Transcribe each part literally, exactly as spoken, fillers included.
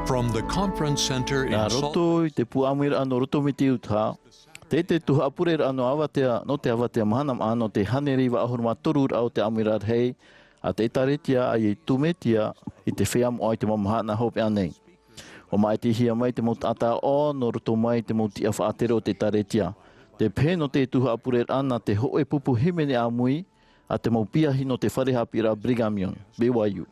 From the conference center in Nā Salt roto i te pū ʻāmuiraʻa nō roto mai te Utah, tē te tuhaʻa pureraʻa nō Avatea, nō te Avatea Mahana Maʻa, nō te hānere iva ʻahuru mā toru raʻa o te ʻāmuiraʻa rahi a te ʻĒtārētia, ʻa ia i tūmetia i te feiā moʻa i te mau mahana hopeʻa nei. ʻUa māʻitihia mai te mau taʻata ʻo nō roto mai te mau tiʻa faʻatere o te ʻĒtārētia. Tē pehe nō te tuhaʻa pureraʻa nā te hōʻē pupu hīmene ʻāmui a te mau piahi nō te fare haʻapiʻiraʻa Brigham Young, B Y U.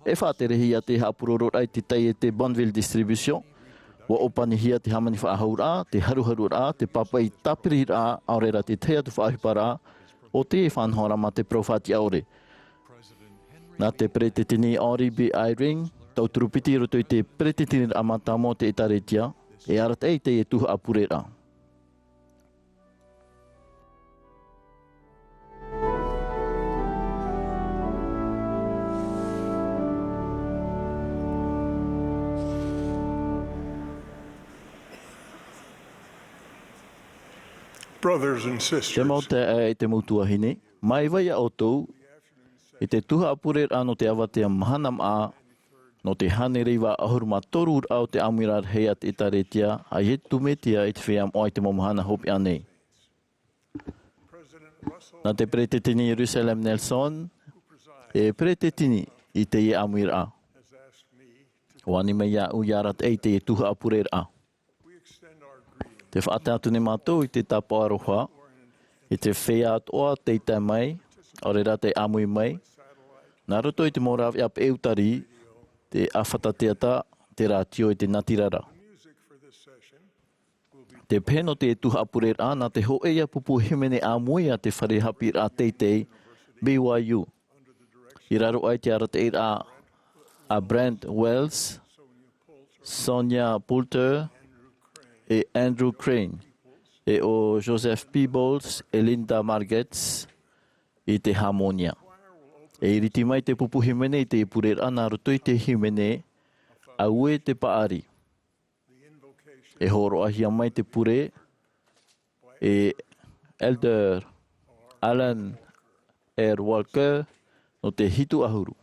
E faʻaterehia te haʻapurororaʻa i te taiete Bonneville Distribution. ʻUa ʻōpanihia te hāmani faʻahouraʻa, te haruharuraʻa, te pāpaʻi tāpiriraʻa, ʻaore rā te tahi atu faʻaʻohiparaʻa, ʻo tē faʻanaho ra mā te parau faʻatiʻa ʻore. Nā te Peresideni Henry B. Eyring, tauturu piti i roto i te peresideni mātāmua o te ʻĒtārētia, e arataʻi i teie tuhaʻa pureraʻa. Brothers and sisters, Te mau taeaʻe, te mau tuahine, mai vai a ʻoutou i te tuhaʻa pureraʻa nō te Avatea Mahana Maʻa, nō te hānere iva ʻahuru mā toru raʻa o te ʻāmuiraʻa rahi a te ʻĒtārētia, ʻa ia i tūmetia i te feiā moʻa i te mau mahana hopeʻa nei. Nā te Peresideni Russell M. Nelson e peresideni i teie ʻāmuiraʻa, ʻua ani mai iāʻu ia arataʻi i teie tuhaʻa pureraʻa. Tē faʻatae atu nei mātou i te tāpaʻo aroha i te feiā atoʻa tei tae mai, ʻaore rā tei ʻāmui mai, nā roto i te mau rāveʻa peʻe utari, te ʻāfata teata, te rātio e te natirara. Tē pehe nō te tuhaʻa pureraʻa nā te hōʻē ia pupu hīmene ʻāmui a te fare haʻapiʻiraʻa teitei, B Y U, i raro aʻe i te arataʻiraʻa a Brent Wells, Sonia Poulter, e Andrew Crane, e ʻo Joseph Peebles, e Linda Margetts i te hāmonia. E iriti mai te pupu hīmene i te pureraʻa nā roto i te hīmene, Auē te Paʻari. E hōroʻahia mai te pure e Elder Alan R. Walker nō te hitu ʻahuru.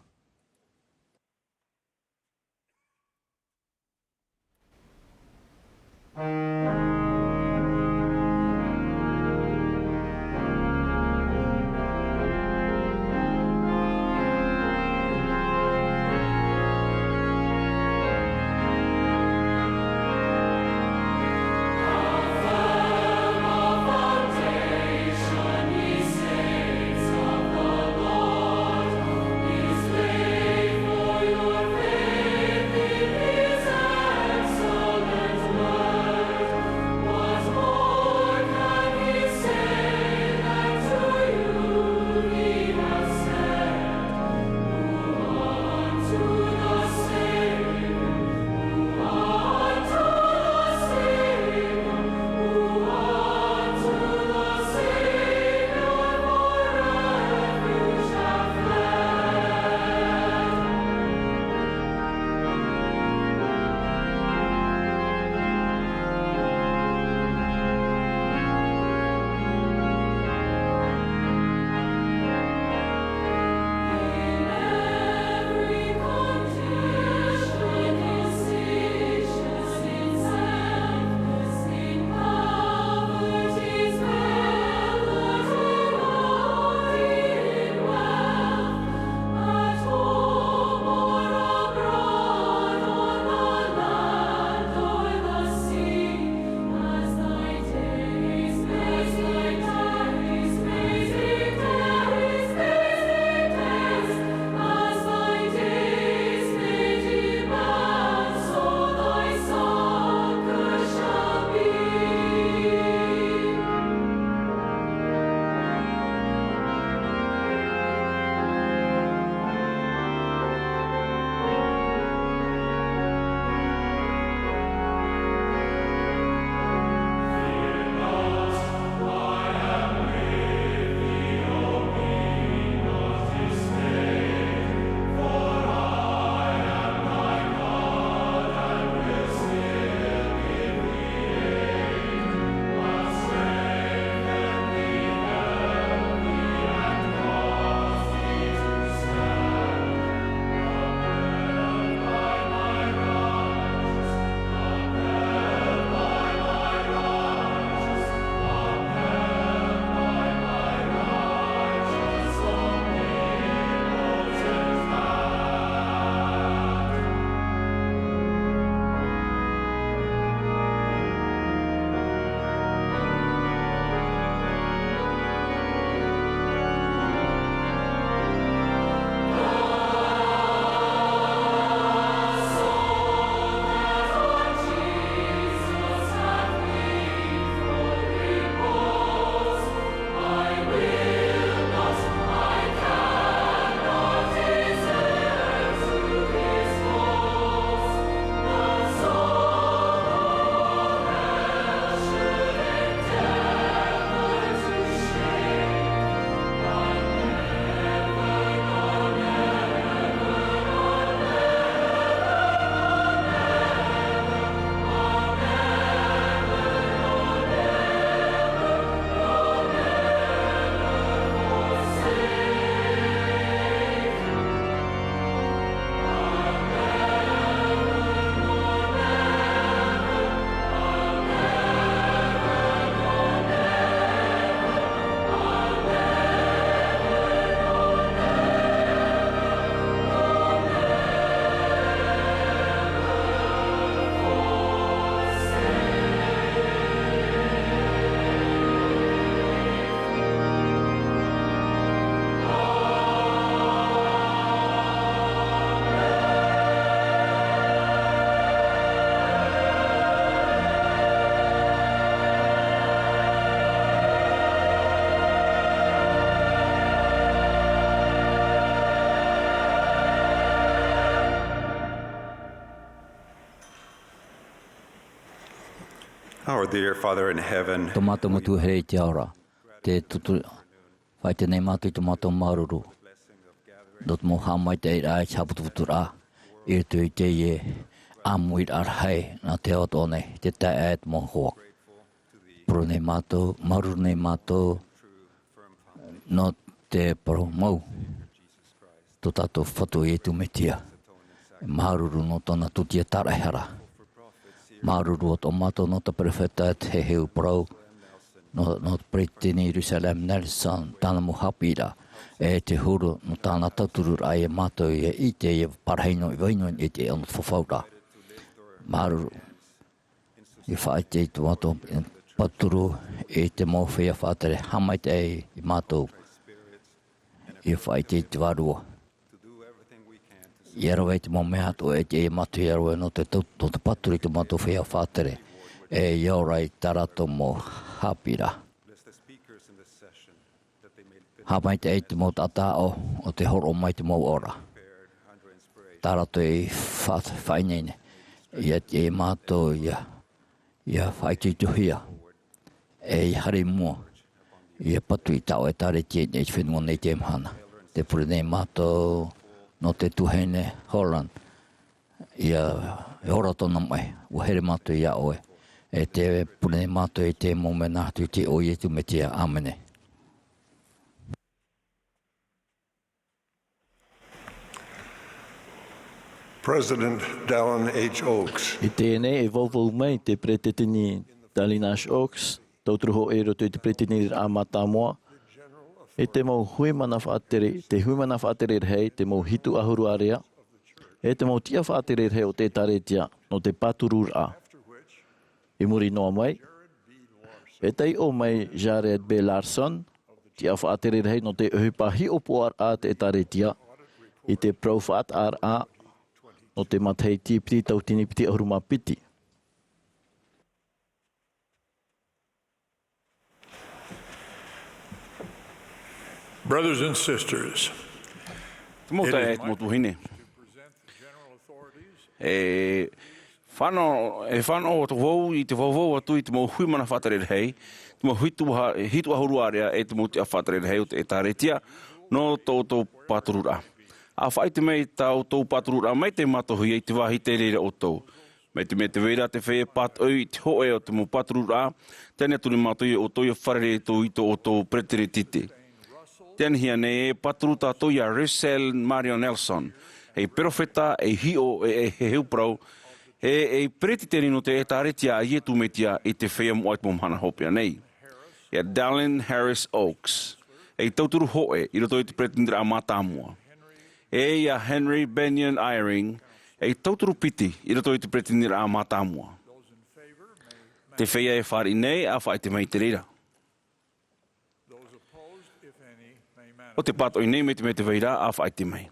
Our dear Father in heaven, tō mātou Metua here i te ao ra, te tutu, faʻaite nei mātou i tō mātou māuruuru. Nō te mau haʻamaitaʻiraʻa i te haʻaputuputuraʻa, i roto i teie ʻāmuiraʻa rahi, nā te ao atoʻa nei, te taeaʻe te mau hoa. Pure nei mātou, māuruuru nei mātou, nō te parau mau. Tō tātou Fatu Iesu Mesia. Māuruuru nō tōna tūtia tāraʻehara. Māuruuru atoʻa mātou nō te peropheta, te heheu parau, nō, nō te peresideni Russell M. Nelson, tāna mau haʻapiʻiraʻa, e te huru nō tāna tautururaʻa ia mātou ia ʻite, ia parahi noa i vau noa i te ao nō te fafauraʻa. Māuruuru. Ia faʻaʻite i tō mātou pāturu i te mau feiā faʻatere, haʻamaitaʻi ia mātou. Ia faʻaʻite i te Vārua. Ia rave i te mau mea atoʻa e ʻite ia mātou ia rave nō te tau-, nō te pāturu i tō mātou feiā faʻatere. E ia ora i tā rātou mau haʻapiʻiraʻa. Haʻamaitaʻi i te mau taʻata aʻo, ʻo tē hōroʻa mai i te mau ora. Tā rātou i fa-, faʻaineine. Ia ʻite ia mātou, ia, ia faʻaitoitohia. E ia haere i mua. Ia patu i taua ʻĒkālesia i te fenua nei i teie mahana. Tē pure nei mātou nō te tuahine Holland. Ia, e ora tōna maʻi, ʻua here mātou ia ʻoe. E tē pure nei mātou i te mau mea nā atu i te iʻoa o Iesu Mesia. ʻĀmene. President Dallin H. Oaks. I teie nei e vauvau mai te peresideni Dallin H. Oaks, tauturu hōʻē i roto i te peresideniraʻa mātāmua, e te mau hui mana faʻatere, te hui mana faʻatere rahi, te mau hitu ʻahuru ārea, e te mau tiʻa faʻatere rahi o te ʻĒkālesia, nō te pātururaʻa. I muri noa mai, e taiʻo mai Jared B. Larson, tiʻa faʻatere rahi nō te ʻohipa hiʻopoʻaraʻa a te ʻĒkālesia, i te parau faʻataʻaraʻa, nō te matahiti piti tauatini piti ʻahuru mā piti. Brothers and sisters, te mau taeaʻe, te mau tuahine. E fānaʻo, e fānaʻo atu vau i te vauvau atu i te mau hui mana faʻatere rahi, te mau hitu ha-, hitu ʻahuru ārea e te mau tiʻa faʻatere rahi o te ʻĒkālesia, nō tō ʻoutou pātururaʻa. ʻA faʻaʻite mai tā ʻoutou pātururaʻa mai te mātou ia i te vāhi tei reira ʻoutou. Mai te mea tē vai ra te feiā e pātoʻi i te hōʻē o te mau pātururaʻa, tē ani atu nei mātou ia ʻoutou ia fārerei atu i tō ʻoutou peresideni. Tē anihia nei e pāturu tātou ia Russell Marion Nelson, ei peropheta, ei hiʻo, e, e heheu parau, e, ei peresideni nō te ʻĒkālesia a Iesu Mesia i te feiā moʻa i te mau mahana hopeʻa nei. Ia Dallin Harris Oaks, ei tauturu hōʻē i roto i te peresideniraʻa mātāmua. E ia Henry Bennion Eyring, ei tauturu piti i roto i te peresideniraʻa mātāmua. Te feiā e fāriʻi nei, ʻa faʻaʻite mai i te reira. ʻO tē pātoʻi nei mai te mea tē vai ra, ʻa faʻaʻite mai.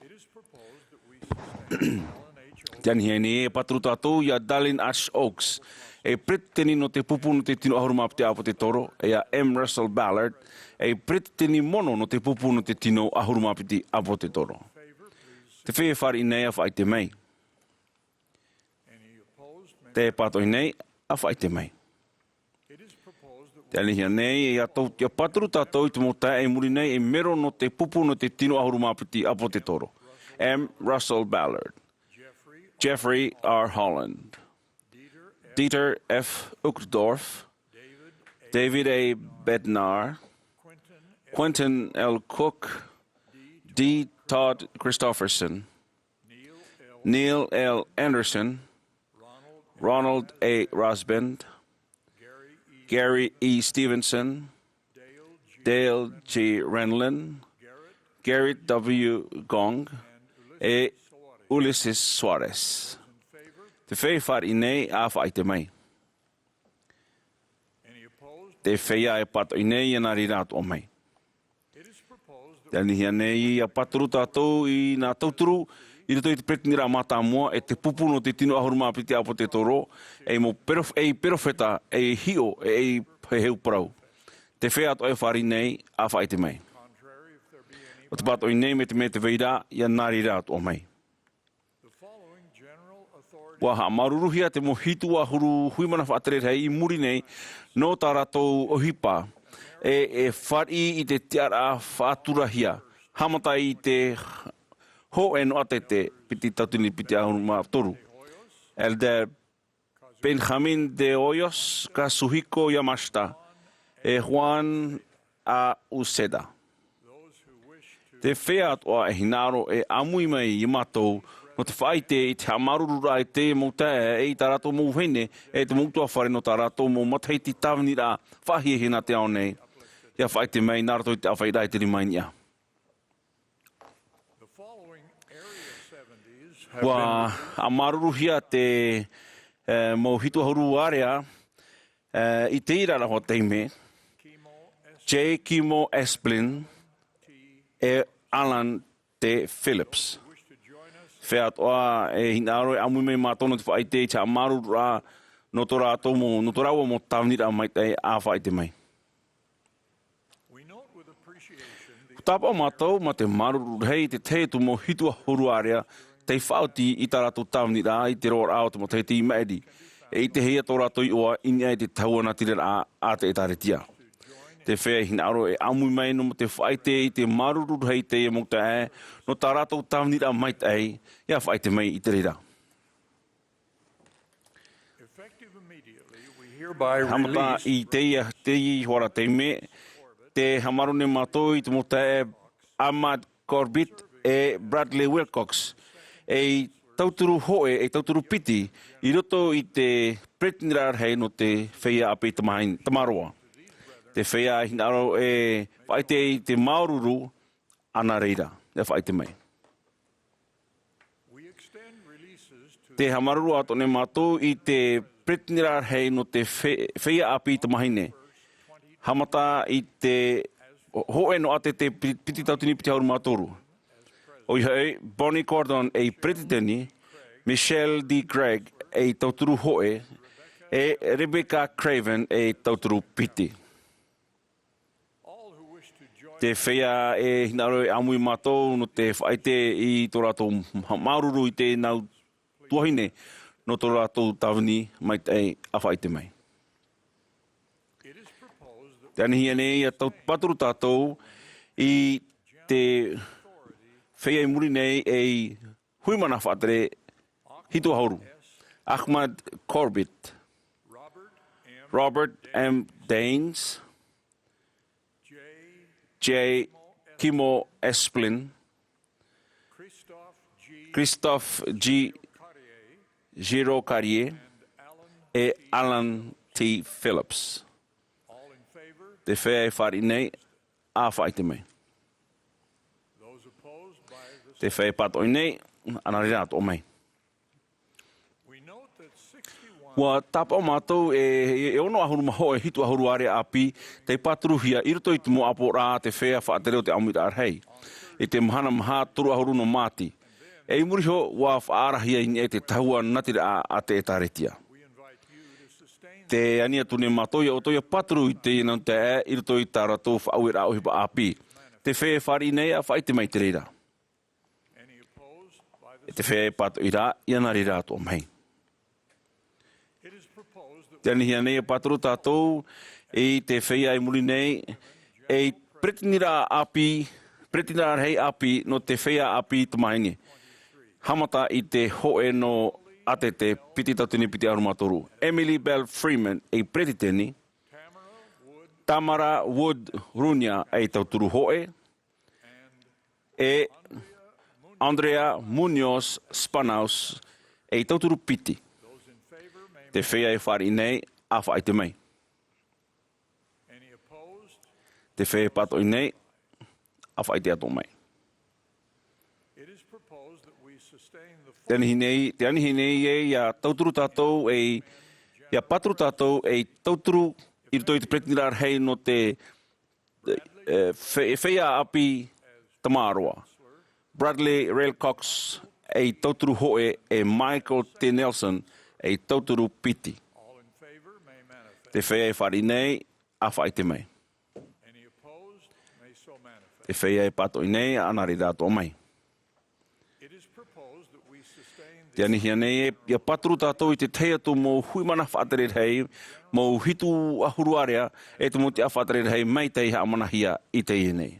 Tē anihia nei e pāturu tātou ia Dallin H. Oaks, ei peresideni nō te pupu nō te tino ʻahuru mā piti ʻāpōsetolo, e ia M. Russell Ballard, ei peresideni mono nō te pupu nō te tino ʻahuru mā piti ʻāpōsetolo. Te feiā e fāriʻi nei, ʻa faʻaʻite mai. Tē pātoʻi nei, ʻa faʻaʻite mai. Tē anihia nei, ia tau-, ia pāturu tātou i te mau taeaʻe i muri nei, ei mero nō te pupu nō te tino ʻahuru mā piti ʻāpōsetolo. M. Russell Ballard. Jeffrey R. Holland. Dieter F. Uchtdorf. David A. Bednar. Quentin L. Cook. D. Todd Christofferson. Neil L. Andersen, Ronald A. Rasband, Gary E. Stevenson, Dale G. Renlund, Gerrit W. Gong, e Ulisses Soares. Te feiā e fāriʻi nei, ʻa faʻaʻite mai. Te feiā e pātoʻi nei, ia nā reira atoʻa mai. Tē anihia nei ia pāturu tātou i nā tauturu i roto i te peresideniraʻa mātāmua, e te pupu nō te tino ʻahuru mā piti ʻāpōsetolo, ei mau perof-, ei peropheta, ei hiʻo, ei heheu parau. Te feiā atoʻa e fāriʻi nei, ʻa faʻaʻite mai. ʻO tē pātoʻi nei mai te mea tē vai ra, ia nā reira atoʻa mai. ʻUa haʻamāuruuruhia te mau hitu ʻahuru hui mana faʻatere rahi i muri nei nō tā rātou ʻohipa, e, e fāriʻi i te tiʻaraʻa faʻaturahia, haʻamata i te hōʻē noa ʻātete piti tauatini piti ʻahuru mā toru. Elder Benjamin de Hoyos, Kazuhiko Yamashita, e Juan a Uceda. Te feiā atoʻa e hinaʻaro e ʻāmui mai iā mātou nō te faʻaʻite i te haʻamāuruururaʻa i te mau taeaʻe, e i tā rātou mau vahine, e te mau ʻutuāfare nō tā rātou mau matahiti tāviniraʻa faʻahiahia nā te ao nei, ʻia faʻaʻite mai nā roto i te ʻāfaʻiraʻa i te rima i niʻa. ʻUa haʻamāuruuruhia te, e, mau hitu ʻahuru ārea, e, i te reira rahi taime, J. Kimo Esplin, e Alan T. Phillips. Feiā atoʻa e hinaʻaro e ʻāmui mai mātou nō te faʻaʻite i te haʻamāuruururaʻa nō tō rātou mau, nō tō rāua mau tāviniraʻa maitaʻi, ʻa faʻaʻite mai. Tāpaʻo mātou mā te māuruuru rahi i te tahi atu mau hitu ʻahuru ārea tei faʻaoti i tā rātou tāviniraʻa i te roaraʻa o te matahiti i maʻiri, e ʻitehia tō rātou iʻoa i niʻa i te tahua natiraraʻa a te ʻĒtārētia. Te feiā e hinaʻaro e ʻāmui mai nō te faʻaʻite i te māuruuru rahi i teie mau taeaʻe nō tā rātou tāviniraʻa maitaʻi, ʻia faʻaʻite mai i te reira. Haʻamata i teie, teie hoʻi ra taime, tē haʻamāuruuru nei mātou i te mau taeaʻe Ahmad Corbett e Bradley Wilcox, ei tauturu hōʻē, ei tauturu piti, i roto i te peretiteniraʻa rahi nō te feiā ʻāpī Tamahin-, Tamaroa. Te feiā e hinaʻaro e faʻaʻite i te māuruuru, ʻa nā reira, ʻia faʻaʻite mai. Tē haʻamāuruuru atoʻa nei mātou i te peretiteniraʻa rahi nō te fe-, feiā ʻāpī Tamahine. Haʻamata i te hōʻē noa ʻātete pi-, piti tauatini piti ʻahuru mā toru. ʻOia hoʻi, Bonnie Gordon ei peretiteni, Michelle D. Gregg ei tauturu hōʻē, e Rebecca Craven ei tauturu piti. Te feiā e hinaʻaro e ʻāmui mātou nō te faʻaʻite i tō rātou ma-, māuruuru i te nau tuahine, nō tō rātou tāvini maitaʻi, ʻa faʻaʻite mai. Tē anihia nei ʻia tau-, pāturu tātou i te feiā i muri nei ei hui mana faʻatere hitu ʻahuru. Ahmad Corbett, Robert M. Daines, J. Kimo Esplin, Christophe G. Giroux-Carié, e Alan T. Phillips. Te feiā e fāriʻi nei, ʻa faʻaʻite mai. Te feiā e pātoʻi nei, ʻa nā reira atoʻa mai. ʻUa tāpaʻo mātou e, e, e ono ʻahuru mā hōʻē hitu ʻahuru ārea ʻāpī tei pāturuhia i roto i te mau ʻāpoʻoraʻa a te feiā faʻatere o te ʻāmuiraʻa rahi. I te mahana maha toru ʻahuru nō Māti. E i muri iho, ʻua faʻaarahia i niʻa i te tahua natiraraʻa a te ʻĒtārētia. Tē ani atu nei mātou iā ʻoutou ʻia pāturu i teie nau taeaʻe i roto i tā rātou faʻaueraʻa ʻohipa ʻāpī. Te feiā e fāriʻi nei, ʻa faʻaʻite mai i te reira. E te feiā e pātoʻi ra, ʻia nā reira atoʻa mai. Tē anihia nei ʻia pāturu tātou i te feiā i muri nei, ei peretiteniraʻa ʻāpī, peretiteniraʻa rahi ʻāpī nō te feiā ʻāpī Tamahine. Haʻamata i te hōʻē noa ʻātete piti tauatini piti ʻahuru mā toru. Emily Belle Freeman ei peretiteni, Tamara Wood Runia ei tauturu hōʻē, e Andrea Muñoz Spanaus ei tauturu piti. Te feiā e fāriʻi nei, ʻa faʻaʻite mai. Te feiā e pātoʻi nei, ʻa faʻaʻite atoʻa mai. Tē anihia nei, tē anihia nei ē ʻia tauturu tātou ei, ʻia pāturu tātou ei tauturu i roto i te peretiteniraʻa rahi nō te e, fe-, feiā ʻāpī Tamaroa. Bradley Wilcox ei tauturu hōʻē, e Michael T. Nelson ei tauturu piti. Te feiā e fāriʻi nei, ʻa faʻaʻite mai. Te feiā e pātoʻi nei, ʻa nā reira atoʻa mai. Te anihia nei e, ia pāturu tātou i te tahi atu mau hui mana faʻatere rahi, mau hitu ʻahuru ārea, e te mau tiʻa faʻatere rahi maitaʻi haʻamanahia i teie nei.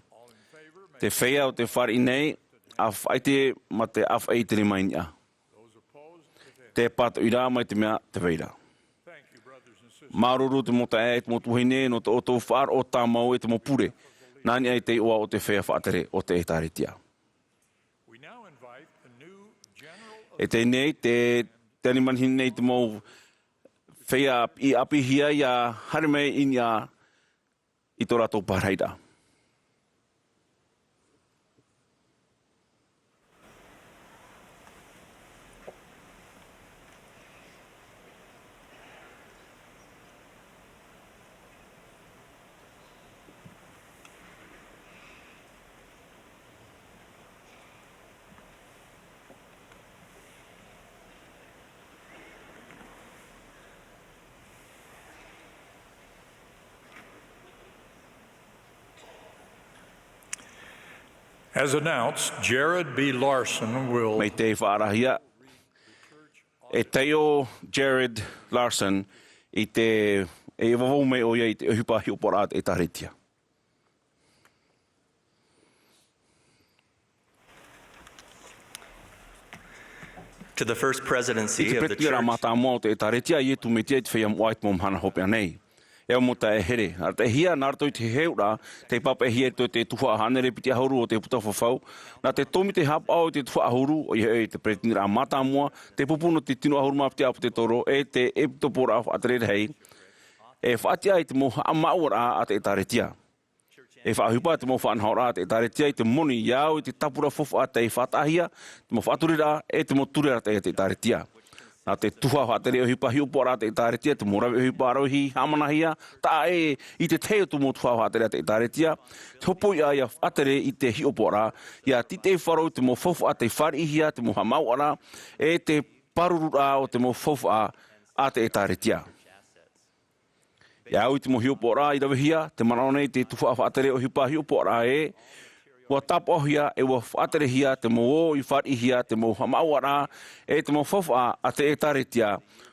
Te feiā o te fāriʻi nei, ʻa faʻaʻite mā te ʻāfaʻi i te rima i niʻa. Te pātoʻi rā mai te mea te vai ra. Māuruuru te mau taeaʻe, te mau tuahine, nō tō ʻoutou faʻaroʻo tāmau e te mau pure. Nā niʻa i te iʻoa o te feiā faʻatere o te ʻĒtārētia. E teie nei, te, te ani manihini nei te mau feiā i ʻāpīhia ia haere mai i niʻa i tō rātou pārahi ra. As announced, Jared B. Larson will Mai te faʻaarahia, e taiʻo Jared Larson i te, e vavau mai ʻoia i te ʻohipa hiʻopoʻaraʻa a te ʻĒtārētia. To the first presidency I te of the peretitiraʻa church. Mātāmua o te ʻĒtārētia a Iesu Mesia i te feiā moʻa i te mau mahana hopeʻa nei. E au mau taeaʻe here, arataʻihia nā roto i te heheuraʻa, tei pāpaʻihia i roto i te tuhaʻa hānere piti ʻahuru o te puta fafau, nā te tōmite haʻapaʻo i te tuhaʻa ʻahuru, ʻoia hoʻi te peretitiraʻa mātāmua, te pupu nō te tino ʻahuru mā piti ʻāpōsetolo, e te ʻEpisekopo faʻatere rahi, e faʻatiʻa i te mau haʻamāuʻaraʻa a te ʻĒtārētia. E faʻaʻohipa te mau faʻanahoraʻa a te ʻĒtārētia i te moni ia au i te tāpura faufaʻa tei faʻataʻahia, te mau faʻatureraʻa, e te mau ture arataʻi a te ʻĒtārētia. Nā te tuhaʻa faʻatere ʻohipa hiʻopoʻaraʻa a te ʻĒtārētia, te mau rave ʻohipa ʻarohi, haʻamanahia, taʻa ʻē, i te tahi atu mau tuhaʻa faʻatere a te ʻĒtārētia, te hopoiʻa ia faʻatere i te hiʻopoʻaraʻa, ia tītauhia i te mau faufaʻa tei fāriʻihia, te mau haʻamāuʻaraʻa, e te pārururaʻa o te mau faufaʻa a te ʻĒtārētia. Ia au i te mau hiʻopoʻaraʻa i ravehia, tē manaʻo nei te tuhaʻa faʻatere ʻohipa hiʻopoʻaraʻa ē, ʻua tāpaʻohia e ʻua faʻaterehia te mau ō i fāriʻihia, te mau haʻamāuʻaraʻa, e te mau faufaʻa a te ʻĒtārētia,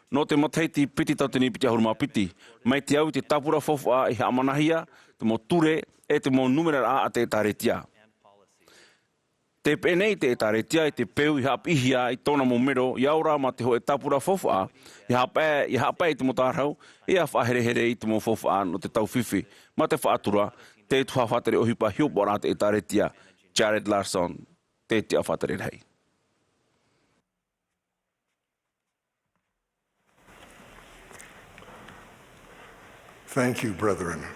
nō te matahiti piti tauatini piti ʻahuru mā piti, mai te au i te tāpura faufaʻa i haʻamanahia, te mau ture, e te mau numeraraʻa a te ʻĒtārētia. Tē peʻe nei te ʻĒtārētia i te peu i haʻapiʻihia i tōna mau mero, ia ora mā te hōʻē tāpura faufaʻa, ia haʻapae, ia haʻapae i te mau tārahu, ia faʻaherehere i te mau faufaʻa nō te taufifi, mā te faʻatura, te tuhaʻa faʻatere ʻohipa hiʻopoʻaraʻa a te ʻĒtārētia, Jared Larson, te tiʻa faʻatere rahi. Thank you, brethren.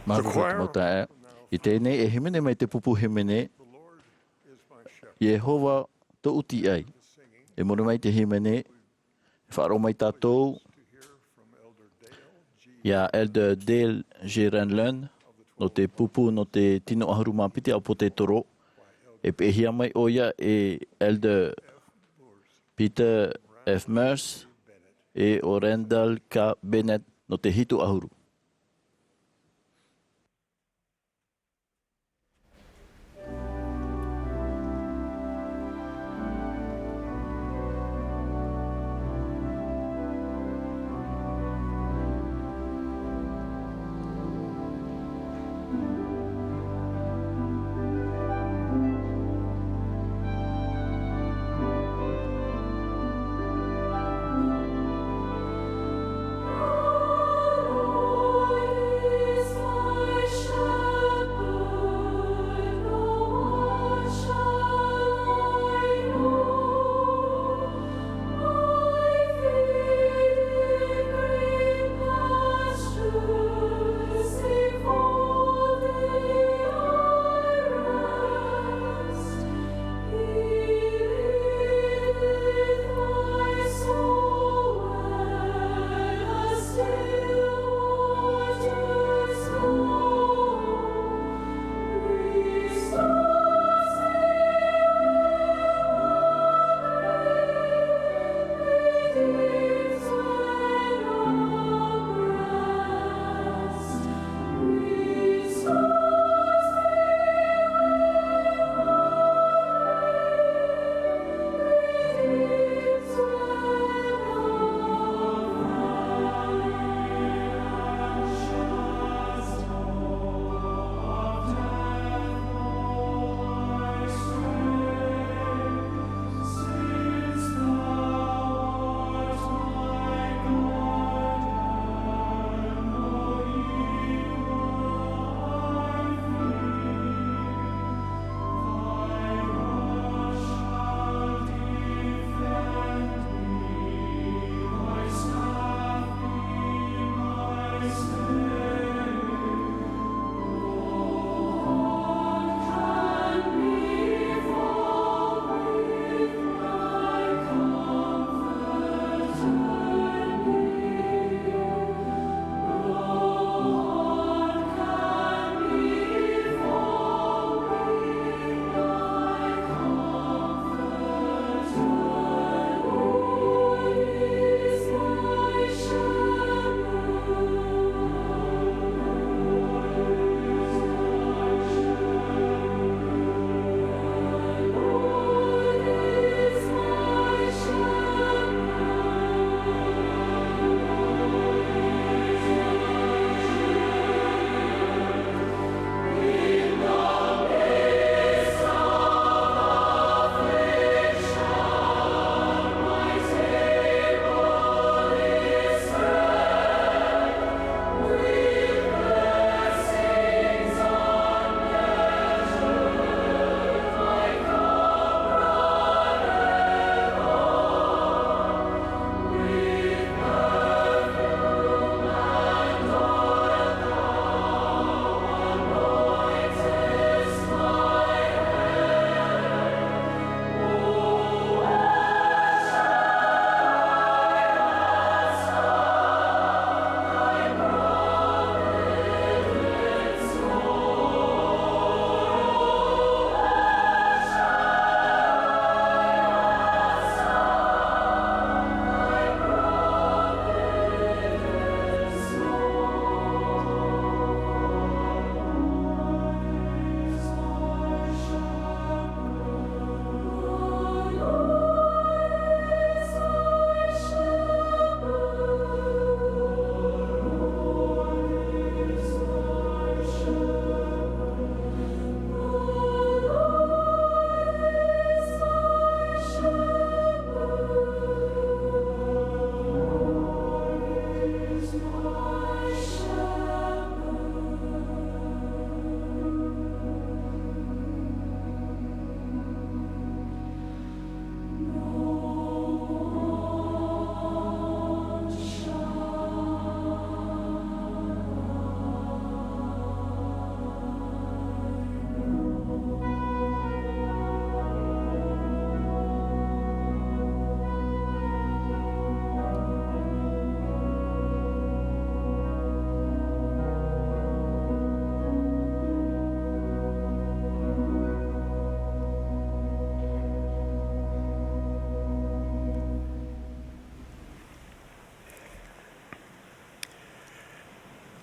Māuruuru te mau taeaʻe. I teie nei e hīmene mai te pupu hīmene, Iehova tōʻu tīaʻi. E moni mai te hīmene, e faʻaroʻo mai tātou ia Elder Dale G. Renlund, nō te pupu nō te tino ʻahuru mā piti ʻāpōsetolo, e peʻehia mai ʻoia e Elder Peter F. Meurs, e ʻo Randall K. Bennett nō te hitu ʻahuru.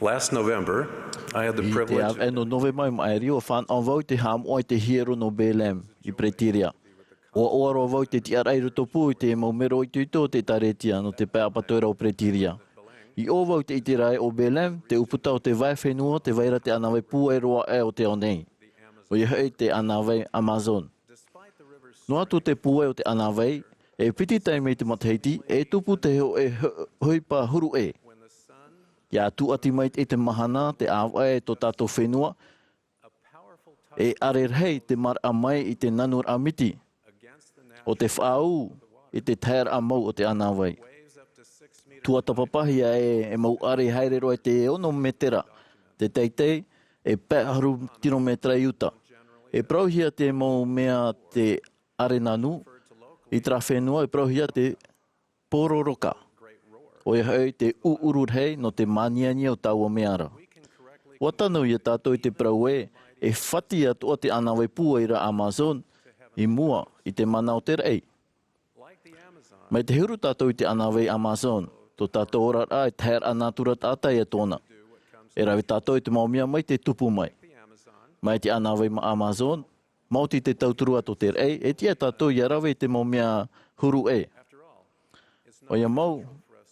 Last November, I had the I te privilege ʻāvaʻe nō Novema i maʻiri, ʻua fānaʻo vau i te haʻamoʻa i te hiero nō Belém, i Pretoria. ʻUa ʻoaʻoa roa vau i te tiʻaraʻa i roto pū i te mau mero itoito o te ʻĒtārētia nō te pae ʻapatoʻa o Pretoria. I ʻō vau i te ʻiteraʻa ē ʻo Belém, te ʻūputa o te vaefenua, tē vai ra te ʻānāvai pūai roa aʻe o te ao nei. ʻOia hoʻi te ʻānāvai Amazon. Noa atu te pūai o te ʻānāvai, e piti taime i te matahiti, e tupu te hōʻē ho-, ʻohipa huru ʻē. ʻIa tūʻati mai i te mahana, te ʻāvaʻe tō tātou fenua, e ʻare rahi te maraʻa mai i te nanuraʻa miti, ʻo tē faʻaū i te taeraʻa mau o te ʻānāvai. Tuatāpapahia e, e mau ʻare haere roa i te ono metera, te teitei, e pae ʻahuru kilometera i uta. E parauhia te mau mea te ʻare nanu, i terā fenua e parauhia te pororoka. ʻOia hoʻi te ʻuʻuru rahi nō te māniania o taua mea ra. ʻUa tano ia tātou i te parau ē, e fati atoʻa te ʻānāvai pūai ra Amazon i mua i te mana o te raʻi. Mai te huru tātou i te ʻānāvai Amazon, tō tātou oraraʻa e taeraʻa nātura taʻata ia tōna. E rave tātou i te mau mea mai te tupu mai. Mai te ʻānāvai ma Amazon, maoti te tauturu atu o te raʻi, e tiʻa tātou ʻia rave i te mau mea huru ʻē. ʻOia mau,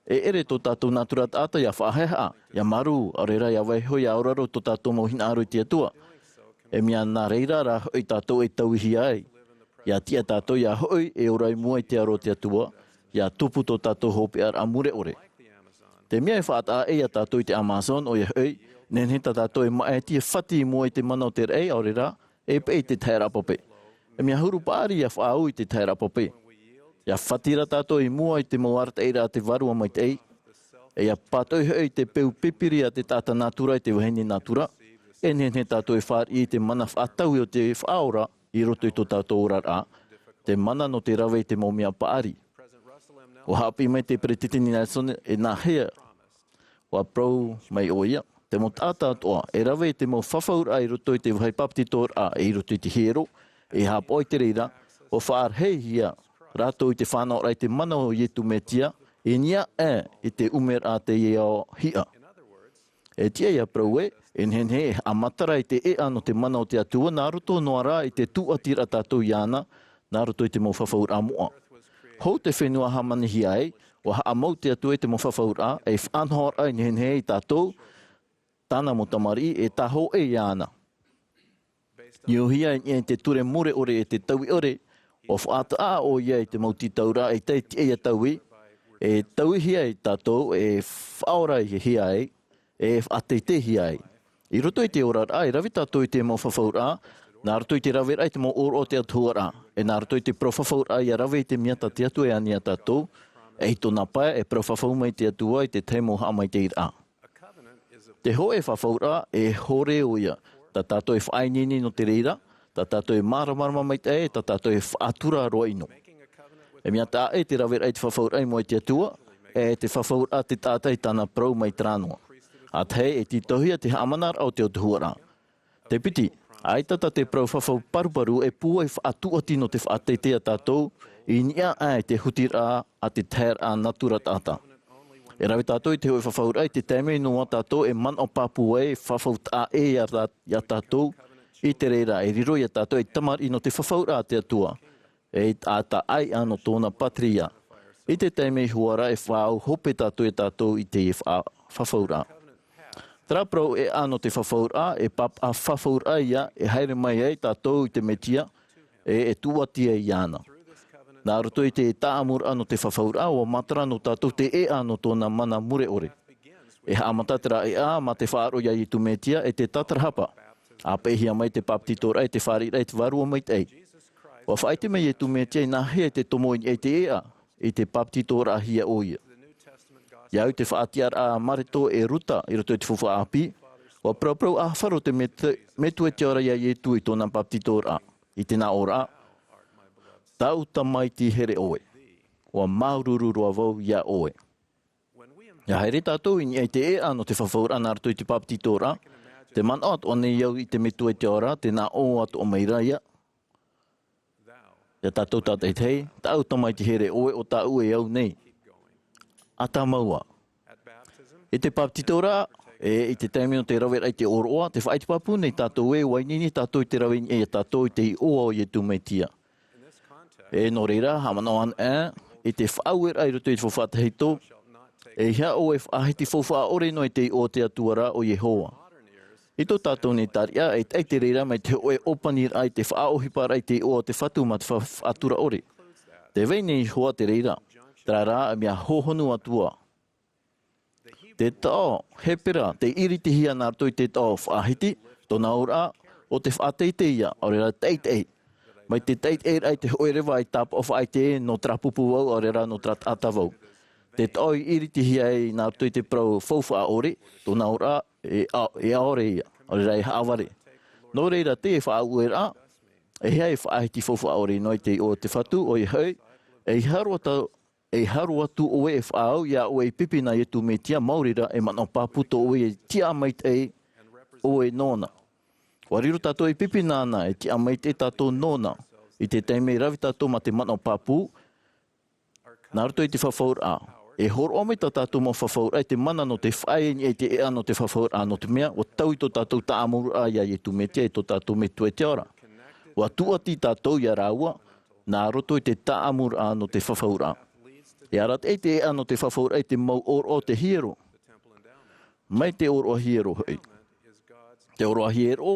e ʻere tō tātou nātura taʻata ʻia faʻahaʻehaʻa, ʻia marū, ʻaore rā ʻia vaiiho ʻia auraro tō tātou mau hinaʻaro i te Atua. E mea nā reira rā hoʻi tātou e tauihia ai. ʻIa tiʻa tātou ʻia hoʻi e ora i mua i te aro o te Atua, ʻia tupu tō tātou hopeʻaraʻa mure ʻore. Te mea e faʻataʻa ʻē ia tātou i te Amazon, ʻoia hoʻi, nehenehe tā tātou e maʻiti e fati i mua i te mana o te raʻi, ʻaore rā, e peʻe i te taeraʻa pape. E mea huru paʻari ʻia faʻaū i te taeraʻa pape. ʻIa fati ra tātou i mua i te mau arataʻiraʻa a te Vārua Maitaʻi, e ʻia pātoʻi hoʻi i te peu pipiri a te taʻata nātura i te vahine nātura, e nehenehe tātou e fāriʻi i te mana faʻataui o te Faʻaora i roto i tō tātou oraraʻa, te mana nō te rave i te mau mea paʻari. ʻUa haʻapiʻi mai te Peretiteni Nelson e nāhea, ʻua parau mai ʻoia, te mau taʻata atoʻa, e rave i te mau fafauraʻa i roto i te vāhi papetitoraʻa, e i roto i te hiero, e haʻapaʻo i te reira, ʻua faʻarahihia rātou i te fānaʻoraʻa i te mana o Iesu Mesia, i niʻa aʻe i te ʻumeraʻa a te ao hiʻa. E tiʻa ia parau ē, e nehenehe e haʻamatara i te ʻēʻa nō te mana o te Atua, nā roto noa rā i te tūʻatiraʻa tātou iāna, nā roto i te mau fafauraʻa moʻa. Hou te fenua hāmanihia ai, ʻua haʻamau te Atua i te mau fafauraʻa, e faʻanahoraʻa i nehenehe ia tātou, tāna mau tamariʻi, e tāhōʻē iāna. Niuhia i niʻa i te ture mure ʻore e te taui ʻore, ʻua faʻataʻa ʻoia i te mau tītauraʻa e tae i te ʻēʻa taui, e tauihia ia tātou, e faʻaorahia ai, e faʻateiteihia ai. I roto i te oraraʻa, e rave tātou i te mau fafauraʻa, nā roto i te raveraʻa i te mau ʻōroʻa o te autahuʻaraʻa, e nā roto i te parau fafauraʻa ʻia rave i te mea tā te Atua e ani ia tātou, e i tōna pae, e parau fafau mai te Atua i te tahi mau haʻamaitaʻiraʻa. Te hōʻē fafauraʻa e hōrē ʻoia, tā tātou e faʻaineine nō te reira, tā tātou e māramarama maitaʻi, tā tātou e faʻatura roa ʻino. E mea taʻa ʻē te raveraʻa i te fafauraʻa i mua i te Atua, e te fafauraʻa te taʻata i tāna parau mai terā noa. ʻA tahi e tītauhia te haʻamanaraʻa o te autahuʻaraʻa. Te piti, ʻaita tā te parau fafau paruparu e pūai faʻatūʻati nō te faʻateitei ia tātou, i niʻa aʻe i te hutiraʻa a te taeraʻa nātura taʻata. E rave tātou i te hōʻē fafauraʻa i te taime noa tātou e manaʻo pāpū ai, fafau taʻa ʻē ia rā-, ia tātou, i te reira e riro ia tātou ei tamariʻi nō te fafauraʻa a te Atua, ei taʻata ʻaiʻa nō tōna pātireia. I te taime i hua ra e faʻaau hope tātou ia tātou i te fa-, fafauraʻa. Terā parau ʻēʻa nō te fafauraʻa, e pāpaʻi fafauraʻa ia, e haere mai ai tātou i te Mesia, e, e tūʻati ai iāna. Nā roto i te tāʻamuraʻa nō te fafauraʻa, ʻua matara nō tātou te ʻēʻa nō tōna mana mure ʻore. E haʻamata terā ʻēʻa mā te faʻaroʻo ia Iesu Mesia e te tātarahapa. ʻA peʻehia mai te papetitoraʻa e te fāriʻiraʻa i te Vārua Maitaʻi. ʻUa faʻaʻite mai Iesu Mesia i nāhea i te tomo i niʻa i te ʻēʻa, i te papetitoraʻahia ʻoia. ʻIa au i te faʻatiʻaraʻa a Mareko e Ruta i roto i te faufaʻa ʻāpī, ʻua paraparau ʻāfaro te Metu-, Metua i te ao ra ia Iesu i tōna papetitoraʻa, i te nā ʻōraʻa, Tāʻu Tamaiti here ʻoe, ʻua māuruuru roa vau ia ʻoe. ʻIa haere tātou i niʻa i te ʻēʻa nō te fafauraʻa nā roto i te papetitoraʻa, tē manaʻo atoʻa nei au i te Metua i te ao ra, tē nā ʻō atoʻa mai ra ia. Ia tātou tātaʻitahi, Tāʻu Tamaiti here ʻoe, ʻo tāʻu e au nei. ʻA tāmau ā. I te papetitoraʻa, E i te taime nō te raveraʻa i te ʻōroʻa, te faʻaʻite pāpū nei tātou ē, ʻua ineine tātou i te rave i niʻa ia tātou i te iʻoa o Iesu Mesia. E nō reira, haʻamanaʻo anaʻe, i te faʻaueraʻa i roto i te faufaʻa tahito, ʻeiaha ʻoe e faʻahiti faufaʻa ʻore noa i te iʻoa o te Atua ra ʻo Iehova. I tō tātou nei tariʻa, e taʻi te reira mai te hōʻē ʻōpaniraʻa i te faʻaʻohiparaʻa i te iʻoa o te Fatu mā te fa-, faʻatura ʻore. Tē vai nei Iehova te reira, terā rā, mea hohonu atu ā. Te taʻo Hepera, tei iritihia nā roto i te taʻo faʻahiti, tōna auraʻa, ʻo te faʻateitei ïa, ʻaore rā taʻitaʻi. Mai te taʻitaʻiraʻa i te hōʻē reva i tāpaʻo faʻaʻite nō terā pupu vau, ʻaore rā nō terā taʻata vau. Te taʻo i iritihia ai nā roto i te parau faufaʻa ʻore, tōna auraʻa, e a-, e ʻaore ïa, ʻaore rā e haʻavare. Nō reira, teie faʻaueraʻa, ʻeiaha e faʻahiti faufaʻa ʻore noa i te iʻoa o te Fatu, ʻoia hoʻi, ʻeiaha roa ta-, ʻeiaha roa atu ʻoe e faʻaau iā ʻoe i pipi nā Iesu Mesia, maori rā e manaʻo pāpū tō ʻoe e tiʻa maitaʻi ʻoe nōna. ʻUa riro tātou ei pipi nāna, e tiʻa maitaʻi tātou nōna. I te taime e rave tātou mā te manaʻo pāpū, nā roto i te fafauraʻa. E hōroʻa mai tā tātou mau fafauraʻa i te mana nō te faʻaea i niʻa i te ʻēʻa nō te fafauraʻa, nō te mea, ʻua taui tō tātou tāʻamuraʻa iā Iesu Mesia e tō tātou Metua i te ao ra. ʻUa tūʻati tātou iā rāua, nā roto i te tāʻamuraʻa nō te fafauraʻa. E arataʻi te ʻēʻa nō te fafauraʻa i te mau ʻōroʻa o te hiero. Mai te ʻōroʻa hiero hoʻi. Te ʻōroʻa hiero,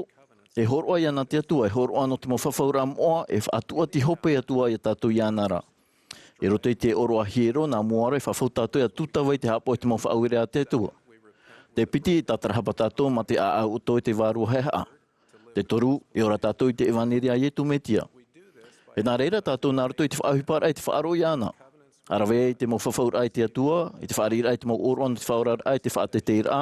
e hōroʻa ïa nā te Atua, e hōroʻa nō te mau fafauraʻa moʻa, e faʻatūʻati hope atu ā iā tātou iāna ra. I roto i te ʻōroʻa hiero, nā mua ra e fafau tātou ʻia tūtava i te haʻapaʻo i te mau faʻaueraʻa a te Atua. Te piti, e tātarahapa tātou mā te ʻāʻau ʻoto i te vārua haʻehaʻa. Te toru, e ora tātou i te ʻevanelia a Iesu Mesia. E nā reira tātou nā roto i te faʻaʻohiparaʻa i te faʻaroʻo iāna. ʻA rave i te mau fafauraʻa i te Atua, i te fāriʻiraʻa i te mau ʻōroʻa nō te faʻaoraraʻa, i te faʻateiteiraʻa,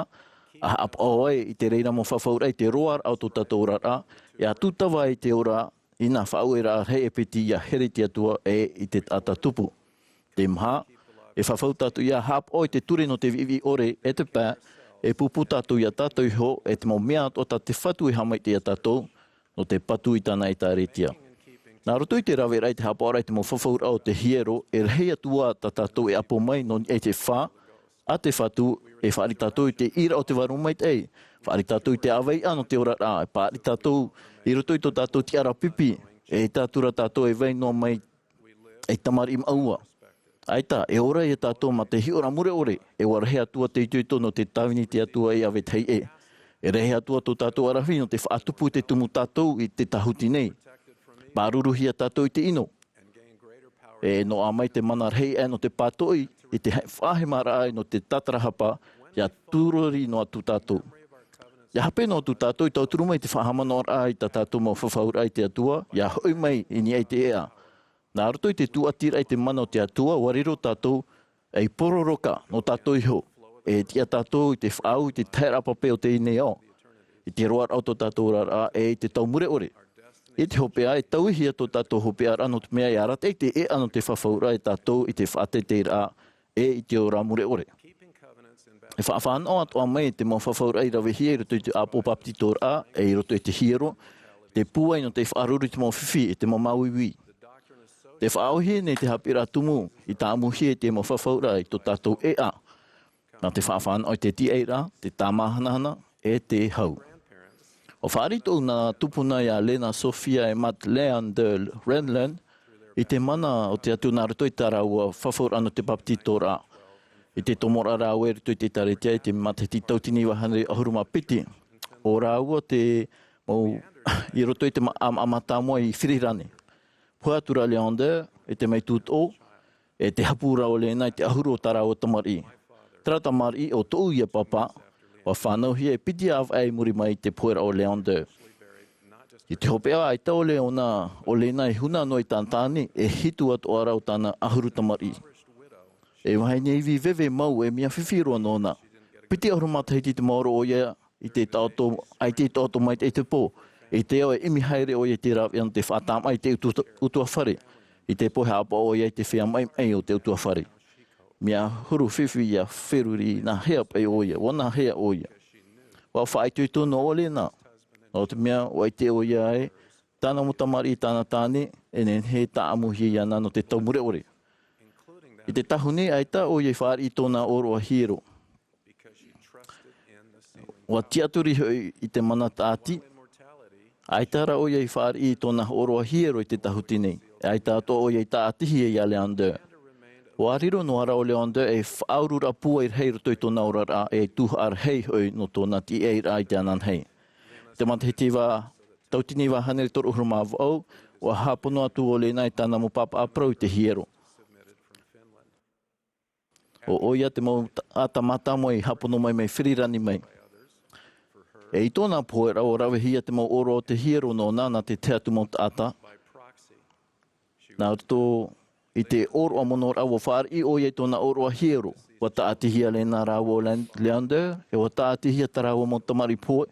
ʻa haʻapaʻo ai i te reira mau fafauraʻa i te roaraʻa o tō tātou oraraʻa, ʻia tūtava i te ora i nā faʻaueraʻa rahi e piti ʻia here i te Atua e i te taʻata tupu. Te maha, e fafau tātou ʻia haʻapaʻo i te ture nō te viʻiviʻi ʻore e te pae, e pūpū tātou iā tātou iho, e te mau mea atoʻa tā te Fatu e haʻamaitaʻi iā tātou, nō te patu i tāna ʻĒkālesia. Nā roto i te raveraʻa i te haʻapaʻoraʻa i te mau fafauraʻa o te hiero, e rahi atu ā tā tātou e ʻapo mai nō niʻa i te fā, a te Fatu, e fāriʻi tātou i te ʻīraʻa o te Vārua Maitaʻi, fāriʻi tātou i te ʻāveiʻa nō te oraraʻa, e fāriʻi tātou i roto i tō tātou tiʻaraʻa pipi, e ʻaita atu ra tātou e vai noa mai ei tamariʻi māʻua. ʻAita, e ora ïa tātou mā te hiʻoraʻa mure ʻore, e ʻua rahi atu ā te itoito nō te tāvini i te Atua e ʻave tahi ʻē. E rahi atu ā tō tātou ʻaravihi nō te faʻatupu i te tumu tātou i te tāhuti nei. Pāruruhia tātou i te ʻino. E noaʻa mai te mana rahi aʻe nō te pātoʻi, i te ha-, faʻahemaraʻa nō te tātarahapa, ʻia tūrori noa atu tātou. ʻIa hape noa atu tātou i tauturu mai te faʻahaʻamanaʻoraʻa i tā tātou mau fafauraʻa i te Atua, ʻia hoʻi mai i niʻa i te ʻēʻa. Nā roto i te tūʻatiraʻa i te mana o te Atua, ʻua riro tātou ei pororoka nō tātou iho, e tiʻa tātou i te faʻaau i te taeraʻa pape o teie nei ao, i te roaraʻa o tō tātou oraraʻa, e i te tau mure ʻore. I te hopeʻa, e tauihia tō tātou hopeʻaraʻa nō te mea e arataʻi te ʻēʻa nō te fafauraʻa iā tātou i te faʻateiteiraʻa, e i te ora mure ʻore. E faʻafānaʻo atoʻa mai te mau fafauraʻa i ravehia i roto i te ʻāpoʻo bapetizoraʻa, e i roto i te hiero, te pūai nō te faʻaruru i te mau fifi, e te mau māuiui. Tē faʻaʻōhie nei te haʻapiʻiraʻa tumu i tāʻamuhia i te mau fafauraʻa i tō tātou ʻēʻa. Nā te faʻafānaʻo i te tīaʻiraʻa, te tāmāhanahana, e te hau. ʻUa fāriʻi tōʻu nā tupuna iā Lena Sofia e Matt Leander Renlund, i te mana o te Atua nā roto i tā rāua fafauraʻa nō te bapetizoraʻa. I te tomoraʻa rāua i roto i te ʻĒkālesia i te matahiti tauatini iva hānere ʻahuru mā piti. ʻO rāua te mau, i roto i te ma-, ʻāmaʻa mātāmua i Whiriherane. Pohe atu ra Leander, e te mau tūtoʻo, e te haʻapū ra ʻo Lena i te ʻahuru o tā rāua tamariʻi. Terā tamariʻi ʻo tōʻu ïa pāpā, ʻua fānauhia e piti ʻāvaʻe i muri mai i te poheraʻa o Leander. I te hopeʻa, ʻaita ʻo Leona, ʻo Lena e huna noa i tāna tāne, e hitu atoʻa ra ʻo tāna ʻahuru tamariʻi. E vahine ivi veve mau, e mea fifi roa nōna. Piti ʻahuru matahiti te maoro ʻoia, i te taʻoto, ʻaita i taʻoto maitaʻi te pō. I te ao e ʻimi haere ʻoia i te rāveʻa nō te faʻatāmaʻi i te utu-, ʻutuāfare. I te pō e haʻapaʻo ʻoia i te feiā maʻimaʻi o te ʻutuāfare. Mea huru fifi ʻia feruri, nāhea paʻi ʻoia, ʻua nāhea ʻoia. ʻUa faʻaitoito noa ʻo Lena. Nō te mea, ʻua ʻite ʻoia ē, tāna mau tamariʻi, tāna tāne, e nehenehe e tāʻamuhia iāna nō te tau mure ʻore. I te tāhuni, ʻaita ʻoia i fāriʻi i tōna ʻōroʻa hiero. ʻUa tiʻaturi hoʻi i te mana tāʻati. ʻAita rā ʻoia i fāriʻi i tōna hōroʻa hiero i te tahuti nei. ʻAita atoʻa ʻoia i tāʻatihia iā Leander. ʻUa riro noa rā ʻo Leander ei faʻaururaʻa pūai rahi i roto i tōna oraraʻa, e tuhaʻa rahi hoʻi nō tōna tiʻairaʻa i te ananahi. Te matahiti vā, tauatini vā hānere toru ʻahuru mā vaʻu, ʻua hāpono atu ʻo Lena i tāna mau pāpaʻa parau i te hiero. ʻO ʻoia te mau taʻata mātāmua i hāpono mai mai Firilangi mai. E i tōna pō, ʻua ravehia te mau ʻōroʻa o te hiero nōna nā te tahi atu mau taʻata. Nā roto i te ʻōroʻa mono rā, ʻua fāriʻi ʻoia i tōna ʻōroʻa hiero. ʻUa tāʻatihia Lena rāua ʻo Lean-, Leander, e ʻua tāʻatihia tā rāua mau tamariʻi pō,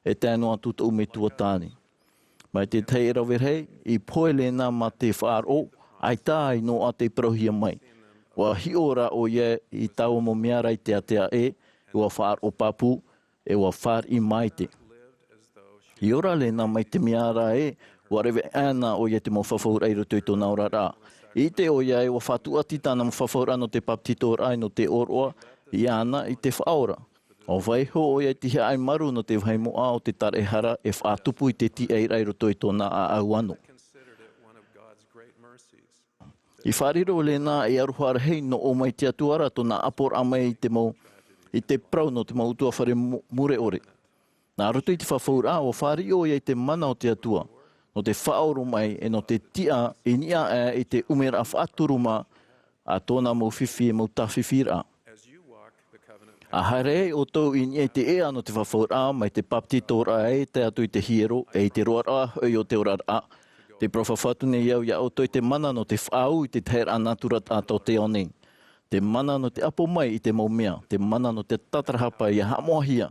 e tae noa atu tōʻu metua tāne. Mai te tahi e rave rahi, i pohe Lena mā te faʻaroʻo, ʻaita i noaʻa tei parauhia mai. ʻUa hiʻo rā ʻoia i taua mau mea ra i te ātea ē, ʻua faʻaroʻo pāpū, e ʻua fāriʻi maite. I ora Lena mai te mea ra ē, ʻua rave ʻana ʻoia i te mau fafauraʻa i roto i tōna oraraʻa. I ʻite ʻoia ē ʻua fātūʻati tāna mau fafauraʻa nō te bāpetizoraʻa e nō te ʻōroʻa iāna i te Faʻaora. ʻUa vaiiho ʻoia i te hiaʻai marū nō te vāhi moʻa o te taraehara e faʻatupu i te tiʻairaʻa i roto i tōna ʻāʻau ʻano. I fārerei Lena ei aroha rahi nō ʻō mai te Atua ra tōna ʻaporaʻa mai i te mau, i te parau nō te mau ʻutuāfare mu-, mure ʻore. Nā roto i te fafauraʻa, ʻua fāriʻi ʻoia i te mana o te Atua, nō te faʻaoromaʻi e nō te tiʻa i niʻa aʻe i te ʻumeraʻa faʻaturumā a tōna mau fifi e mau tāfifiraʻa. ʻA haere ai ʻoutou i niʻa i te ʻēʻa nō te fafauraʻa, mai te bāpetizoraʻa e tae atu i te hiero, e i te roaraʻa hoʻi o te oraraʻa. Tē parau fafau atu nei au iā ʻoutou i te mana nō te faʻaū i te taheraʻa nātura taʻata o te ao nei. Te mana nō te ʻapo mai i te mau mea, te mana nō te tatarahapa ʻia haʻamoʻahia,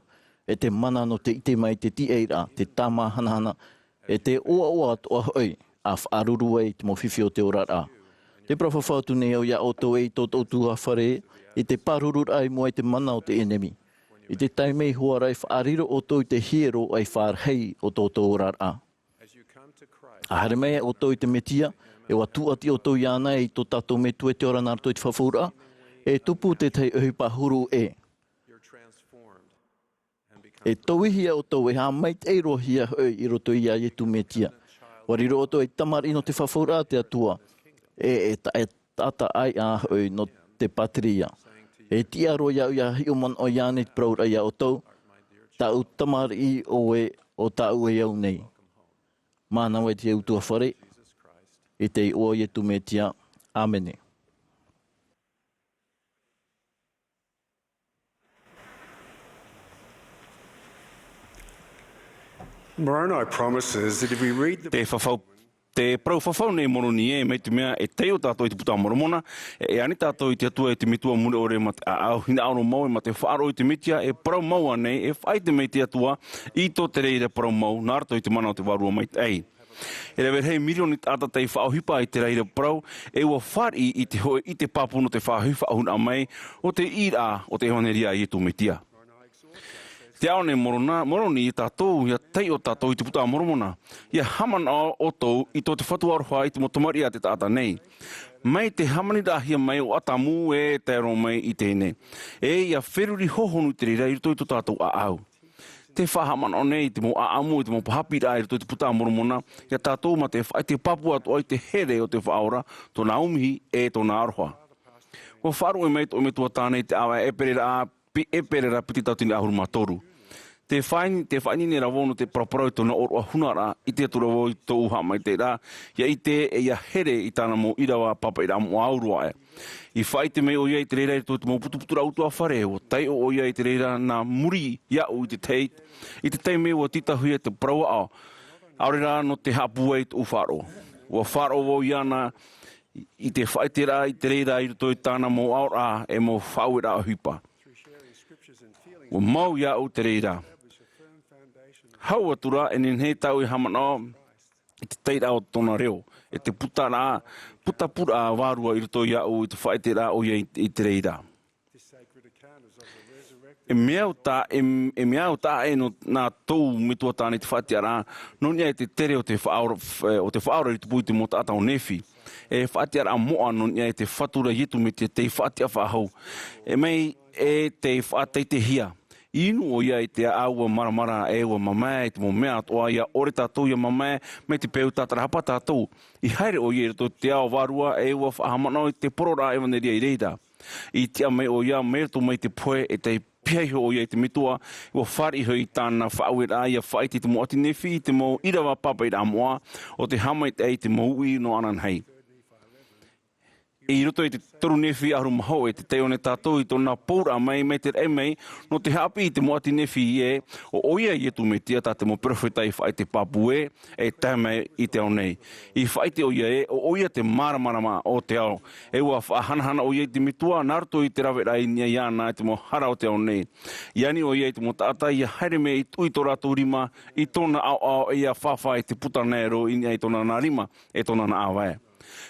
e te mana nō te ʻite mai i te tiʻairaʻa, te tāmāhanahana, e te ʻoaʻoa atoʻa hoʻi, ʻa faʻaruru ai i te mau fifi o te oraraʻa. Tē parau fafau atu nei au iā ʻoutou ē i tō ʻoutou ʻutuāfare, i te pārururaʻa i mua i te mana o te ʻenemi. I te taime i hua ra e faʻariro ʻoutou i te hiero ʻaifārahi o tō ʻoutou oraraʻa. ʻA haere mai ʻoutou i te Mesia, e ʻua tūʻati ʻoutou iāna i tō tātou Metua i te ora nā roto i te fafauraʻa, e tupu te tahi ʻohipa huru ʻē. E tauihia ʻoutou, e haʻamaitaʻi roa hia hoʻi i roto iā Iesu Mesia. ʻUa riro ʻoutou ei tamariʻi nō te fafauraʻa a te Atua, e, e ta-, e taʻata ʻāiʻa hoʻi nō te pātireia. E tiʻa roa iāʻu ʻia hiʻo manaʻo iāna i te parauraʻa iā ʻoutou, tāʻu tamariʻi ʻoe, ʻo tāʻu e au nei. Mānava i te ʻutuāfare, i te iʻoa o Iesu Mesia. ʻĀmene. Moroni promises that if we read the Te fafau, te parau fafau nei Moroni ē, mai te mea e taiʻo tātou i te Buka a Moromona, e, e ani tātou i te Atua, i te Metua mure ʻore mā te ʻāʻau, hinaʻaro mau, e mā te faʻaroʻo i te Mesia, e parau mau ānei, e faʻaʻite mai te Atua, i tō te reira parau mau, nā roto i te mana o te Vārua Maitaʻi. E rave rahi mirioni taʻata tei faʻaʻohipa i te reira parau, e ʻua fāriʻi i te hōʻē ʻite pāpū nō te faʻaʻohi-, faʻaʻohiparaʻa mai o te ʻīraʻa o te ʻevanelia a Iesu Mesia. Te aʻo nei Morona-, Moroni iā tātou, ʻia taiʻo tātou i te Buka a Moromona, ʻia haʻamanaʻo ʻoutou i tō te Fatu aroha i te mau tamariʻi a te taʻata nei. Mai te hāmaniraʻahia mai o Atamu e tae roa mai i teie nei. E ʻia feruri hōhonu i te reira i roto i tō tātou ʻāʻau. Te faʻahaʻamanaʻo nei i te mau ʻāʻamu, i te mau pāhaʻiraʻa i roto i te Buka a Moromona, iā tātou mā te faʻaʻite pāpū atoʻa i te here o te Faʻaora, tōna ʻaumihi, e tōna aroha. ʻUa faʻaruʻe mai tō ʻoe metua tāne i te ʻāvaʻe ʻEperēra, pi-, ʻEperēra piti tauatini ʻahuru mā toru. Tē faʻaʻi-, tē faʻaineine ra vau nō te paraparau i tōna ʻōroʻa hunaraʻa, ʻite atu ra vau i tōʻu haʻamaitaʻiraʻa, ʻia ʻite e ʻia here i tāna mau ʻīrava pāpaʻiraʻa moʻa au roa aʻe. I faʻaʻite mai ʻoia i te reira i tō te mau putuputuraʻa ʻutuāfare, ʻua taiʻo ʻoia i te reira nā muri iāʻu i te tahi, i te taime ʻua tītauhia te parau aʻo, ʻaore rā nō te haʻapūai i tōʻu faʻaroʻo. ʻUa faʻaroʻo vau iāna i te faʻaʻiteraʻa i te reira i roto i tāna mau aʻoraʻa e mau faʻaueraʻa ʻohipa. ʻUa mau iāʻu te reira. Hau atu ra, e nehenehe tāʻu e haʻamanaʻo i te tairaʻa o tōna reo, e te putaraʻa, putapūraʻa vārua i roto iāʻu i te faʻaʻiteraʻa ʻoia i, i te reira. E mea au tā, e, e mea au tā e nō, nā tōʻu metua tāne i te faʻatiʻaraʻa, nō niʻa i te tere o te Faʻaora, o te Faʻaora i tupu i te mau taʻata o Nephi. E faʻatiʻaraʻa moʻa nō niʻa i te Fatu ra Iesu Mesia tei faʻatiʻa faʻahou. E mai e tei faʻateiteihia. I inu ʻoia i te ʻāʻau ʻua maramara, ʻe ʻua mamae i te mau mea atoʻa ʻia ʻore tātou ʻia mamae, mai te peu tātarahapa tātou. I haere ʻoia i roto i te ao vārua, ʻe ʻua faʻahaʻamanaʻo i te poroʻraʻa ʻevanelia i reira. I tiʻa mai ʻoia, mai roto mai te pohe, ʻe tei pihaʻi iho ʻoia i te Metua, ʻua fāriʻi iho i tāna faʻaueraʻa ʻia faʻaʻite i te mau ʻāti Nephi i te mau ʻīrava pāpaʻiraʻa moʻa, ʻo te haʻamaitaʻi i te mau uʻi nō ananahi. I roto i te toru Nephi ʻahuru mā hōʻē, tē taiʻo nei tātou i tōna pouraʻa mai, mai te raʻi mai, nō te haʻapiʻi i te mau ʻāti Nephi ē, ʻo ʻoia Iesu Mesia tā te mau perofeta i faʻaʻite pāpū ē, e tae mai i te ao nei. I faʻaʻite ʻoia ē, ʻo ʻoia te māramarama o te ao. ʻE ʻua faʻahanahana ʻoia i te Metua, nā roto i te raveraʻa i niʻa iāna i te mau hara o te ao nei. I ani ʻoia i te mau taʻata ʻia haere mai i tuʻu i tō rātou rima, i tōna ʻaoʻao ʻe ʻia fāfā i te puta naero i niʻa i tōna nā rima, ʻe tōna nā ʻāvae.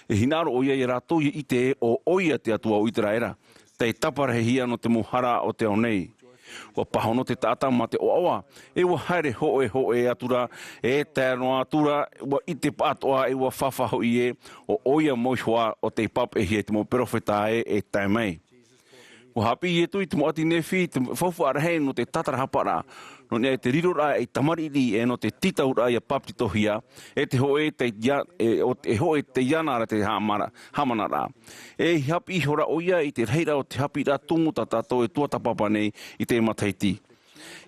E hinaʻaro ʻoia ia rātou ʻia ʻite ē, ʻo ʻoia te Atua o ʻĪteraʻera, tei taparahi hia nō te mau hara o te ao nei. ʻUa pāhono te taʻata mā te ʻoaʻoa, ʻe ʻua haere hōʻē hōʻē atu ra, ʻe tae noa atu ra, ʻua ʻite pāʻatoʻa ʻe ʻua fāfā hoʻi ē, ʻo ʻoia mau iho ā ʻo tei pāpaʻihia i te mau perofeta ē, e tae mai. ʻUa haʻapiʻi Iesu i te mau ʻāti Nephi, te faufaʻa rahi nō te tātarahaparaʻa, nō niʻa i te riroraʻa ei tamariʻi ʻe nō te tītauraʻa ʻia bapetizohia, ʻe te hōʻē tei ia-, ʻe, ʻo te hōʻē tei iāna ra te haʻamana-, haʻamanaraʻa. ʻE i haʻapiʻi ihora ʻoia i te rahiraʻa o te haʻapiʻiraʻa tumu tā tātou e tuatāpapa nei i te matahiti.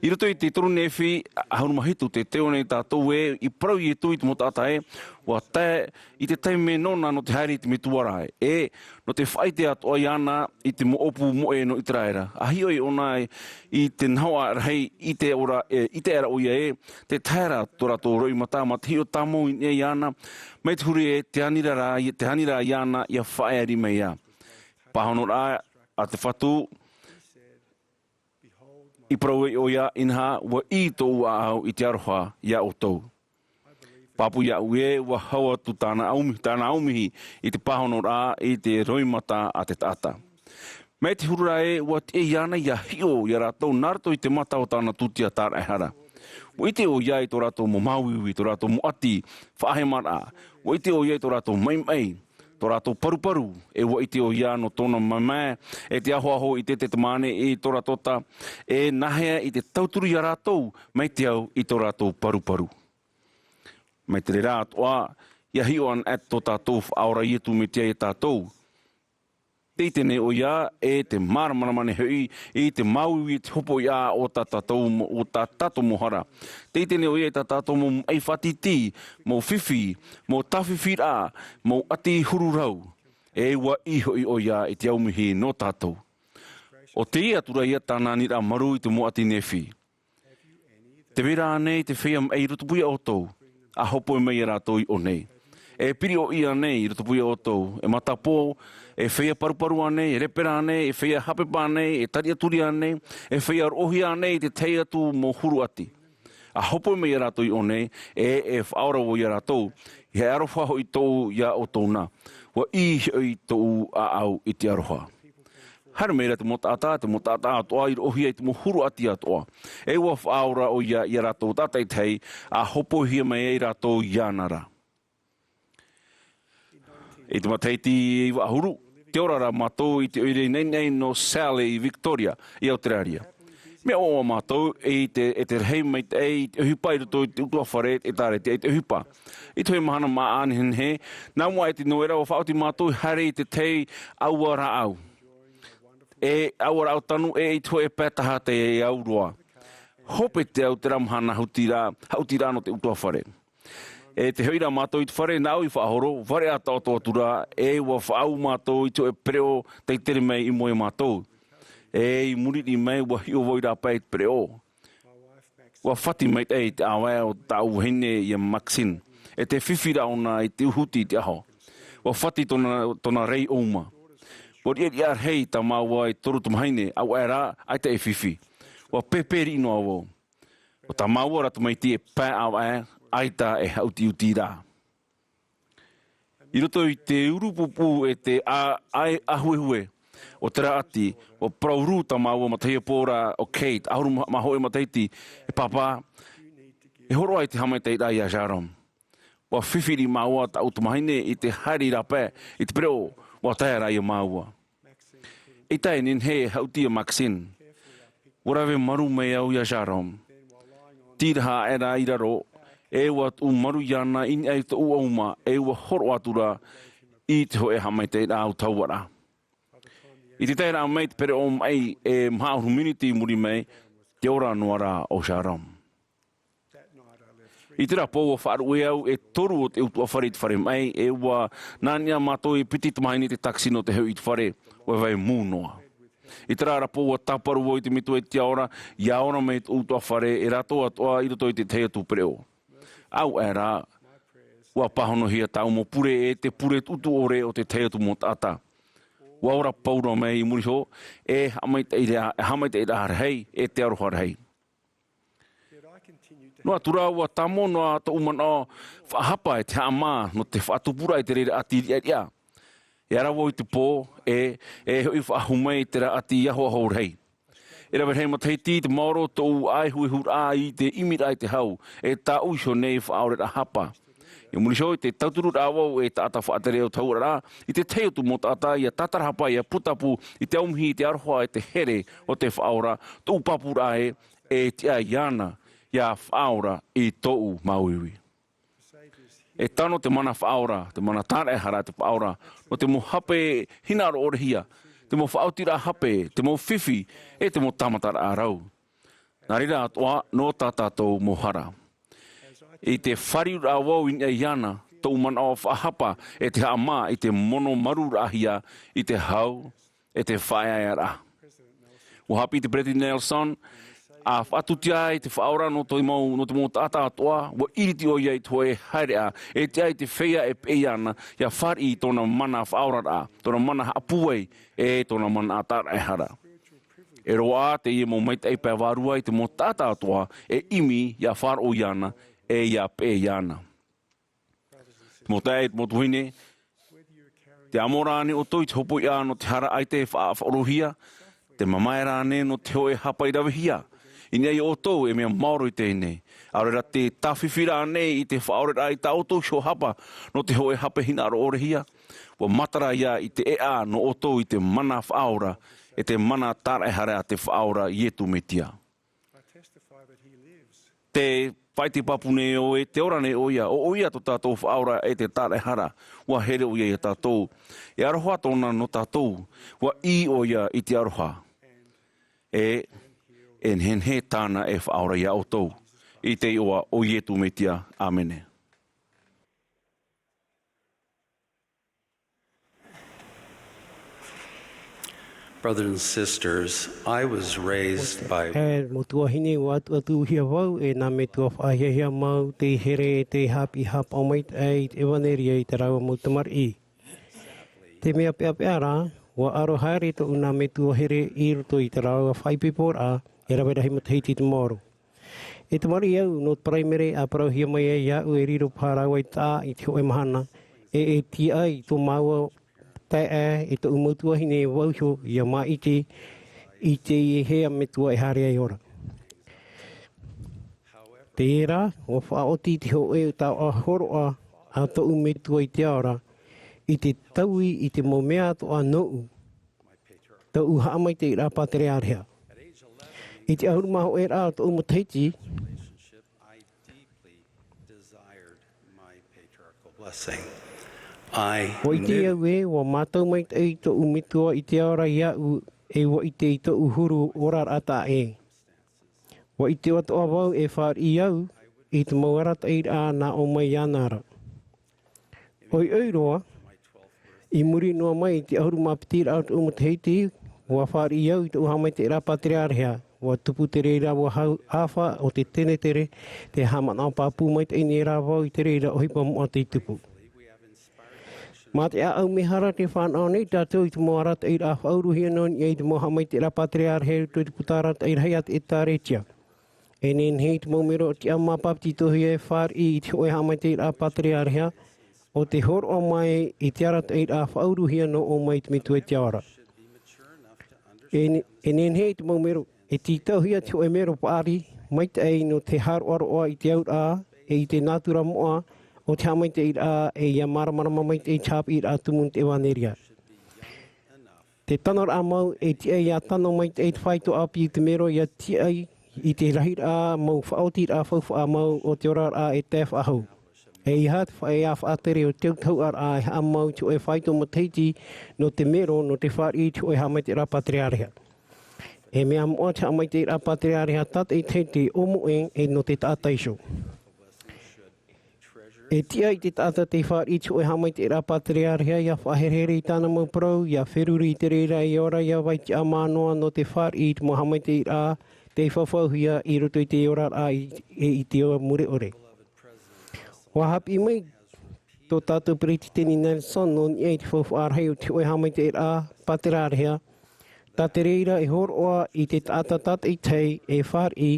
I roto i te toru Nephi ʻahuru mā hitu, tē taiʻo nei tātou ē, i parau Iesu i te mau taʻata ē, ʻua tae i te taime nōna nō te haere i te Metua ra, ʻe nō te faʻaʻite atoʻa iāna i te mau ʻōpū moʻe nō ʻĪteraʻera. ʻA hiʻo ʻoia i te nahoʻa rahi, ʻite ʻoia, ʻe, ʻite ra ʻoia ē, tē tae ra tō rātou roimata mā te hiʻo tāmau i niʻa iāna, mai te huru ē, tē ani ra, tē ani ra iāna ʻia faʻaeʻa mai ā. Pāhonoraʻa a te Fatu, i parau ai ʻoia, inaha, ʻua ʻī tōʻu ʻāʻau i te aroha iā ʻoutou. Pāpū iāʻu ē, ʻua hau atu tāna aumi-, tāna aumihi i te pāhonoraʻa, i te roimata a te taʻata. Mai te huru ra ē, ʻua tiʻa iāna ʻia hiʻo iā rātou nā roto i te mata o tāna tūtia tāraʻehara. ʻUa ʻite ʻoia i tō rātou mau māuiui, tō rātou mau ʻati faʻahemaraʻa. ʻUa ʻite ʻoia i tō rātou maʻimaʻi, tō rātou paruparu, ʻe ʻua ʻite ʻoia nō tōna mamae, ʻe te ahoaho i te Ietemane i tō rātou ta, ʻe nāhea i te tauturu iā rātou mai te au i tō rātou paruparu. Mai te reira atoʻa, ʻia hiʻo ana atu tō tātou Faʻaora Iesu Mesia iā tātou. Tē ʻite nei ʻoia, ʻe tē māramarama nei hoʻi i te māuiui, te hopoiʻa o tā tātou mo-, o tā tātou mau hara. Tē ʻite nei ʻoia i tā tātou mau maʻi faʻatītī, mau fifi, mau tāfifiraʻa, mau ʻati huru rau. ʻE ʻua ʻī hoʻi ʻoia i te aumihi nō tātou. ʻO teie atu ra ia tāna aniraʻa marū i te mau ʻāti Nephi. Tē vai ra ānei te feiā maʻi i rotopū iā ʻoutou, ʻa hōpoi mai ia rātou i ʻō nei? E piriʻoʻi ānei i rotopū iā ʻoutou, e matapō, e feiā paruparu ānei, e repera ānei, e feiā haʻapepa ānei, e tariʻaturi ānei, e feiā roʻohia ānei i te tahi atu mau huru ʻati? ʻA hōpoi mai ia rātou i ʻō nei, ʻe, e faʻaora vau ia rātou, ʻeiaha e aroha hoʻi tōʻu iā ʻoutou na. ʻUa ʻī hoʻi tōʻu ʻāʻau i te aroha. Haere mai ra te mau taʻata, te mau taʻata atoʻa i roʻohia i te mau huru ʻati atoʻa. ʻE ʻua faʻaora ʻoia ia rātou tātaʻitahi, ʻa hōpoihia mai ai rātou iāna ra. I te matahiti iva ʻahuru, tē ora ra mātou i te ʻoire nainai nō Sale i Victoria, i Auteraria. Mea ʻoaʻoa mātou i te, e te rahi maitaʻi i te ʻohipa i roto i te ʻutuāfare, e tāretia i te ʻohipa. I te hōʻē mahana māʻa nehenehe, nā mua aʻe te noera, ʻua faʻaoti mātou i haere i te tahi ʻāua rāʻau. E ʻāua rāʻau tanu, ʻe i te hōʻē pae taha tei au roa. Hope te au terā mahana haʻutiraʻa, haʻutiraʻa nō te ʻutuāfare. E tē hoʻi ra mātou i te fare, nāʻu i faʻahoro, fare ʻa taʻoto atu ra, ʻe ʻua faʻaū mātou i te hōʻē pereʻo tei tere mai i mua iā mātou. ʻE i muri mai, ʻua hiʻo vau i rāpae i te pereʻo. ʻUa fati maitaʻi te ʻāvae o tāʻu vahine iā Maxine, ʻe te fifi ra ʻōna i te ʻuhuti i te aho. ʻUa fati tōna, tōna rei ʻōuma. ʻUa riʻariʻa rahi tā māua e toru tamāhine, ʻaita rā, ʻaita e fifi. ʻUa pēpē riʻi noa vau. ʻO tā māua ra tamaiti e pae ʻāvae, ʻaita e haʻutiʻuti ra. I roto i te ʻurupūpū ʻe te ʻa-, ʻae-, ʻāhuehue o terā ʻati, ʻua parau huru tā māua matahiapo ra ʻo Kate, ʻahuru mā-, mā hōʻē matahiti, e pāpā, e hōroʻa i te haʻamaitaʻiraʻa iā Sharon. ʻUa fifi riʻi māua tāʻu tamāhine i te haere i rāpae, i te pereʻo, ʻua tae ra iā māua. ʻAita e nehenehe e haʻuti iā Maxine. Ua rave maru mai au iā Sharon. Tīraha aʻera i raro, e ua tuʻu maru iāna i niʻa i tōʻu ʻauma, e ua horo atu ra i te hōʻē haʻamaitaʻiraʻa autahuʻaraʻa. I te taeraʻa mai te pereʻoʻo maʻi e maha ʻahuru miniti i muri mai, tē ora noa ra ʻo Sharon. I terā pō ua faʻaruʻe au e toru o te ʻutuāfare i te fare maʻi, e ua nā niʻa mātou e piti tamāhine i te takisi nō te hoʻi i te fare, ʻua vai mū noa. I terā ra pō ua tāparu vau i te metua i te ao ra, ʻia ora mai tōʻu ʻutuāfare e rātou atoʻa i roto i te tahi atu pereʻoʻo. Au aʻera, ʻua pāhonohia tāʻu mau pure e te pure tuʻutuʻu ʻore o te tahi atu mau taʻata. ʻUa ora paʻi ra mai i muri iho, e haʻamaitaʻiraʻa, haʻamaitaʻiraʻa rahi, e te aroha rahi. Noa atu rā ʻua tāmau noa tōʻu manaʻo faʻahapa e te haʻamā nō te faʻatupuraʻa i te reira ʻati riʻariʻa. E ara vau i te pō, e, e hoʻi faʻahou mai i terā ʻati ahoaho rahi. E rave rahi matahiti te maoro tōʻu ʻāehuehuraʻa i te ʻimiraʻa i te hau, e tāʻu iho nei faʻaoreraʻa hapa. I muri iho i te tautururaʻa vau e taʻata faʻatere autahuʻaraʻa, i te tahi atu mau taʻata ʻia tātarahapa ʻia putapū i te ʻaumihi i te aroha e te here o te Faʻaora, tōʻu pāpūraʻa ē, e tiʻa iāna, ʻia faʻaora i tōʻu māuiui. E tano te mana faʻaora, te mana tāraʻehara a te Faʻaora, nō te mau hape hinaʻaro ʻore hia, te mau faʻaotiraʻa hape, te mau fifi, e te mau tāmataraʻa rau. Nā reira atoʻa, nō tā tātou mau hara. I te fāriuraʻa vau i niʻa iāna, tōʻu manaʻo faʻahapa e te haʻamā i te mono marūraʻahia i te hau, e te faʻaeaearaʻa. ʻUa haʻapiʻi te Peretiteni Nelson, ʻa faʻatūtia ai te Faʻaora nō te mau, nō te mau taʻata atoʻa, ʻua ʻiriti ʻoia i te hōʻē haereʻa, e tiʻa i te feiā e peʻe iāna, ʻia fāriʻi i tōna mana faʻaoraraʻa, tōna mana haʻapūai, e tōna mana tāraʻehara. E roaʻa teie mau maitaʻi pae vārua i te mau taʻata atoʻa, e ʻimi ʻia faʻaroʻo iāna, e ʻia peʻe iāna. Te mau taeaʻe, te mau tuahine, tē amo ra ānei ʻoutou i te hopoiʻa nō te hara ʻaita e faʻa-, faʻaorohia, tē mamae ra ānei nō te hōʻē hapa i ravehia, i niʻa iā ʻoutou e mea maoro i teie nei, ʻaore rā tē tāfifi ra ānei i te faʻaoreraʻa i tā ʻoutou iho hapa nō te hōʻē hape hinaʻaro ʻore hia, ʻua matara ïa i te ʻēʻa nō ʻoutou i te mana faʻaora, e te mana tāraʻehara a te Faʻaora Ietu Metia. Te faʻaʻite pāpū nei au ē, tē ora nei ʻoia, ʻo ʻoia tō tātou Faʻaora e te tāraʻehara, ʻua here ʻoia iā tātou. E aroha tōna nō tātou, ʻua ʻī ʻoia i te aroha. E, e nehenehe tāna e faʻaora iā ʻoutou. I te iʻoa o Ietu Metia, ʻāmene. Brothers and sisters, I was raised by E, mau tuahine, ʻua ʻatuʻatuhia vau e nā metua faʻahiahia mau tei here e tei haʻapiʻi haʻapaʻo maitaʻi i te ʻevanelia i tā rāua mau tamariʻi. Te mea peʻapeʻa rā, ʻua ʻaro haere tōʻu nā metua here i roto i tā rāua faʻaipoiporaʻa, e rave rahi matahiti te maoro. E tamariʻi au nō te paraimere, ʻa parauhia mai ai iāʻu e riro paha rāua i te taʻa i te hōʻē mahana, e, e tiʻa ai tō māua taeaʻe e tōʻu mau tuahine vau iho ʻia māʻiti i te hea metua e haere ai ora. Terā, ʻua faʻaoti te hōʻē taoʻa hōroʻa a tōʻu metua i te ao ra, i te taui i te mau mea atoʻa nōʻu, tōʻu haʻamaitaʻiraʻa pātereareha. I te ʻahuru mā hōʻē raʻa o tōʻu matahiti, ʻua ʻite au ē, ʻua mātau maitaʻi tōʻu metua i te ao ra iāʻu, e ʻua ʻite i tōʻu huru oraraʻa taʻa ʻē. ʻUa ʻite atoʻa vau e fāriʻi au i te mau arataʻiraʻa nā ʻō mai iāna ra. ʻOiʻoi roa, i muri noa mai i te ʻahuru mā piti raʻa o tōʻu matahiti, ʻua fāriʻi au i tōʻu haʻamaitaʻiraʻa pātereareha, ʻua tupu te reira ʻāfa o te tenetere, tē haʻamanaʻo pāpū maitaʻi nei rā vau i te reira ʻohipa moʻa tei tupu. Mā te ʻāʻau mehara tē fānaʻo nei tātou i te mau arataʻiraʻa faʻauruhia nō niʻa i te mau haʻamaitaʻiraʻa pātereareha i roto i te puta arataʻi rahi a te ʻĒtārētia. E nehenehe te mau mero tiʻamā pāpetitohia e fāriʻi i te hōʻē haʻamaitaʻiraʻa pātereareha, ʻo tē hōroʻa mai i te arataʻiraʻa faʻauruhia nō ʻō mai i te metua i te ao ra. E ne-, e nehenehe te mau mero, e tītauhia te hōʻē mero paʻari maitaʻi nō te haroʻaroʻa i te auraʻa, e i te nātura moʻa o te haʻamaitaʻiraʻa, e ʻia māramarama maitaʻi i te haʻapiʻiraʻa tumu nō te ʻevanelia. Te tanoraʻa mau e tiʻa ia tano maitaʻi te faito ʻāpī i te mero ia tiʻa i te rahiraʻa mau faʻaotiraʻa faufaʻa mau o te oraraʻa e tae faʻahou. E ʻeiaha te faʻaea faʻatere o te autahuʻaraʻa e haʻamau i te hōʻē faito matahiti nō te mero nō te fāriʻi i te hōʻē haʻamaitaʻiraʻa pātereareha. E mea moʻa te haʻamaitaʻiraʻa pātereareha tātaʻitahi te ʻōmoʻe e nō te taʻata iho. E tiʻa i te taʻata tei fāriʻi i te hōʻē haʻamaitaʻiraʻa pātereareha ia faʻaherehere i tāna mau parau, ia feruri i te reira e ora ia vai tiʻamā noa nō te fāriʻi i te mau haʻamaitaʻiraʻa tei fafauhia i roto i te oraraʻa i, e i te mure ʻore. ʻUa haʻapiʻi mai tō tātou Peretiteni Nelson nō niʻa i te faufaʻa rahi o te hōʻē haʻamaitaʻiraʻa pātereareha, tā te reira e hōroʻa i te taʻata tātaʻitahi e fāriʻi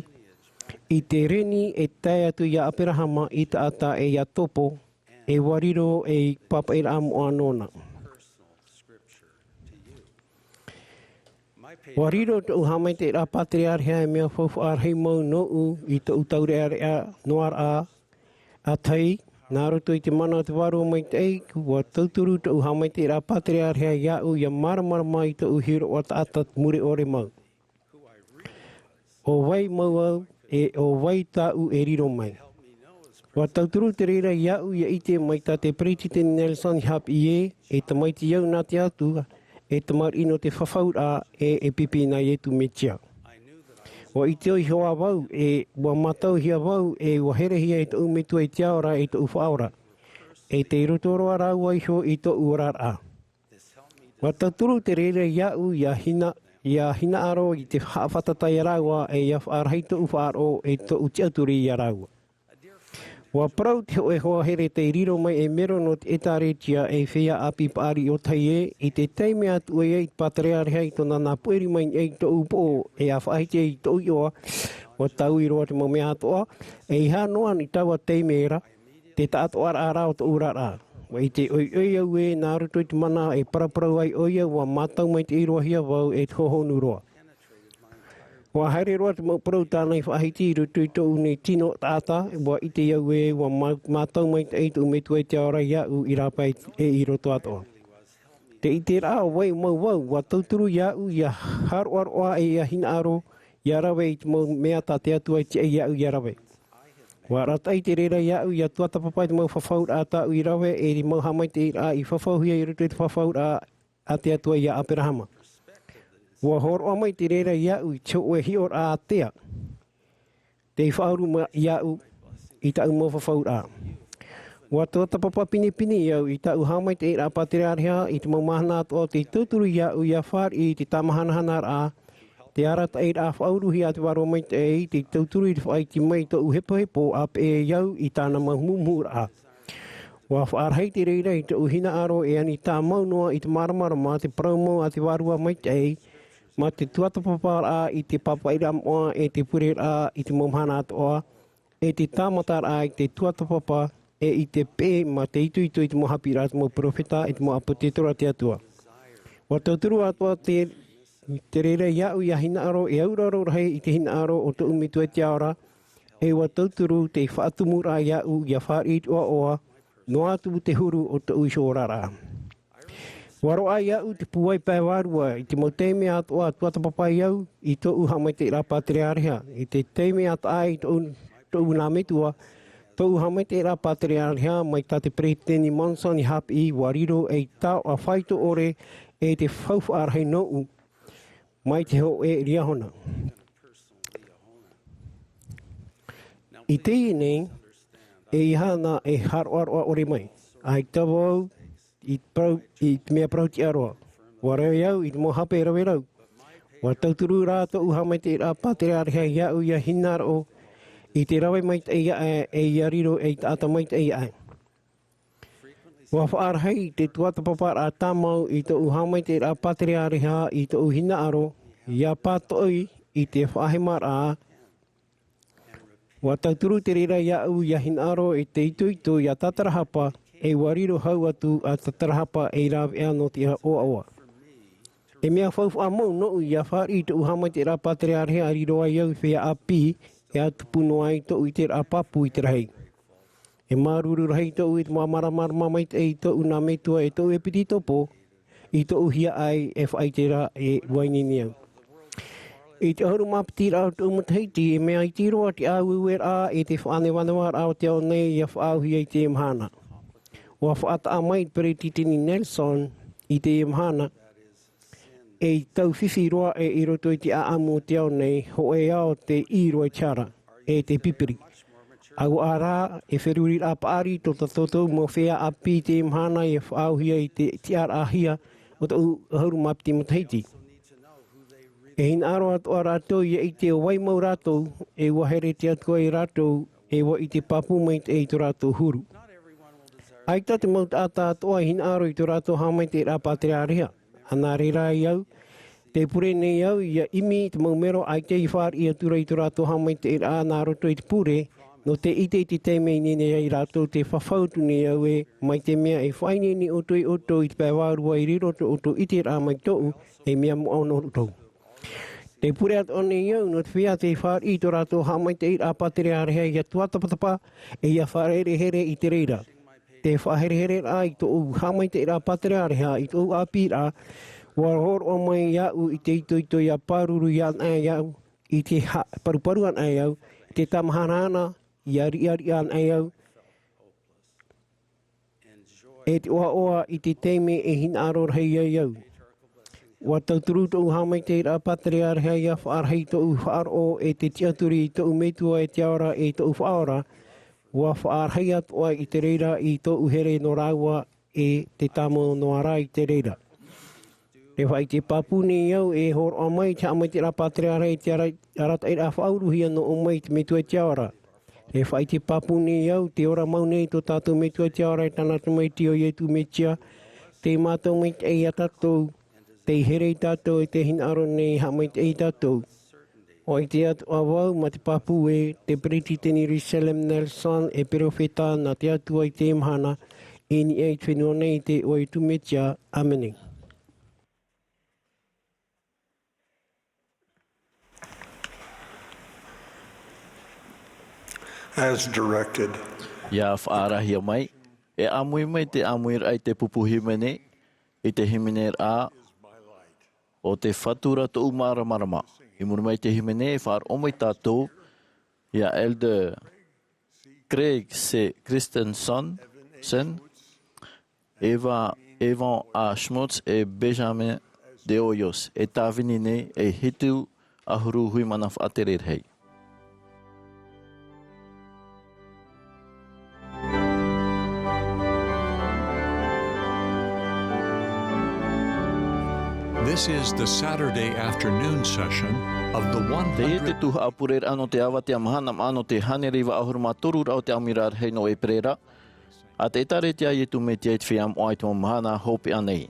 i te reni e tae atu ia Aperahama, i taʻata e ia topo, e ʻua riro ei pāpaʻiraʻa moʻa nōna. ʻUa riro tōʻu haʻamaitaʻiraʻa pātereareha e mea faufaʻa rahi mau nōʻu i tōʻu taureʻareʻa noa raʻa, ʻa tahi, nā roto i te mana o te Vārua Maitaʻi, ʻua tauturu tōʻu haʻamaitaʻiraʻa pātereareha iāʻu ia māramarama i tōʻu hiroʻa taʻata mure ʻore mau. ʻO vai mau au, e ʻo vai tāʻu e riro mai. ʻUa tauturu te reira iāʻu ia ʻite mai tā te Peretiteni Nelson i haʻapiʻi ē, e tamaiti au nā te Atua, e tamariʻi nō te fafauraʻa, e, e pipi nā Iesu Mesia. ʻUa ʻite iho ā vau, e ʻua mātauhia vau, e ʻua herehia e tōʻu Metua i te Ao ra, e tōʻu Faʻaora. E tei roto roa rāua iho i tōʻu oraraʻa. ʻUa tauturu te reira iāʻu ia hina, ia hinaʻaro i te haʻafātata ia rāua, e ia faʻarahi tōʻu faʻaroʻo, e tōʻu tiʻaturi ia rāua. ʻUa parau te hōʻē hoa here tei riro mai ei mero nō te ʻĒtārētia ei feiā ʻāpī paʻari ʻōtahi ē, i te taime atu ai i te pātereareha i tōna nā puʻeri mai nei i tōʻu upoʻo e ʻa faʻahiti ai i tōʻu iʻoa, ʻua taui roa te mau mea atoʻa, ʻeiaha noa i taua taime ra, te taʻatoʻaraʻa ra o tōʻu oraraʻa. ʻUa ʻite ʻoiʻoi au ē, nā roto i te mana e paraparau ai ʻoia, ʻua mātau maitaʻi roa hia vau e te hohonu roa. ʻUa haere roa te mau parau tāna i faʻahiti i roto i tōʻu nei tino taʻata, ʻua ʻite au ē, ʻua mā-, mātau maitaʻi tōʻu Metua i te Ao ra iāʻu i rāpae e i roto atoʻa. Te ʻiteraʻa ʻo vai mau vau, ʻua tauturu iāʻu ia hāroʻaroʻa e ia hinaʻaro, ia rave i te mau mea tā te Atua i tiʻa iāʻu ia rave. ʻUa arataʻi te reira iāʻu ia tuatāpapa i te mau fafauraʻa tāʻu i rave, e te mau haʻamaitaʻiraʻa i fafauhia i roto i te fafauraʻa a te Atua ia Aperahama. ʻUa hōroʻa mai te reira iāʻu i te hōʻē hiʻoraʻa ātea. Tei faʻauru mai iāʻu i tāʻu mau fafauraʻa. ʻUa tuatāpapa pinepine au i tāʻu haʻamaitaʻiraʻa pātereareha i te mau mahana atoʻa tei tauturu iāʻu ia fāriʻi i te tāmahanahanaraʻa, te arataʻiraʻa faʻauruhia a te Vārua Maitaʻi, tei tauturu i te faʻaiti mai i tōʻu hepohepo ʻa peʻe au i tāna mau muhumuhuraʻa. ʻUa faʻarahi te reira i tōʻu hinaʻaro e ani tāmau noa i te māramarama, te parau mau a te Vārua Maitaʻi, mā te tuatāpaparaʻa i te pāpaʻiraʻa moʻa e te pureraʻa i te mau mahana atoʻa, e te tāmataraʻa i te tuatāpapa, e i te peʻe mā te itoito i te mau haʻapiʻiraʻa a te mau peropheta, e te mau ʻāpōsetolo a te Atua. ʻUa tauturu atoʻa te, te reira iāʻu ia hinaʻaro e auraro rahi i te hinaʻaro o tōʻu Metua i te Ao ra, e ʻua tauturu te faʻatumuraʻa iāʻu ia fāriʻi i te ʻoaʻoa, noa atu te huru o tōʻu iho oraraʻa. ʻUa roaʻa iāʻu te pūai pae vārua i te mau taime atoʻa tuatāpapa ai au i tōʻu haʻamaitaʻiraʻa pātereareha, i te taime a taʻa ai tōʻu, tōʻu nā metua, tōʻu haʻamaitaʻiraʻa pātereareha mai tā te Peretiteni Monson i haʻapiʻi, ʻua riro ei taoʻa faito ʻore e te faufaʻa rahi nōʻu mai te hōʻē Liahona. I teie nei, ʻeiaha na e hāroʻaroʻa ʻore mai, ʻaita vau i parau, i te mea parau tiʻa roa. ʻUa rave au i te mau hape rave rau. ʻUa tauturu rā tōʻu haʻamaitaʻiraʻa pātereareha iāʻu ia hinaʻaro i te rave maitaʻi aʻe, e ia riro ei taʻata maitaʻi aʻe. ʻUa faʻarahi te tuatāpaparaʻa tāmau i tōʻu haʻamaitaʻiraʻa pātereareha i tōʻu hinaʻaro, ia pātoʻi i te faʻahemaraʻa. ʻUa tauturu te reira iāʻu ia hinaʻaro i te itoito ia tātarahapa, e ʻua riro hau atu a tātarahapa ei rāveʻa nō te ʻoaʻoa. E mea faufaʻa mau nōʻu ia fāriʻi i tōʻu haʻamaitaʻiraʻa pātereareha a riro ai au i feiā ʻāpī, e ʻa tupu noa ai tōʻu ʻiteraʻa pāpū i te rahi. E māuruuru rahi tōʻu i te māramarama maitaʻi i tōʻu nā metua e tōʻu ʻepitopo, i tōʻu hiaʻai e faʻaʻite ra e ʻua ineine au. I te ʻahuru mā piti raʻa o tōʻu matahiti, e mea iti roa te ʻāueueraʻa e te faʻanevanevaraʻa o te ao nei ʻia faʻaauhia i teie mahana. ʻUa faʻataʻa mai te Peretiteni Nelson i teie mahana, e tau fifi roa e i roto i te ʻāʻamu o te ao nei, hōʻē ao tei ʻī roa i te hara, e te pipiri. ʻAuaʻa rā, e feruriraʻa paʻari tō tātou mau feiā ʻāpī i teie mahana ʻia faʻaauhia i te tiʻaraʻahia o tōʻu ʻahuru mā piti matahiti. E hinaʻaro atoʻa rātou ʻia ʻite ʻo vai mau rātou, e ʻua here te Atua ia rātou, e ʻua ʻite pāpū maitaʻi i tō rātou huru. ʻAita te mau taʻata atoʻa e hinaʻaro i tō rātou haʻamaitaʻiraʻa pātereareha. Nā reira au, tē pure nei au ʻia ʻimi i te mau mero ʻaita i fāriʻi atu ra i tō rātou haʻamaitaʻiraʻa nā roto i te pure, nō te ʻite i te taime e ineine ai rātou, tē fafau atu nei au ē, mai te mea e faʻaineine ʻoutou ia ʻoutou i te pae vārua i riro tō ʻoutou ʻiteraʻa mai tōʻu, e mea moʻa nō ʻoutou. Tē pure atoʻa nei au nō te feiā tei fāriʻi i tō rātou haʻamaitaʻiraʻa pātereareha ʻia tuatāpapa, e ʻia faʻaherehere i te reira. Te faʻaherehereraʻa i tōʻu haʻamaitaʻiraʻa pātereareha, i tōʻu ʻāpīraʻa, ʻua hōroʻa mai iāʻu i te itoito ʻia pāruru iāna e au, i te ha-, paruparu ana e au, i te tamahanahana, ʻia riʻariʻa ana e au, e te ʻoaʻoa i te taime e hinaʻaro rahi ai au. ʻUa tauturu tōʻu haʻamaitaʻiraʻa pātereareha ʻia faʻarahi tōʻu faʻaroʻo e te tiʻaturi i tōʻu Metua e te Ao ra e tōʻu Faʻaora, ʻua faʻarahi atoʻa i te reira i tōʻu here nō rāua e te tāmau noa ra i te reira. E faʻaʻite pāpū nei au e hōroʻa mai te haʻamaitaʻiraʻa pātereareha i te ara-, arataʻiraʻa faʻauruhia nō ʻō mai i te Metua e te Ao ra. E faʻaʻite pāpū nei au, tē ora mau nei tō tātou Metua e te Ao ra e tāna Tamaiti ʻo Ietu Mesia, tei mātau maitaʻi ia tātou, tei here ia tātou e tē hinaʻaro nei haʻamaitaʻi ia tātou. ʻUa ʻite atoʻa vau, mā te pāpū ē, te Peretiteni Russell M. Nelson, e perofeta nā te Atua i teie mahana, i niʻa i te fenua nei i te iʻoa o Ietu Mesia. ʻĀmene. As directed. ʻIa faʻaarahia mai, e ʻāmui mai te ʻāmuiraʻa i te pupu hīmene, i te hīmeneraʻa, ʻo te Fatu ra tōʻu māramarama. I muri mai i te hīmene, e faʻaroʻo mai tātou ia Elder Craig C. Christensen, Sen, Eva, Evan A. Schmutz e Benjamin de Hoyos, e tāvini nei e hitu ʻahuru hui mana faʻatere rahi. This is the Saturday afternoon session of the one hundred. Teie te tuhaʻa pureraʻa nō te avatea mahana maʻa nō te hānere iva ʻahuru mā toru raʻa o te ʻāmuiraʻa rahi nō ʻēperēra. ʻA te ʻĒtārētia a Ietu Mesia i te Feiā Moʻa i te mau mahana hopeʻa nei.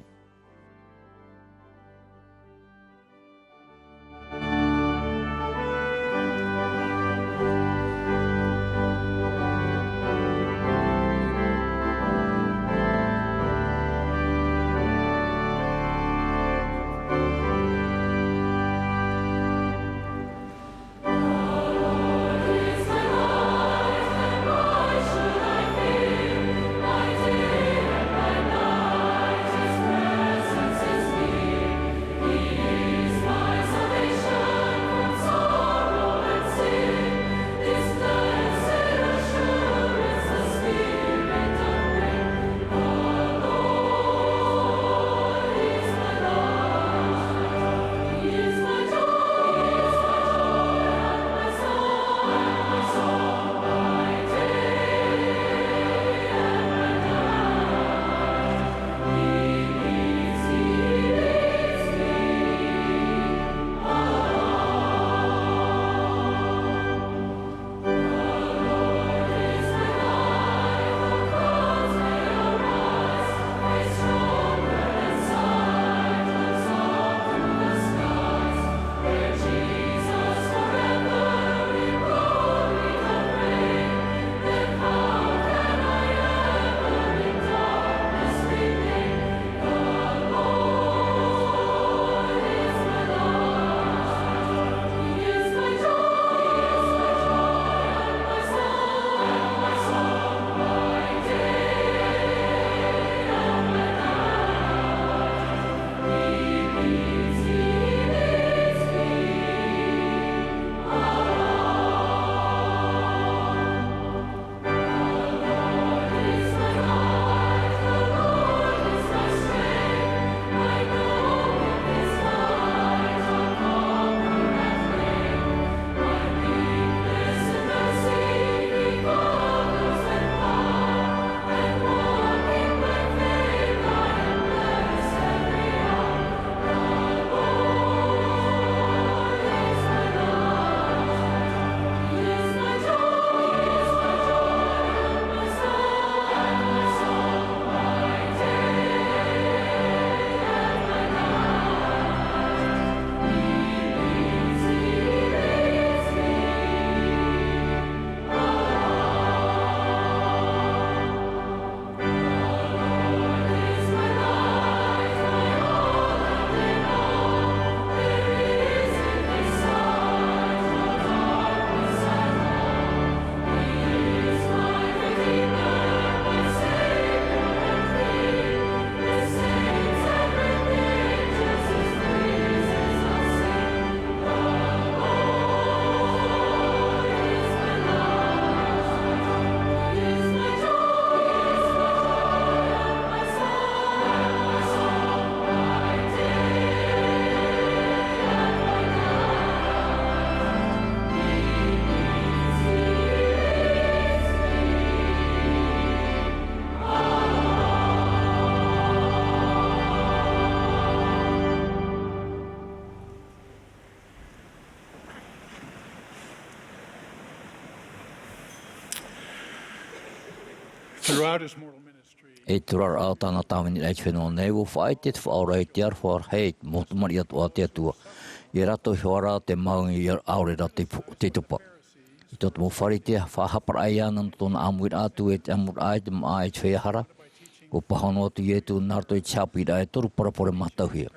Throughout his mortal ministry, e te oraraʻa o tāna tāviniraʻa i te fenua nei, ua faʻaʻite te Faʻaora i te aroha rahi i te mau tamariʻi atoʻa a te Atua. Ia rātou iho ā rā te mau i aore rā te, te topa. I tō te mau Pharisea, faʻahaparaʻa iāna nō tōna ʻāmuiraʻa atu e te ʻamuraʻa i te māʻa i te feiā hara, ua pāhono atu Iesu nā roto i te haʻapiʻiraʻa e toru parabole mātauhia.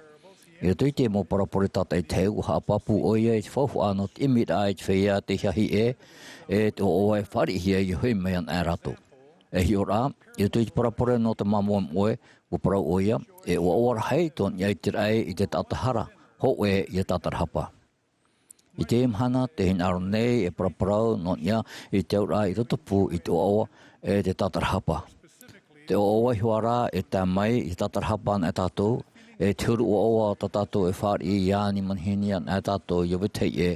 I roto i te mau parabole tātaʻitahi, ua haʻapāpū ʻoia i te faufaʻa nō te ʻimiraʻa i te feiā tei hahi ʻē, e te ʻoaʻoa e fāriʻihia i hoʻi mai ana e rātou. E hiʻo rā, i roto i te parabole nō te māmoemoe, ua parau ʻoia, e ʻoaʻoa rahi tō niʻa i te raʻi i te taʻata hara, hōʻē ia tātarahapa. I teie mahana, tē hinaʻaro nei e paraparau nō niʻa i te auraʻa i rotopū i te ʻoaʻoa e te tātarahapa. Te ʻoaʻoa iho ā rā e tae mai i te tātarahapa ana e tātou, e te huru ʻoaʻoa tā tātou e fāriʻi i ani manihini ana e tātou i ʻō vetahi ʻē,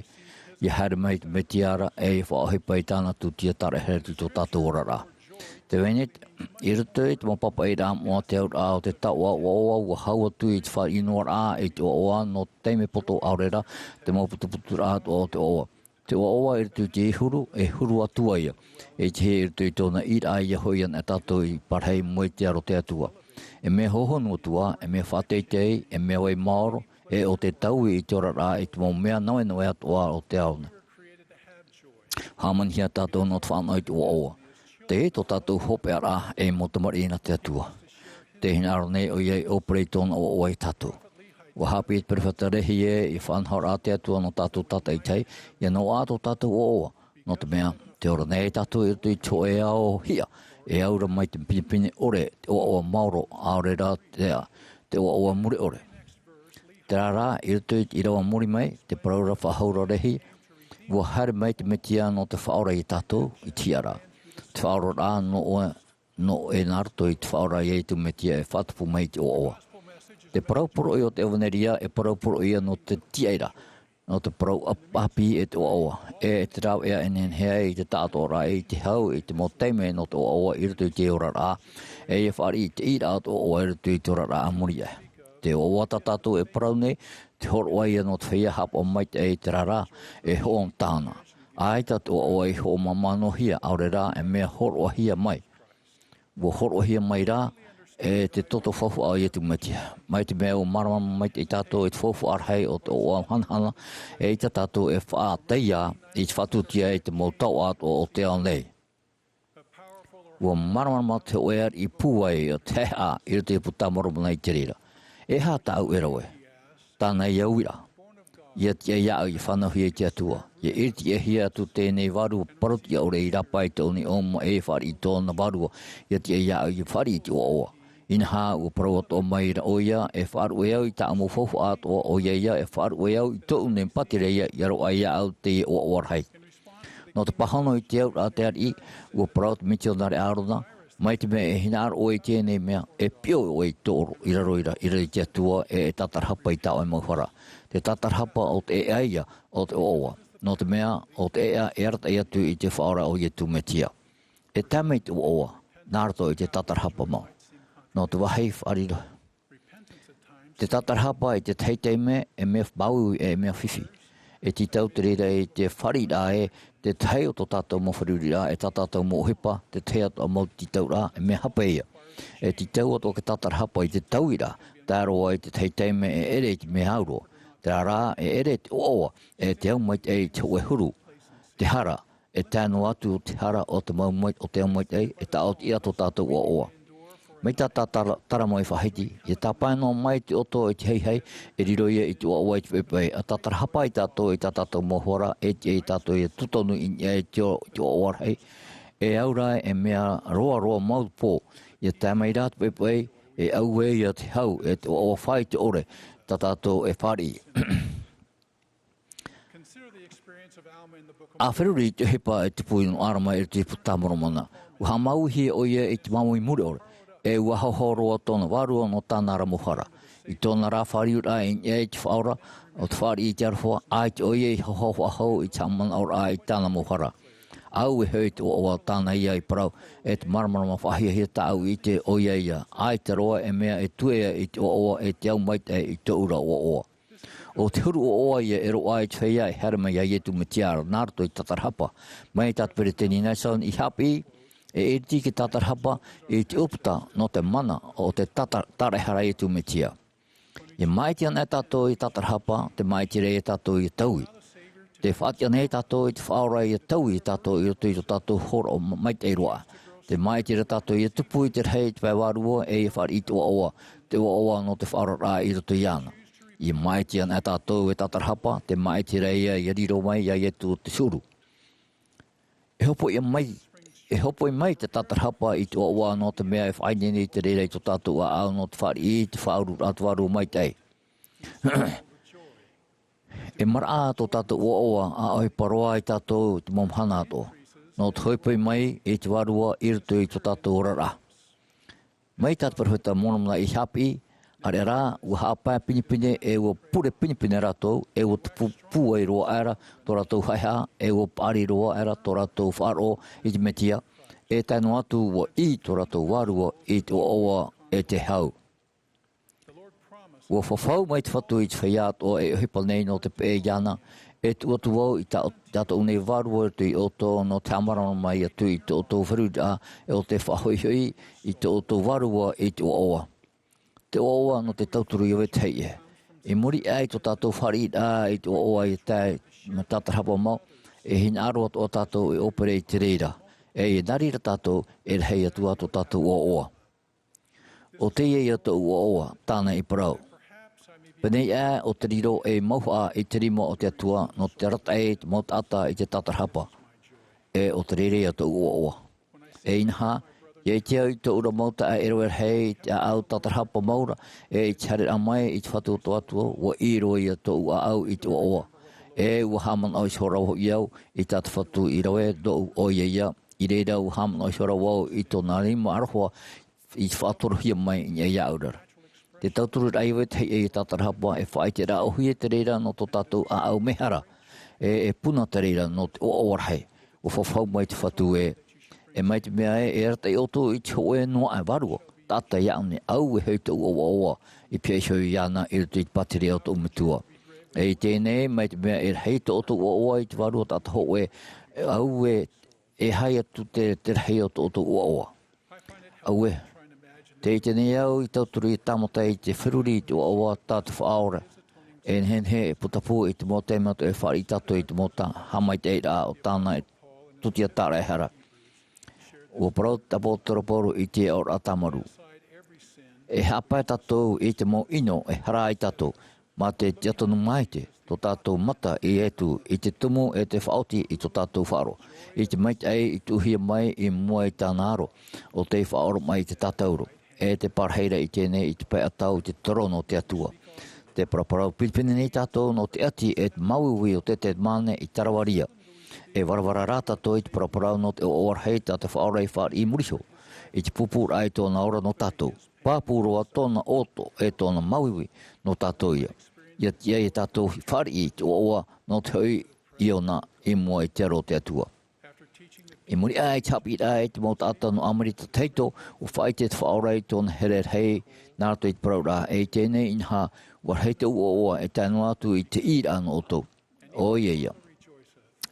ia haere mai te Mesia ra, e ia faʻaʻohipa i tāna tūtia tāraʻehara atu i tō tātou oraraʻa. Te Bennett, i roto i te mau pāpaʻiraʻa moʻa, te auraʻa o te taoʻa ʻoaʻoa, ua hau atu i te fāriʻi noa raʻa i te ʻoaʻoa nō te taime poto ʻaore rā te mau putuputuraʻa atoʻa o te ʻoaʻoa. Te ʻoaʻoa i roto i te huru, e huru atu ai ia. E ʻitehia i roto i tōna ʻīraʻa ia hoʻi ana e tātou i parahi mai te aro o te Atua. E mea hōhonu atu ā, e mea faʻateitei, e mea vai maoro, e ʻo te taui i te oraraʻa i te mau mea navenaveʻa atoʻa o te ao nei. Hāmanihia tātou nō te fānaʻo i te ʻoaʻoa. Teie tō tātou hopeʻaraʻa ei mau tamariʻi nā te Atua. Tē hinaʻaro nei ʻoia i ʻōpere i tōna ʻoaʻoa ia tātou. Ua haʻapiʻi te perofeta Lehi ē, i faʻanahoraʻa a te Atua nō tātou tātaʻitahi, ia noaʻa tō tātou ʻoaʻoa. Nō te mea, tē ora nei tātou i roto i te hōʻē ao hiʻa, e aura mai te pinepine ʻore, te ʻoaʻoa maoro, ʻaore rā te, te ʻoaʻoa mure ʻore. Terā rā, i roto i te ʻīrava muri mai, te parau ra faʻahou ra Lehi, ua haere mai te Mesia nō te faʻaora ia tātou, i te hiʻaraʻa. Te faʻaoraraʻa nō ʻoe, nō ʻoe nā roto i te faʻaora ia Iesu Mesia e faʻatupu mai i te ʻoaʻoa. Te parau poroʻi o te ʻevanelia e parau poroʻi ia nō te tiʻaira, nō te parau ʻāpī e te ʻoaʻoa. E te rāveʻa e nehenehe ai i te taʻatoʻaraʻa i te hau i te mau taime nō te ʻoaʻoa i roto i te oraraʻa, e ia fāriʻi i te ʻīraʻa o te ʻoaʻoa i roto i te oraraʻa a muri aʻe. Te ʻoaʻoa tā tātou e parau nei, te hōroʻa ia nō te feiā haʻapaʻo maitaʻi, terā rā, e hoʻo tāna. ʻAita te ʻoaʻoa i hoʻomāmā noa hia, ʻaore rā, e mea hōroʻahia mai. Ua hōroʻahia mai rā, e te toto faufaʻa o Iesu Mesia. Mai te mea ua māramarama maitaʻi tātou i te faufaʻa rahi o te ʻoaʻoa hanahana, e ʻaita tātou e faʻatae i te faʻatūtia i te mau taoʻa atoʻa o te ao nei. Ua māramarama te hōʻē ariʻi pūai o te haʻehaʻa i roto i te Puta a Moromona i te reira. E aha tāʻu e rave? Tāna ia uiraʻa. Ia tiʻa iāʻu ia fānauhia i te Atua. Ia ʻiritiʻahia atu teie nei vārua parau-tiʻa-ʻore i rāpae i tōʻu niʻa, ʻo maʻi e fāriʻi i tōna vārua. Ia tiʻa iāʻu ia fāriʻi i te ʻoaʻoa. Inaha, ua parau atoʻa mai ra ʻoia, e faʻaruʻe au i tāʻu mau faufaʻa atoʻa, ʻoia ia, e faʻaruʻe au i tōʻu nei pātireia, ʻia roaʻa iāʻu teie ʻoaʻoa rahi. Nō te pāhono i te auraʻa a te ariʻi, ua parau te mitionare Arona, mai te mea e hinaʻaro ʻoe i teie nei mea, e piʻo ʻoe i tō ro-, i raro i ra-, i raro i te Atua, e, e tātarahapa i tā ʻoe mau hara. Te tātarahapa o te ʻēʻa ia o te ʻoaʻoa. Nō te mea, ʻo te ʻēʻa e arataʻi atu i te Faʻaora o Iesu Mesia. E tae mai te ʻoaʻoa, nā roto i te tātarahapa mau. Nō te vāhi faʻariro. Te tātarahapa i te tahi taime, e mea māuiui, e mea fifi. E tītau te reira i te fāriʻiraʻa ē, te tahi o tō tātou mau fāriʻiraʻa, e tā tātou mau ʻohipa, te tahi atoʻa mau tītauraʻa, e mea hape ia. E tītau atoʻa te tātarahapa i te tauiraʻa, tae roa i te tahi taime e ʻere i te mea au roa. Terā rā, e ʻere te ʻoaʻoa, e te au maitaʻi i te hōʻē huru, te hara, e tae noa atu te hara o te mau mai-, o te au maitaʻi, e taʻotiʻa tō tātou ʻoaʻoa. Mai tā, tā, tā, tara mai faʻahiti, e tāpae noa mai te ʻoto i te haihai, e riro ia i te ʻoaʻoa i te poʻipoʻi, ʻa tātarahapa ai tātou i tā tātou mau hara, e tiʻa ia tātou ia tūtonu i niʻa i te ʻo-, te ʻoaʻoa rahi. E au rā e mea roaroa mau pō, ia tae mai rā te poʻipoʻi, e auē ia te hau, e te ʻoaʻoa fā i te ʻore, tā tātou e fāriʻi. ʻA feruri i te ʻohipa e tupu i nō Arama i roto i te Puta a Moromona. Ua haʻamāuiui ʻoia i te māuiui mure ʻore, e ua haohao roa tōna vārua nō tāna ra mau hara. I tōna rā fāriuraʻa i niʻa i te Faʻaora, ʻo te fāriʻi i te aroha, ʻaita ʻoia i haohao faʻahou i te haʻamanaʻoraʻa i tāna mau hara. ʻAuē hoʻi te ʻoaʻoa, tāna ia i parau, e te māramarama faʻahiahia tāʻu i ʻite ʻoia ia, ʻaita roa e mea e tuea i te ʻoaʻoa e te au maitaʻi i tōʻu ra ʻoaʻoa. ʻO te huru ʻoaʻoa ia e roaʻa i te feiā e haere mai iā Iesu Mesia nā roto i te tātarahapa. Mai tā te Peresideni Nelson i haʻapiʻi, E iriti i te tātarahapa i te ʻūputa nō te mana o te tāta-, tāraʻehara a Iesu Mesia. E māʻiti ana e tātou i te tātarahapa, tē māʻiti ra ia tātou ia taui. Tē faʻatiʻa nei tātou i te Faʻaora ia taui ia tātou i roto i tō tātou hōroʻa ma-, maitaʻi roa. Tē māʻiti ra tātou ia tupu i te rahi i te pae vārua e ia fāriʻi i te ʻoaʻoa, te ʻoaʻoa nō te faʻaoraraʻa i roto iāna. E māʻiti ana e tātou e tātarahapa, tē māʻiti ra ia ia riro mai iā Iesu te huru. E hōpoiʻa mai, e hōpoi mai te tātarahapa i te ʻoaʻoa nō te mea e faʻaineine i te reira i tō tātou ʻāʻau nō te fāriʻi i te faʻaururaʻa a te Vārua Maitaʻi. E maraʻa tō tātou ʻoaʻoa, ʻa ʻohipa roa ia tātou i te mau mahana atoʻa. Nō te hōpoi mai i te Vārua i roto i tō tātou oraraʻa. Mai tā te peropheta Moromona i haʻapiʻi, ʻareʻa rā, ʻua haʻapae pinepine, e ʻua pure pinepine rātou, e ʻua tupu pūai roa aʻera tō rātou haʻehaʻa, e ʻua paʻari roa aʻera tō rātou faʻaroʻo i te Mesia, e tae noa atu ʻua ʻī tō rātou vārua i te ʻoaʻoa e te hau. ʻUa fafau mai te Fatu i te feiā atoʻa e ʻohipa nei nō te peʻe iāna, e tuʻu atu vau i tā, tātou nei vārua i roto ia ʻoutou nō te haʻamāramarama mai atu i tō ʻoutou feruriraʻa, e ʻo te faʻahoʻihoʻi i tō ʻoutou vārua i te ʻoaʻoa. Te ʻoaʻoa nō te tauturu iā vetahi ʻē. I muri aʻe i tō tātou fāriʻiraʻa i te ʻoaʻoa i te tae ma te tātarahapa mau, e hinaʻaro atoʻa tātou e ʻōpere i te reira. E ia nā reira tātou, e rahi atu ā tō tātou ʻoaʻoa. ʻO teie ia tōʻu ʻoaʻoa, tāna i parau. Pēneiaʻe ʻo te riro ei mauhaʻa i te rima o te Atua nō te arataʻi i te mau taʻata i te tātarahapa. E ʻo te reira ia tōʻu ʻoaʻoa. E inaha, ʻia ʻite au i tōʻu ra mau taeaʻe rahi i te ʻāʻau tātarahapa mau ra, e i te haereraʻa mai i te Fatu o tō Atua, ʻua ʻī roa ia tōʻu ʻāʻau i te ʻoaʻoa. E ʻua haʻamanaʻo iho ra hoʻi au i tā te Fatu i rave nōʻu ʻoia ia, i reira ʻua haʻamanaʻo iho ra vau i tōna rima aroha i te faʻatorohia mai i niʻa iāʻu ra. Te tauturu rahi vetahi ʻē i te tātarahapa, e faʻaʻiteraʻa ʻōhie te reira nō tō tātou ʻāʻau mehara, e, e puna te reira nō te ʻoaʻoa rahi. ʻUa fafau mai te Fatu ē. E mai te mea ē, e arataʻi ʻoutou i te hōʻē noa aʻe vārua, taʻata iāʻu nei, auē hoʻi tōʻu ʻoaʻoa i pihaʻi iho iāna i roto i te pātireia o tōʻu Metua. E i teie nei, mai te mea e rahi tō ʻoutou ʻoaʻoa i te vārua taʻata hōʻē, auē, e haere atu te, te rahi o tō ʻoutou ʻoaʻoa. Auē, tē ʻite nei au i tauturu i tāmata i te feruri i te ʻoaʻoa tā te Faʻaora. E nehenehe e putapū i te mau taime atoʻa e fāriʻi tātou i te mau tā-, haʻamaitaʻiraʻa o tāna e tūtia tāraʻehara. ʻUa parau te ʻāpōsetolo Paulo i te aʻoraʻa tāmarū. E haʻapae tātou i te mau ʻino e hara ai tātou, mā te tiʻa tonu maite tō tātou mata i Iesu, i te tumu e te faʻaoti i tō tātou faʻaroʻo, i te maitaʻi i tuʻuhia mai i mua i tāna aro, ʻo tei faʻaoromaʻi i te tātauro, e te parahiraʻa i teie nei i te pae ʻatau i te terōno o te Atua. Tē paraparau pinepine nei tātou nō te ʻati e te māuiui o Ietemane i Karavario. E varavara rā tātou i te paraparau nō te ʻoaʻoa rahi tā te Faʻaora i fāriʻi i muri iho, i te pūpūraʻa i tōna ora nō tātou. Pāpū roa tōna ʻoto e tōna māuiui nō tātou ia. ʻIa tiʻa ia tātou i fāriʻi i te ʻoaʻoa nō te hoʻi iāna i mua i te aro o te Atua. I muri aʻe i te haʻapiʻiraʻa i te mau taʻata nō Amerika Tahito, ʻua faʻaʻite te Faʻaora i tōna here rahi nā roto i te parauraʻa, e i teie nei, inaha, ʻua rahi tōʻu ʻoaʻoa e tae noa atu i te ʻīraʻa nō ʻoutou. ʻOia ia.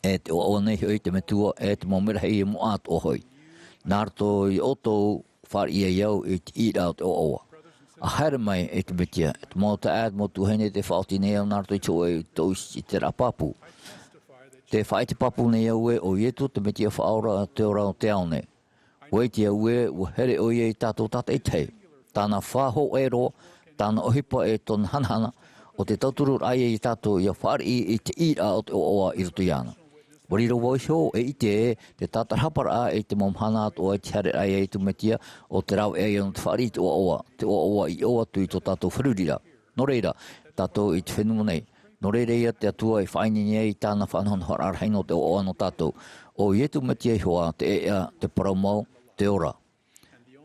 E te ʻoaʻoa nei hoʻi te Metua, e te mau merahi moʻa atoʻa hoʻi. Nā roto ia ʻoutou, fāriʻi ai au i te ʻīraʻa o te ʻoaʻoa. ʻA haere mai e te Mesia, e te mau taeaʻe, e te mau tuahine, tē faʻaoti nei au nā roto i te hōʻē i tōʻu ʻiteraʻa pāpū. Tē faʻaʻite pāpū nei au ē, ʻo Iesu te Mesia Faʻaora, te ora o te ao nei. ʻUa ʻite au ē, ʻua here ʻoia ia tātou tātaʻitahi. Tāna faʻahoʻi roa, tāna ʻohipa e tōna hanahana, ʻo te tauturu raʻa ia tātou ʻia fāriʻi i te ʻīraʻa o te ʻoaʻoa i roto iāna. ʻUa riro vau iho e ʻite ē, te tātarahaparaʻa i te mau mahana atoʻa i te haereraʻa ia Iesu Mesia, ʻo te rāveʻa ia nō te fāriʻi i te ʻoaʻoa, te ʻoaʻoa i ʻō atu i tō tātou feruriraʻa. Nō reira, tātou i te fenua nei. Nō reira ia te Atua i faʻaineine ai i tāna faʻanahonahoraʻa rahi nō te ʻoaʻoa nō tātou. ʻO Iesu Mesia iho ā te ʻēʻa, te parau mau, te ora.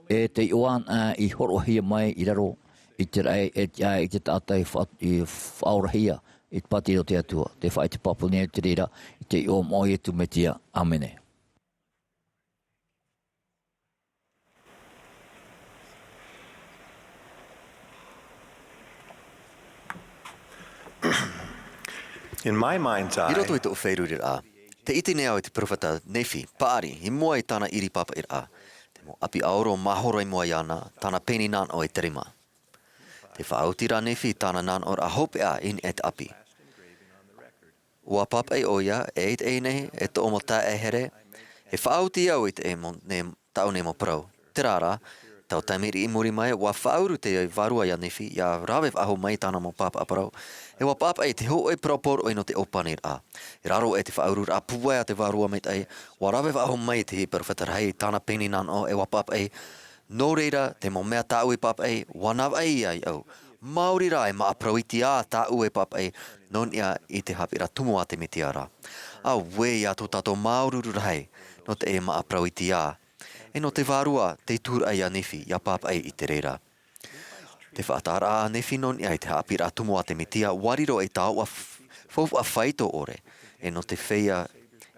E te iʻoa anaʻe i hōroʻahia mai i raro i te raʻi e tiʻa i te taʻata i fa-, i faʻaorahia i te pātireia o te Atua. Tē faʻaʻite pāpū nei au i te reira, i te iʻoa moʻa o Iesu Mesia. ʻĀmene. In my mind's eye, I roto i tōʻu feruriraʻa, Te ʻite nei au i te peropheta Nephi, paʻari, i mua i tāna ʻiri pāpaʻiraʻa. Te mau ʻapi ʻaoro mahora i mua iāna, tāna peni nanaʻo e te rima. Te faʻaoti rā Nephi tāna nanaʻoraʻa hopeʻa i niʻa i te ʻapi. ʻUa pāpaʻi ʻoia, e i teie nei, e tōʻu mau taeaʻe here, e faʻaoti au i te mau, nei, tāʻu nei mau parau. Terā rā, taua taime riʻi i muri mai, ʻua faʻauru te vārua iā Nephi, ʻia rave faʻahou mai i tāna mau pāpaʻi parau, e ʻua pāpaʻi i te hōʻē parau poroʻi nō te ʻōpaniraʻa. I raro aʻe i te faʻaururaʻa pūai a te Vārua Maitaʻi, ʻua rave faʻahou mai te peropheta rahi i tāna peni nanaʻo, e ʻua pāpaʻi, nō reira, te mau mea tāʻu i pāpaʻi, ʻua navaʻi ia iāʻu. Maori rā e māʻa parau iti ā tāʻu e pāpaʻi, nō niʻa i te haʻapiʻiraʻa tumu a te Mesia ra. Auē ia tō tātou māuruuru rahi, nō te māʻa parau iti ā. E nō te Vārua, tei tūraʻi iā Nephi, ʻia pāpaʻi i te reira. Te faʻataʻaraʻa a Nephi nō niʻa i te haʻapiʻiraʻa tumu a te Mesia, ʻua riro ei taoʻa f-, faufaʻa faito ʻore, e nō te feiā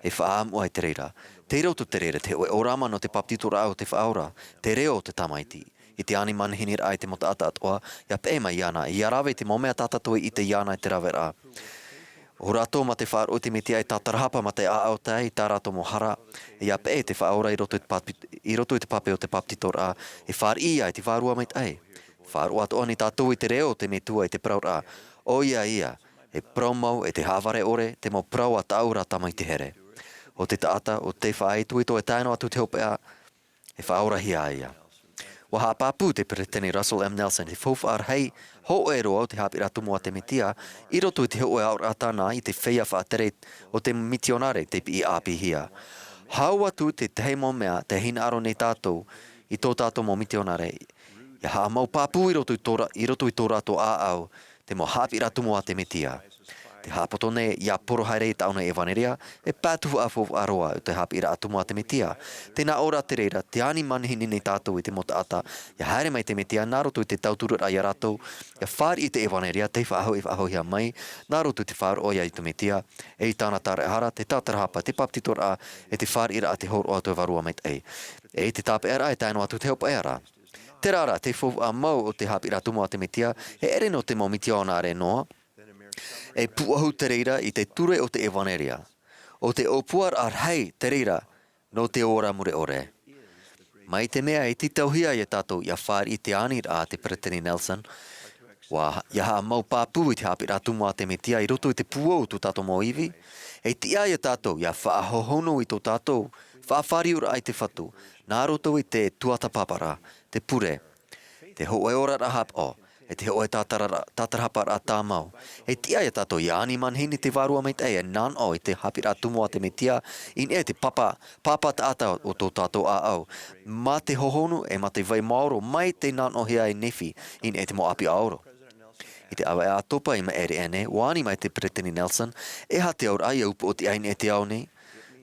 e faʻaʻamuʻa i te reira. Tei roto i te reira, te hōʻē ʻōrama nō te bāpetizoraʻa o te Faʻaora, te reo o te Tamaiti. I te ani manihini raʻa i te mau taʻata atoʻa, ʻia peʻe mai iāna, ʻia rave i te mau mea tā tātou e ʻite iāna i te raveraʻa. ʻO rātou mā te faʻaroʻo i te Mesia e tātarahapa mā te ʻāʻau tae i tā rātou mau hara, ʻia peʻe te Faʻaora i roto i te bāpet-, i roto i te pape o te bāpetizoraʻa, e fāriʻi ia i te Vārua Maitaʻi. Faʻaroʻo atoʻa nei tātou i te reo o te Metua i te parauraʻa, ʻoia ia, e parau mau, e te haʻavare ʻore, te mau parau a tāʻu ra tamaiti here. ʻO te taʻata, ʻo tei faʻaitoito e tae noa atu te hopeʻa, e faʻaorahia ia. ʻUa haʻapāpū te Peresideni Russell M. Nelson, te faufaʻa rahi hōʻē roa o te haʻapiʻiraʻa tumu a te Mesia, i roto i te hōʻē aʻoraʻa tāna i te feiā faʻatere o te mitionare tei piʻi ʻāpīhia. Hau atu te tahi mau mea, tē hinaʻaro nei tātou, i tō tātou mau mitionare, ʻia haʻamau pāpū i roto i tō ra-, i roto i tō rātou ʻāʻau, te mau haʻapiʻiraʻa tumu a te Mesia. Te haʻapoto nei, ʻia poro haere i tāʻu nei ʻevanelia, e pātū faʻahou roa o te haʻapiʻiraʻa tumu a te Mesia. Tē nā ʻō ra te reira, tē ani manihini nei tātou i te mau taʻata, ʻia haere mai te Mesia, nā roto i te tautururaʻa ia rātou, ʻia fāriʻi i te ʻevanelia, tei faʻahou, e faʻahouhia mai, nā roto i te faʻaroʻo ia i te Mesia, e i tāna tāraʻehara, te tātarahapa, te bāpetizoraʻa, e te fāriʻiraʻa i te hōroʻa o te Vārua Maitaʻi. E i te tāpeʻaraʻa e tae noa atu te hopeʻa ra. Terā rā, te faufaʻa mau o te haʻapiʻiraʻa tumu a te Mesia, e ʻere nō te mau mitionare noa, e pūʻohu te reira i te ture o te ʻevanelia, ʻo te ʻōpuaraʻa rahi te reira nō te ora mure ʻore. Mai te mea e tītauhia ia tātou ʻia fāriʻi i te aniraʻa a te Peresideni Nelson, ʻua, ʻia haʻamau pāpū i te haʻapiʻiraʻa tumu a te Mesia i roto i te pūai o tō tātou mau ivi, e tiʻa ia tātou ʻia faʻahohonu i tō tātou faʻafāriuraʻa i te Fatu, nā roto i te tuatāpaparaʻa, te pure, te hōʻē oraraʻa haʻapaʻo, e te hōʻē tātara-, tātarahaparaʻa tāmau. E tiʻa ia tātou ʻia ani manihini te Vārua Maitaʻi e nā ʻō i te haʻapiʻiraʻa tumu a te Mesia, i niʻa i te papa, papa taʻata o tō tātou ʻāʻau. Mā te hohonu e mā te vai maoro mai tei nā ʻōhia e Nephi, i niʻa i te mau ʻapi ʻaoro. I te ʻāvaʻe ʻātopa i maʻiri aʻe nei, ʻua ani mai te Peresideni Nelson, e aha te auraʻa ʻia upoʻotiʻa i niʻa i te ao nei?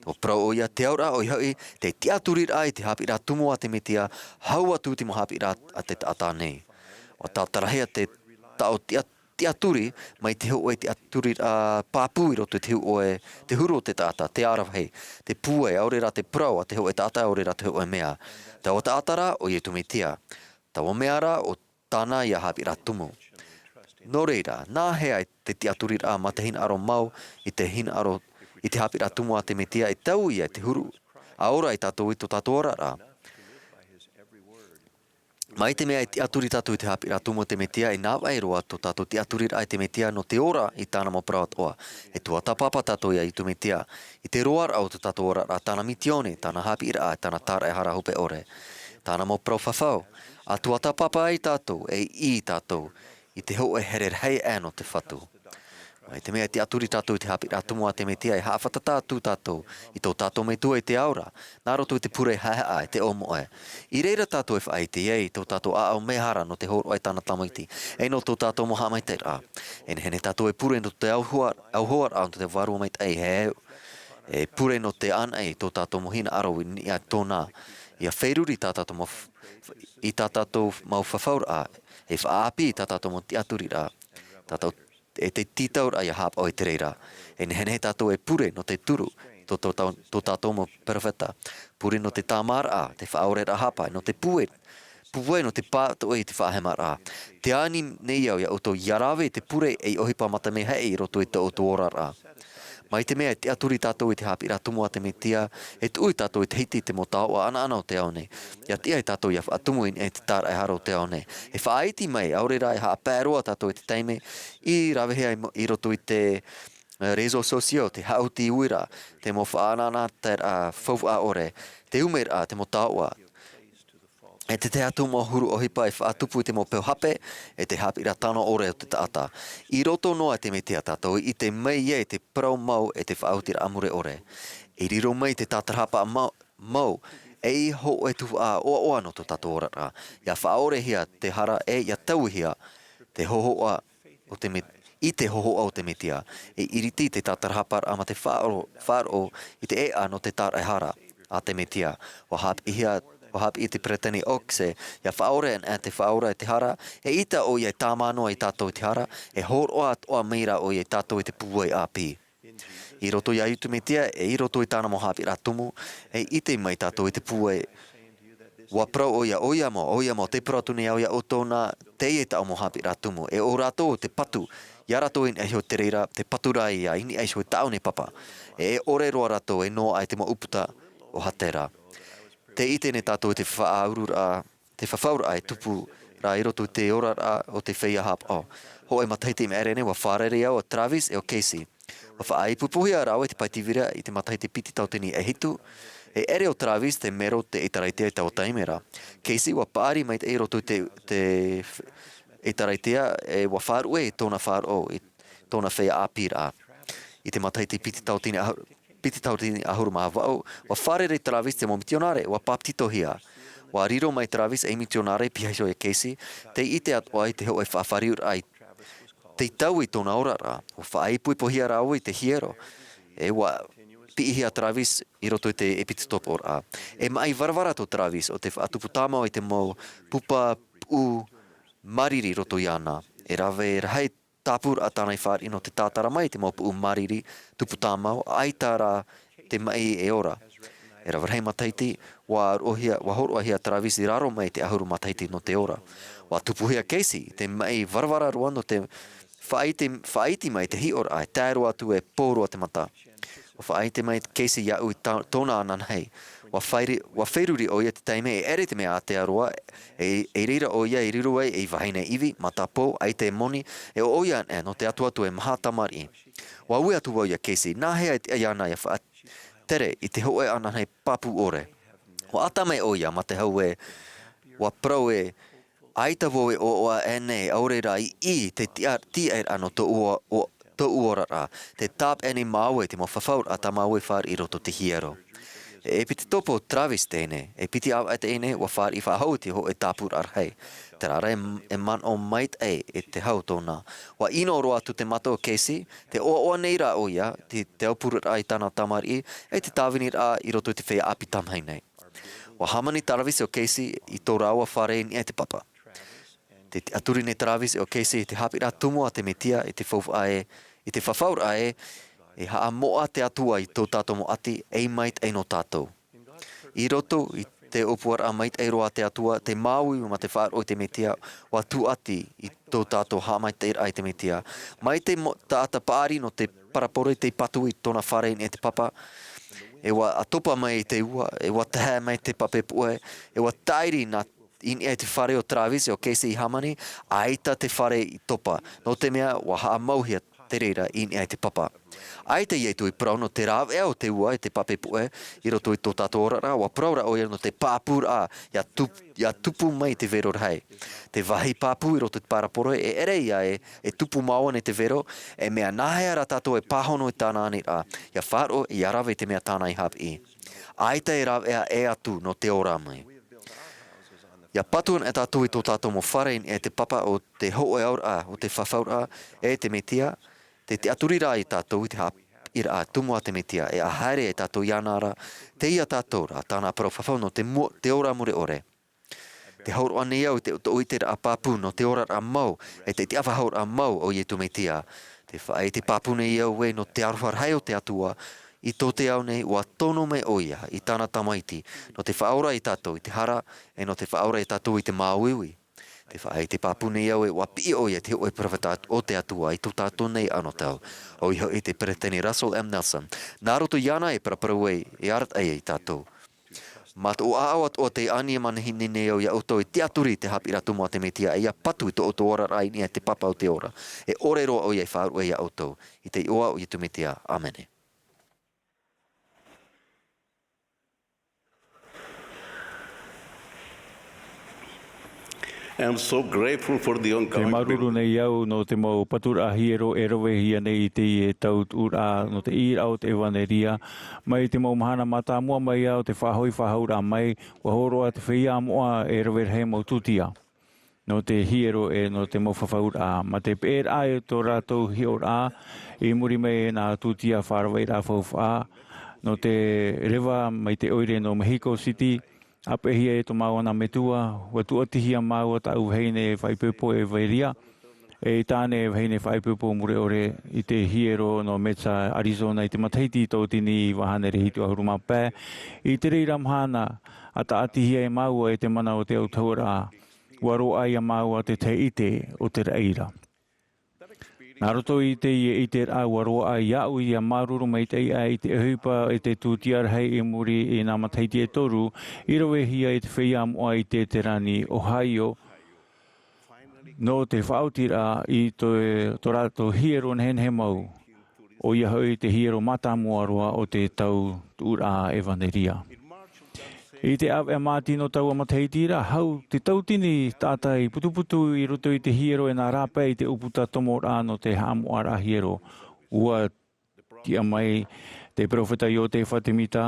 ʻUa parau ʻoia, te auraʻa ʻoia hoʻi, te tiʻaturiraʻa i te haʻapiʻiraʻa tumu a te Mesia, hau atu i te mau haʻapiʻiraʻa a te taʻata nei. ʻUa tātarahia te taʻo tiʻa-, tiʻaturi, mai te hōʻē tiʻaturiraʻa pāpū i roto i te huru o te, te huru o te taʻata, te ʻārahi, te pūai, ʻaore rā te parau a te hōʻē taʻata, ʻaore rā te hōʻē mea. Taua taʻata rā, ʻo Iesu Mesia. Taua mea rā, ʻo tāna ia haʻapiʻiraʻa tumu. Nō reira, nā hea te tiʻaturiraʻa mā te hinaʻaro mau i te hinaʻaro i te haʻapiʻiraʻa tumu a te Mesia e tau ia i te huru ʻa ora ia tātou i tō tātou oraraʻa. Mai te mea e tiʻaturi tātou i te haʻapiʻiraʻa tumu a te Mesia, e navaʻi roa tō tātou tiʻaturiraʻa i te Mesia nō te ora i tāna mau parau atoʻa. E tuatāpapa tātou ia Iesu Mesia, i te roaraʻa o tō tātou oraraʻa, tāna misiōni, tāna haʻapiʻiraʻa, tāna tāraʻehara hope ʻore. Tāna mau parau fafau, ʻa tuatāpapa ai tātou, e ʻī tātou, i te hōʻē here rahi aʻe nō te Fatu. Mai te mea e tiʻaturi tātou i te haʻapiʻiraʻa tumu a te Mesia, e haʻafātata atu tātou i tō tātou Metua i te ao ra, nā roto i te pure haʻehaʻa e te ʻōmoʻe. I reira tātou e faʻaʻite ai i tō tātou ʻāʻau mehara nō te hōroʻa i tāna Tamaiti, e nō tō tātou mau haʻamaitaʻiraʻa. E nehenehe tātou e pure nō te auhua-, auhoaraʻa nō te Vārua Maitaʻi e, e pure nō te ʻānaʻi i tō tātou mau hinaʻaro i niʻa i tōna. ʻIa feruri tā tātou mau f-, i tā tātou mau fafauraʻa, e faʻaʻāpī i tā tātou mau tiʻaturiraʻa. Tātou e te tītauraʻa ʻia haʻapaʻo i te reira. E nehenehe tātou e pure nō te turu, tō, tō, tō, tō tātou mau peropheta. Pure nō te tāmāraʻa, te faʻaoreraʻa hapa, nō te pūai, pūai nō te pātoʻi i te faʻahemaraʻa. Tē ani nei au ia ʻoutou ʻia rave i te pure ei ʻohipa matamihia i roto i tō ʻoutou oraraʻa. Mai te mea e tiʻaturi tātou i te haʻapiʻiraʻa tumu a te Mesia, e tuʻu tātou i te hiti i te mau taoʻa anaʻana o te ao nei. ʻIa tiʻa ia tātou ʻia faʻatumu i niʻa i te tāraʻehara o te ao nei. E faʻaiti mai, ʻaore rā e haʻapae roa tātou i te taime, i ravehia i mo-, i roto i te, eh, réseaux sociaux, te haʻuti uira, te mau faʻaʻanaʻanataeraʻa faufaʻa ʻore, te umeraʻa, te mau taoʻa. E te tahi atu mau huru ʻohipa e faʻatupu i te mau peu hape, e te haʻapiʻiraʻa tano ʻore o te taʻata. I roto noa i te Mesia tātou i ʻite mai ai te parau mau e te faʻaotiraʻa mure ʻore. I riro mai te tātarahapa mau, mau, ei hōʻē tuhaʻa ʻoaʻoa nō tō tātou oraraʻa. ʻIa faʻaʻorehia te hara e ʻia tauihia te hōhoʻa o te Me-, i te hōhoʻa o te Mesia. E iriti te tātarahaparaʻa ma te faʻaroʻo, faʻaroʻo i te ʻēʻa nō te tāraʻehara a te Mesia. ʻUa haʻapiʻihia, ʻua haʻapiʻi te peresideni Oaks, ʻia faʻaora anaʻe te Faʻaora i te hara, e ʻita ʻoia e tāmā noa ia tātou i te hara, e hōroʻa atoʻa mai rā ʻoia ia tātou i te pūai ʻāpī. I roto ia Iesu Mesia, e i roto i tāna mau haʻapiʻiraʻa tumu, e ʻite mai tātou i te pūai. ʻUa parau ʻoia, ʻoia mau, ʻoia mau, tē parau atu nei au ia ʻoutou nā, teie tāʻu mau haʻapiʻiraʻa tumu, e ʻo rātou te patu, ia rātou i niʻa iho i te reira, te patu rā ia, i niʻa iho i tāʻu nei papa. E ʻore roa rātou, e noaʻa i te mau ʻūputa o Hatera. Tē ʻite nei tātou i te faʻaururaʻa, te fafauraʻa e tupu ra i roto i te oraraʻa o te feiā haʻapaʻo. Hōʻē matahiti i maʻiri nei, ʻua fārerei au ia Travis e ia Casey. ʻUa faʻaipoipohia rāua i te pae tīvira i te matahiti piti tauatini e hitu. E ʻere ʻo Travis te mero o te ʻĒtārētia i taua taime ra. Casey ʻua paʻari maitaʻi i roto i te, te f-, ʻĒtārētia, e ʻua faʻaruʻe i tōna faʻaroʻo i tōna feiā ʻāpīraʻa. I te matahiti piti tauatini ʻahu-, piti tauatini ʻahuru mā vaʻu, ʻua fārerei Travis i te mau mitionare, ʻua bāpetizohia. ʻUa riro mai Travis ei mitionare pihaʻi iho ia Casey, tei ʻite atoʻa i te hōʻē faʻafāriuraʻa i te taui i tōna oraraʻa, ʻua faʻaipoipohia rāua i te hiero, e ʻua piʻihia Travis i roto i te ʻepitokoporaʻa. E maʻi varavara tō Travis ʻo tē faʻatupu tāmau i te mau pupu puʻu māriri i roto iāna. E rave rahi tāpūraʻa tāna i fāriʻi nō te tātara mai i te mau puʻu māriri tupu tāmau, ʻaita rā te maʻi e ora. E rave rahi matahiti, ʻua hōroʻahia, ʻua hōroʻahia Travis i raro mai i te ʻahuru matahiti nō te ora. ʻUa tupuhia Casey i te maʻi varavara roa nō te faʻaʻite, faʻaʻite mai i te hiʻoraʻa, e tae roa atu e pō roa te mata. ʻUa faʻaʻite mai Casey iāʻu i tā-, tōna ananahi. ʻUa fāri-, ʻua feruri ʻoia i te taime e ʻere te mea ātea roa, e, i reira ʻoia i riro ai ei vahine ivi, matapō, ʻaita e moni, e ʻo ʻoia anaʻe nō te atuatu e maha tamariʻi. ʻUa ui atu vau ia Casey, nāhea e tiʻa iāna ʻia faʻatere i te hōʻē ananahi pāpū ʻore. ʻUa ʻata mai ʻoia ma te hau ē, ʻua parau ē, ʻaita vau e ʻoaʻoa aʻe nei, ʻaore rā i ʻī te tiʻa-, tiʻaeraʻa nō tōʻu o-, o-, tōʻu oraraʻa, tē tāpeʻa nei māua i te mau fafauraʻa tā māua i fāriʻi i roto i te hiero. E ʻepitokopo Travis teie nei, e piti ʻāvaʻe teie nei, ʻua fāriʻi faʻahou i te hōʻē tāpūraʻa rahi. Terā rā e, e manaʻo maitaʻi e te hau tōna. ʻUa ʻino roa atu te mata o Casey, tē ʻoaʻoa nei rā ʻoia, te, te aupururaʻa i tāna tamariʻi, e te tāviniraʻa i roto i te feiā ʻāpī tamahine. ʻUa hāmani Travis e ia Casey i tō rāua fare i niʻa i te papa. Tē tiʻaturi nei Travis e ia Casey i te haʻapiʻiraʻa tumu a te Mesia i te faufaʻa ē, i te fafauraʻa ē, e haʻamoʻa te Atua i tō tātou mau ʻati, e maitaʻi nō tātou. I roto i te ʻōpuaraʻa maitaʻi roa a te Atua, te māuiui ma te faʻaroʻo i te Mesia, ʻua tūʻati i tō tātou haʻamaitaʻiraʻa i te Mesia. Mai te mo-, taʻata paʻari nō te parabole tei patu i tōna fare i niʻa i te papa, e ʻua ʻātopa mai te ua, e ʻua tahe mai te pape puʻe, e ʻua tāʻiri nā i niʻa i te fare o Travis e ia Casey i hāmani, ʻaita te fare i topa, nō te mea ʻua haʻamauhia te reira i niʻa i te papa. ʻAita Iesu i parau nō te rāveʻa o te ua e te pape puʻe i roto i tō tātou oraraʻa, ʻua parau rā ʻoia nō te pāpūraʻa, ʻia tup-, ʻia tupu mai te vero rahi. Te vāhi pāpū i roto i te parabole, e ʻere ia ē, e tupu māua nei te vero, e mea nāhea rā tātou e pāhono i tāna aniraʻa, ʻia faʻaroʻo, ʻia rave i te mea tāna i haʻapiʻi. ʻAita e rāveʻa ʻē atu nō te ora mai. ʻIa patu anaʻe tātou i tō tātou mau fare i niʻa i te papa o te hōʻē auraʻa, o te fafauraʻa, e te Mesia, tē tiʻaturi rā ia tātou i te haʻapiʻiraʻa tumu a te Mesia, e ʻa haere ai tātou iāna ra, tei ia tātou rā, tāna parau fafau nō te mu-, te ora mure ʻore. Tē hōroʻa nei au i te, tō ʻoe ʻiteraʻa pāpū nō te oraraʻa mau, e te tiʻafaʻahouraʻa mau o Iesu Mesia. Tē faʻaʻite pāpū nei au ē nō te aroha rahi o te Atua, i tō te ao nei, ʻua tono mai ʻoia i tāna Tamaiti, nō te faʻaora ia tātou i te hara, e nō te faʻaora ia tātou i te māuiui. E faʻaʻite pāpū nei au e ʻua piʻi ʻoia i te hōʻē peropheta o te Atua i tō tātou nei anotau. ʻOia hoʻi te Peresideni Russell M. Nelson, nā roto iāna e paraparau ai, e arataʻi ai tātou. Mā tō ʻoe ʻāʻau atoʻa tei ani e manihini nei au iā ʻoutou i tiʻaturi i te haʻapiʻiraʻa tumu a te Mesia, e ʻia patu i tō ʻoutou oraraʻa i niʻa i te Papa o te ora. E ʻore roa ʻoia e faʻaruʻe iā ʻoutou. I te iʻoa o Iesu Mesia. ʻĀmene. I'm so grateful for the E ongoing māuruuru pilgrimage. Nei au nō te mau paturaʻa hiero e ravehia nei i teie tau tuʻuraʻa nō te ʻīraʻa o te ʻevanelia. Mai te mau mahana mātāmua mai au te faʻahoʻi faʻahouraʻa mai, ʻua hōroʻa te feiā moʻa e rave rahi mau tūtia nō te hiero e nō te mau fafauraʻa. Mā te peʻeraʻa e tō rātou hiʻoraʻa i muri mai i nā tūtia faʻaraveraʻa faufaʻa, nō te reva mai te ʻoire nō Mexico City, ʻāpeʻehia e tō māua nā metua, ʻua tūʻatihia māua tāʻu vahine faʻaipoipo e Veria, e tāne vahine faʻaipoipo mure ʻore i te hiero nō Mesa, Arizona i te matahiti tauatini iva hānere hitu ʻahuru mā pae. I te reira mahana, ʻua tāʻatihia e māua e te mana o te autahuʻaraʻa, ʻua roaʻa iā māua te tahi ʻite o te raʻi ra. Nā roto i teie ʻiteraʻa ʻua roaʻa iāʻu ʻia māuruuru maitaʻi aʻe i te ʻohipa e te tūtia rahi i muri i nā matahiti e toru, i ravehia e te feiā moʻa i te Terani, Ohio, nō te faʻaotiraʻa i tō, tō rātou hiero nehenehe mau, ʻoia hoʻi te hiero mātāmua roa o te tau tuʻuraʻa ʻevanelia. I te ʻāvaʻe Māti nō taua matahiti ra, hau te tauatini taʻata i putuputu i roto i te hiero e nā rāpae i te ʻūputa tomoraʻa nō te haʻamoʻaraʻa hiero. ʻUa tiʻa mai te peropheta Iotefa Temita,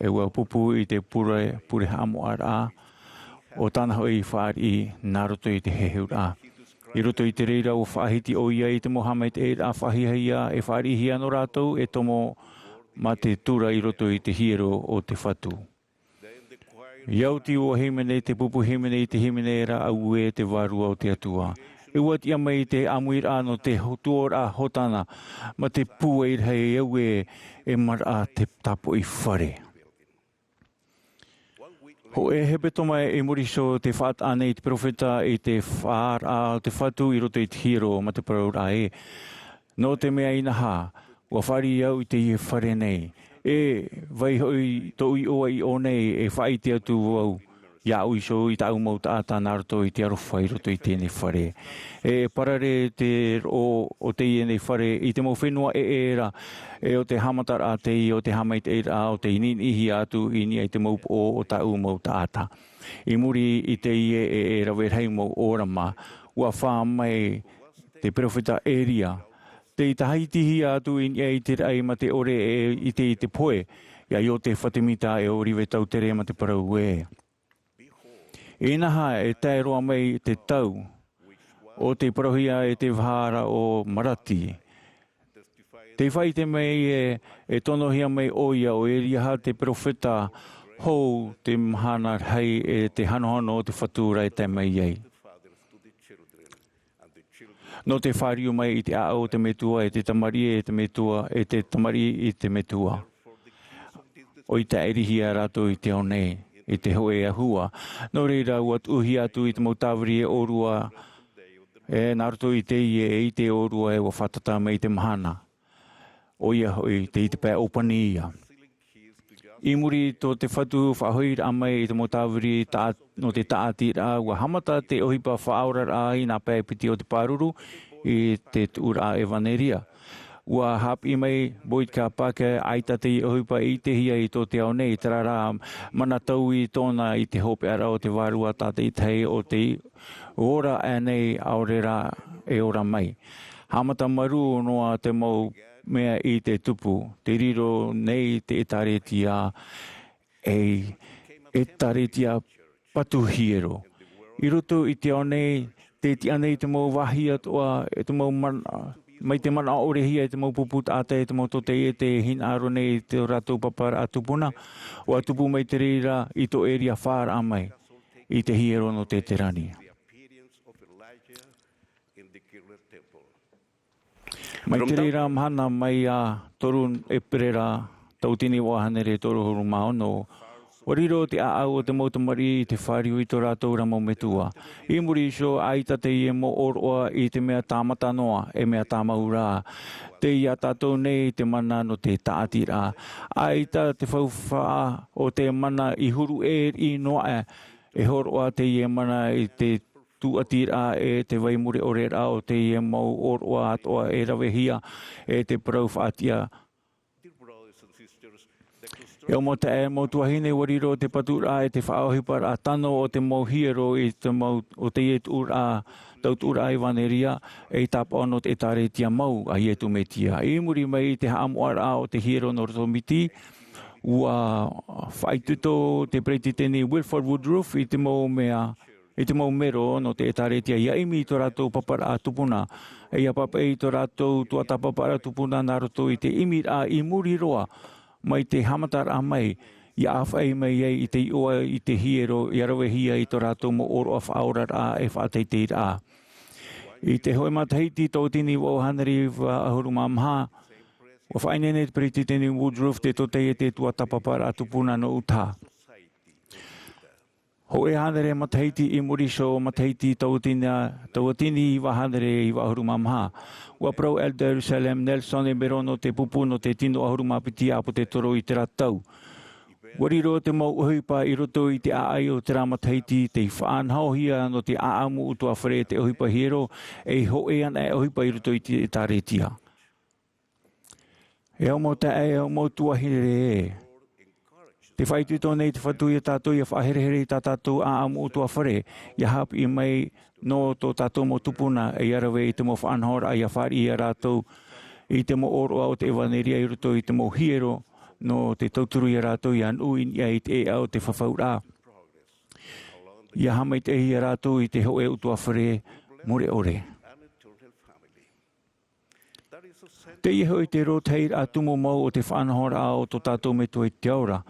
e ʻua pupu i te pure, pure haʻamoʻaraʻa, ʻo tāna hoʻi fāriʻi nā roto i te heheuraʻa. I roto i te reira ʻua faʻahiti ʻoia i te mau haʻamaitaʻiraʻa faʻahiahia e fāriʻihia nō rātou e tomo mā te tura i roto i te hiero o te Fatu. ʻIa oti ʻua hīmene te pupu hīmene i te hīmene ra, Auē te Vārua o te Atua. E ʻua tiʻa mai te ʻāmuiraʻa nō te ho-, tuōraʻa Hōtana, mā te pūai rahi, Auē e maraʻa te tāpoʻi fare. Hōʻē hepetoma i muri iho tē faʻataʻa nei te peropheta i te faʻaaraʻa o te Fatu i roto i te hiero mā te parauraʻa ē: Nō te mea inaha, ʻua fāriʻi au i teie fare nei. E, vai hoʻi tōʻu iʻoa i ʻō nei e faʻaʻite atu au iāʻu iho i tāʻu mau taʻata nā roto i te aroha i roto i teie nei fare. E parare te roʻo o teie nei fare i te mau fenua ʻē, ʻē ra, e ʻo te haʻamataraʻa teie o te haʻamaitaʻiraʻa o tei niniʻihia atu i niʻa i te mau poʻo o tāʻu mau taʻata. I muri i teie e, e rave rahi mau ʻōrama, ʻua fā mai te peropheta Eria, tei tāhitihia atu i niʻa i te raʻi mā te ʻore e ʻite i te pohe, iā Iotefa Temita e ʻōrive tautere mā te parau ē: Inaha, e tae roa mai te tau, ʻo tei parauhia e te vaha ra ʻo Marati. Tei faʻaʻite mai ē, e tonohia mai ʻoia ʻo Eria te peropheta hou te mahana rahi e te hanohano o te Fatu ra e tae mai ai. Nō te fāriu mai i te ʻāʻau o te metua, e te tamariʻi, e te metua, e te tamariʻi i te metua. ʻOia e ʻirihia rātou i te ao nei, i te hōʻē ahua. Nō reira, ʻua tuʻuhia atu i te mau tāviri e ʻōrua, e nā roto i teie e ʻite e ʻōrua e ʻua fātata mai i te mahana. ʻOia hoʻi, tei te pae ʻōpani ia. I muri i tō te Fatu faʻahoʻiraʻa mai i te mau tāviri tā-, nō te tāʻatiraʻa, ʻua haʻamata te ʻohipa faʻaoraraʻa i nā pae piti o te pāruru i te tuʻuraʻa ʻevanelia. ʻUa haʻapiʻi mai Boyd K. Packer, ʻaita te ʻohipa i ʻitehia i tō te ao nei, terā rā, mana taui tōna i te hopeʻaraʻa o te Vārua Tātaʻitahi ʻo tei ora aʻe nei, ʻaore rā e ora mai. Haʻamata marū noa te mau mea i te tupu, tei riro nei te ʻĒtārētia ei ʻĒtārētia patu hiero. I roto i te ao nei, tē tiʻa nei te mau vāhi atoʻa, e te mau mana-, mai te manaʻo ʻorehia, e te mau pupu taʻata, e te mau tōtaiete e hinaʻaro nei i tō rātou paparaʻa tupuna, ʻua tupu mai te reira i tō Eria fāraʻa mai i te hiero nō te Terani. Mai te reira mahana mai ia toru ʻEperēra, tauatini iva hānere toru ʻahuru mā ono, Ua riro te ʻāʻau o te mau tamariʻi i te fāriu i tō rātou ra mau metua. I muri iho, ʻaita teie mau ʻōroʻa i te mea tāmata noa, e mea tāmau rā. Tei ia tātou nei te mana nō te tāʻatiraʻa. ʻAita te faufaʻa o te mana i huru ʻē riʻi noa aʻe, e hōroʻa teie mana i te tūʻatiraʻa e te vai mure ʻore raʻa o teie mau ʻōroʻa atoʻa e ravehia e te parau faʻatiʻa. E ʻo mau taeaʻe, mau tuahine, ua riro te paturaʻa e te faʻaʻohiparaʻa tano o te mau hiero i te mau, o teie tuʻuraʻa, tautuʻuraʻa ʻevaneria, ei tāpaʻo nō te ʻĒtārētia mau a Ietu Metia. I muri mai i te haʻamoʻaraʻa o te hiero nō roto miti, ua faʻaitoito te Peretiteni Wilford Woodruff i te mau mea, i te mau mero nō te ʻĒtārētia ʻia ʻimi i tō rātou paparaʻa tupuna, ʻia pāpaʻi i tō rātou tuatāpaparaʻa tupuna nā roto i te ʻimiraʻa i muri roa mai te haʻamataraʻa mai, ʻia ʻāfaʻi mai ai i te iʻoa i te hiero, ʻia ravehia i tō rātou mau ʻōroʻa faʻaoraraʻa e faʻateiteiraʻa. I te hōʻē matahiti tauatini vaʻu hānere iva ʻahuru mā maha, ua faʻaineine te Peretiteni Woodruff te tōtaiete tuatāpaparaʻa tupuna nō Utaha. Hōʻē hānere matahiti i muri iho, matahiti tauatini, tauatini iva hānere iva ʻahuru mā maha, ua parau Elder Russell M. Nelson, e mero nō te pupu nō te tino ʻahuru mā piti ʻāpōsetolo i terā tau. Ua riro te mau ʻohipa i roto i te ʻāʻai o terā matahiti tei faʻanahohia nō te ʻāʻamu ʻutuāfare, te ʻohipa hiero, ei hōʻē anaʻe ʻohipa i roto i te ʻĒtārētia. E ʻo mau taeaʻe, e ʻo mau tuahine ē, tē faʻaitoito nei te Fatu ia tātou ʻia faʻaherehere i tā tātou ʻāʻamu ʻutuāfare, ʻia haʻapiʻi mai nō tō tātou mau tupuna, ʻia rave i te mau faʻanahoraʻa ʻia fāriʻi ia rātou i te mau ʻōroʻa o te ʻevaneria i roto i te mau hiero, nō te tauturu ia rātou ʻia nuʻu i niʻa i te ʻēʻa o te fafauraʻa, ʻia haʻamaitaʻi ia rātou i te hōʻē ʻutuāfare mure ʻore. Teie hoʻi te rōtahiraʻa tumu mau o te faʻanahoraʻa o tō tātou Metua i te Ao ra,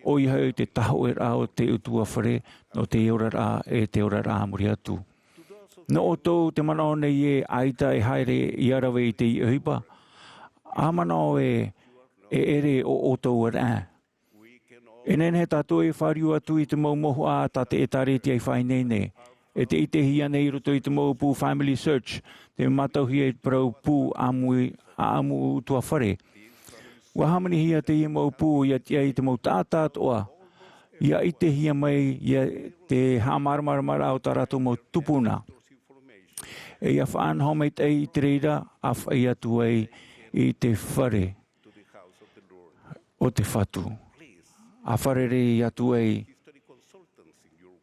ʻoia hoʻi te tahoʻeraʻa o te ʻutuāfare nō te oraraʻa e te oraraʻa a muri atu. Nō ʻoutou tē manaʻo nei ē ʻaita e haere ʻia rave i teie ʻohipa, ʻa manaʻo ē, e ʻere ʻo ʻoutou anaʻe. E nehenehe tātou e fāriu atu i te mau mouhaʻa tā te ʻĒtārētia i faʻaineine. E tē ʻitehia nei i roto i te mau pū Family Search, tē mātauhia i te parau pū ʻāmui, ʻāʻamu ʻutuāfare. Ua hāmanihia teie mau pū ʻia tiʻa i te mau taʻata atoʻa, ʻia ʻitehia mai ia te haʻamāramaramaraʻa o tā rātou mau tupuna. E ʻia faʻanaho maitaʻi i te reira, ʻa faʻaʻī atu ai i te fare o te Fatu. ʻA fārerei atu ai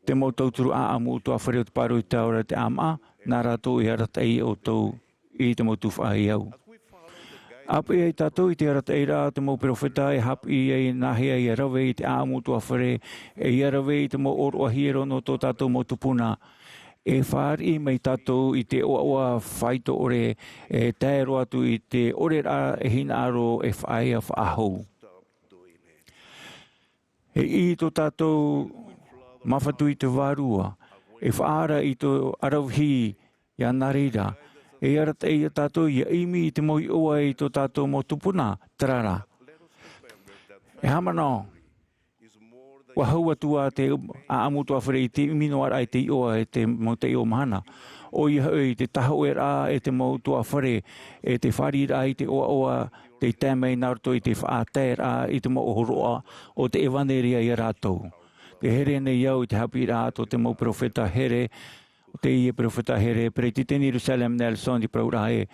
te mau tauturu ʻāʻamu ʻutuāfare o te Pāroita Ora te ʻĀmaʻa, nā rātou e arataʻi ia ʻoutou i te mau tuhaʻa e au. ʻA piʻi ai tātou i te arataʻiraʻa o te mau perofeta e haʻapiʻi ai nāhea ʻia rave i te ʻāʻamu ʻutuāfare, e ʻia rave i te mau ʻōroʻa hiero nō tō tātou mau tupuna, e fāriʻi mai tātou i te ʻoaʻoa faito ʻore, e tae roa atu i te ʻoreraʻa e hinaʻaro e faʻaea faʻahou. E ʻī tō tātou māfatu i te Vārua, e faʻaara i tō ʻaravihi ia nā reira, e arataʻi ia tātou ʻia ʻimi i te mau iʻoa i tō tātou mau tupuna, terā rā. E haʻamanaʻo, ʻua hau atu ā te ʻāʻamu ʻutuāfare i te ʻimi noa raʻa i te iʻoa e te mau taiʻo mahana. ʻOia hoʻi te tahoʻeraʻa e te mau ʻutuāfare, e te fāriʻiraʻa i te ʻoaʻoa tei tae mai nā roto i te faʻataeraʻa i te mau ʻōroʻa o te ʻevaneria ia rātou. Tē here nei au i te haʻapiʻiraʻa tō te mau perofeta here, ʻo teie perofeta here, Peretiteni Russell M. Nelson, i parauraʻa ē,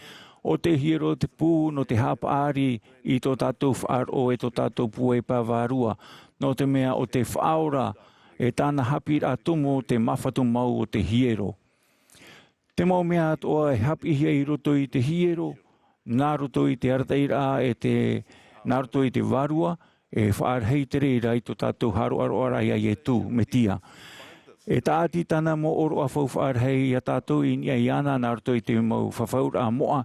ʻo te hiero te pū nō te haʻapaʻari i tō tātou faʻaroʻo e tō tātou pūaipa vārua, nō te mea ʻo te Faʻaora e tāna haʻapiʻiraʻa tumu te māfatu mau o te hiero. Te mau mea atoʻa e haʻapiʻihia i roto i te hiero, nā roto i te arataʻiraʻa e te, nā roto i te Vārua, e faʻarahi te reira i tō tātou hāroʻaroʻaraʻa ia Ietu Metia. E tāʻati tāna mau ʻōroʻa faufaʻa rahi ia tātou i niʻa iāna nā roto i te mau fafauraʻa moʻa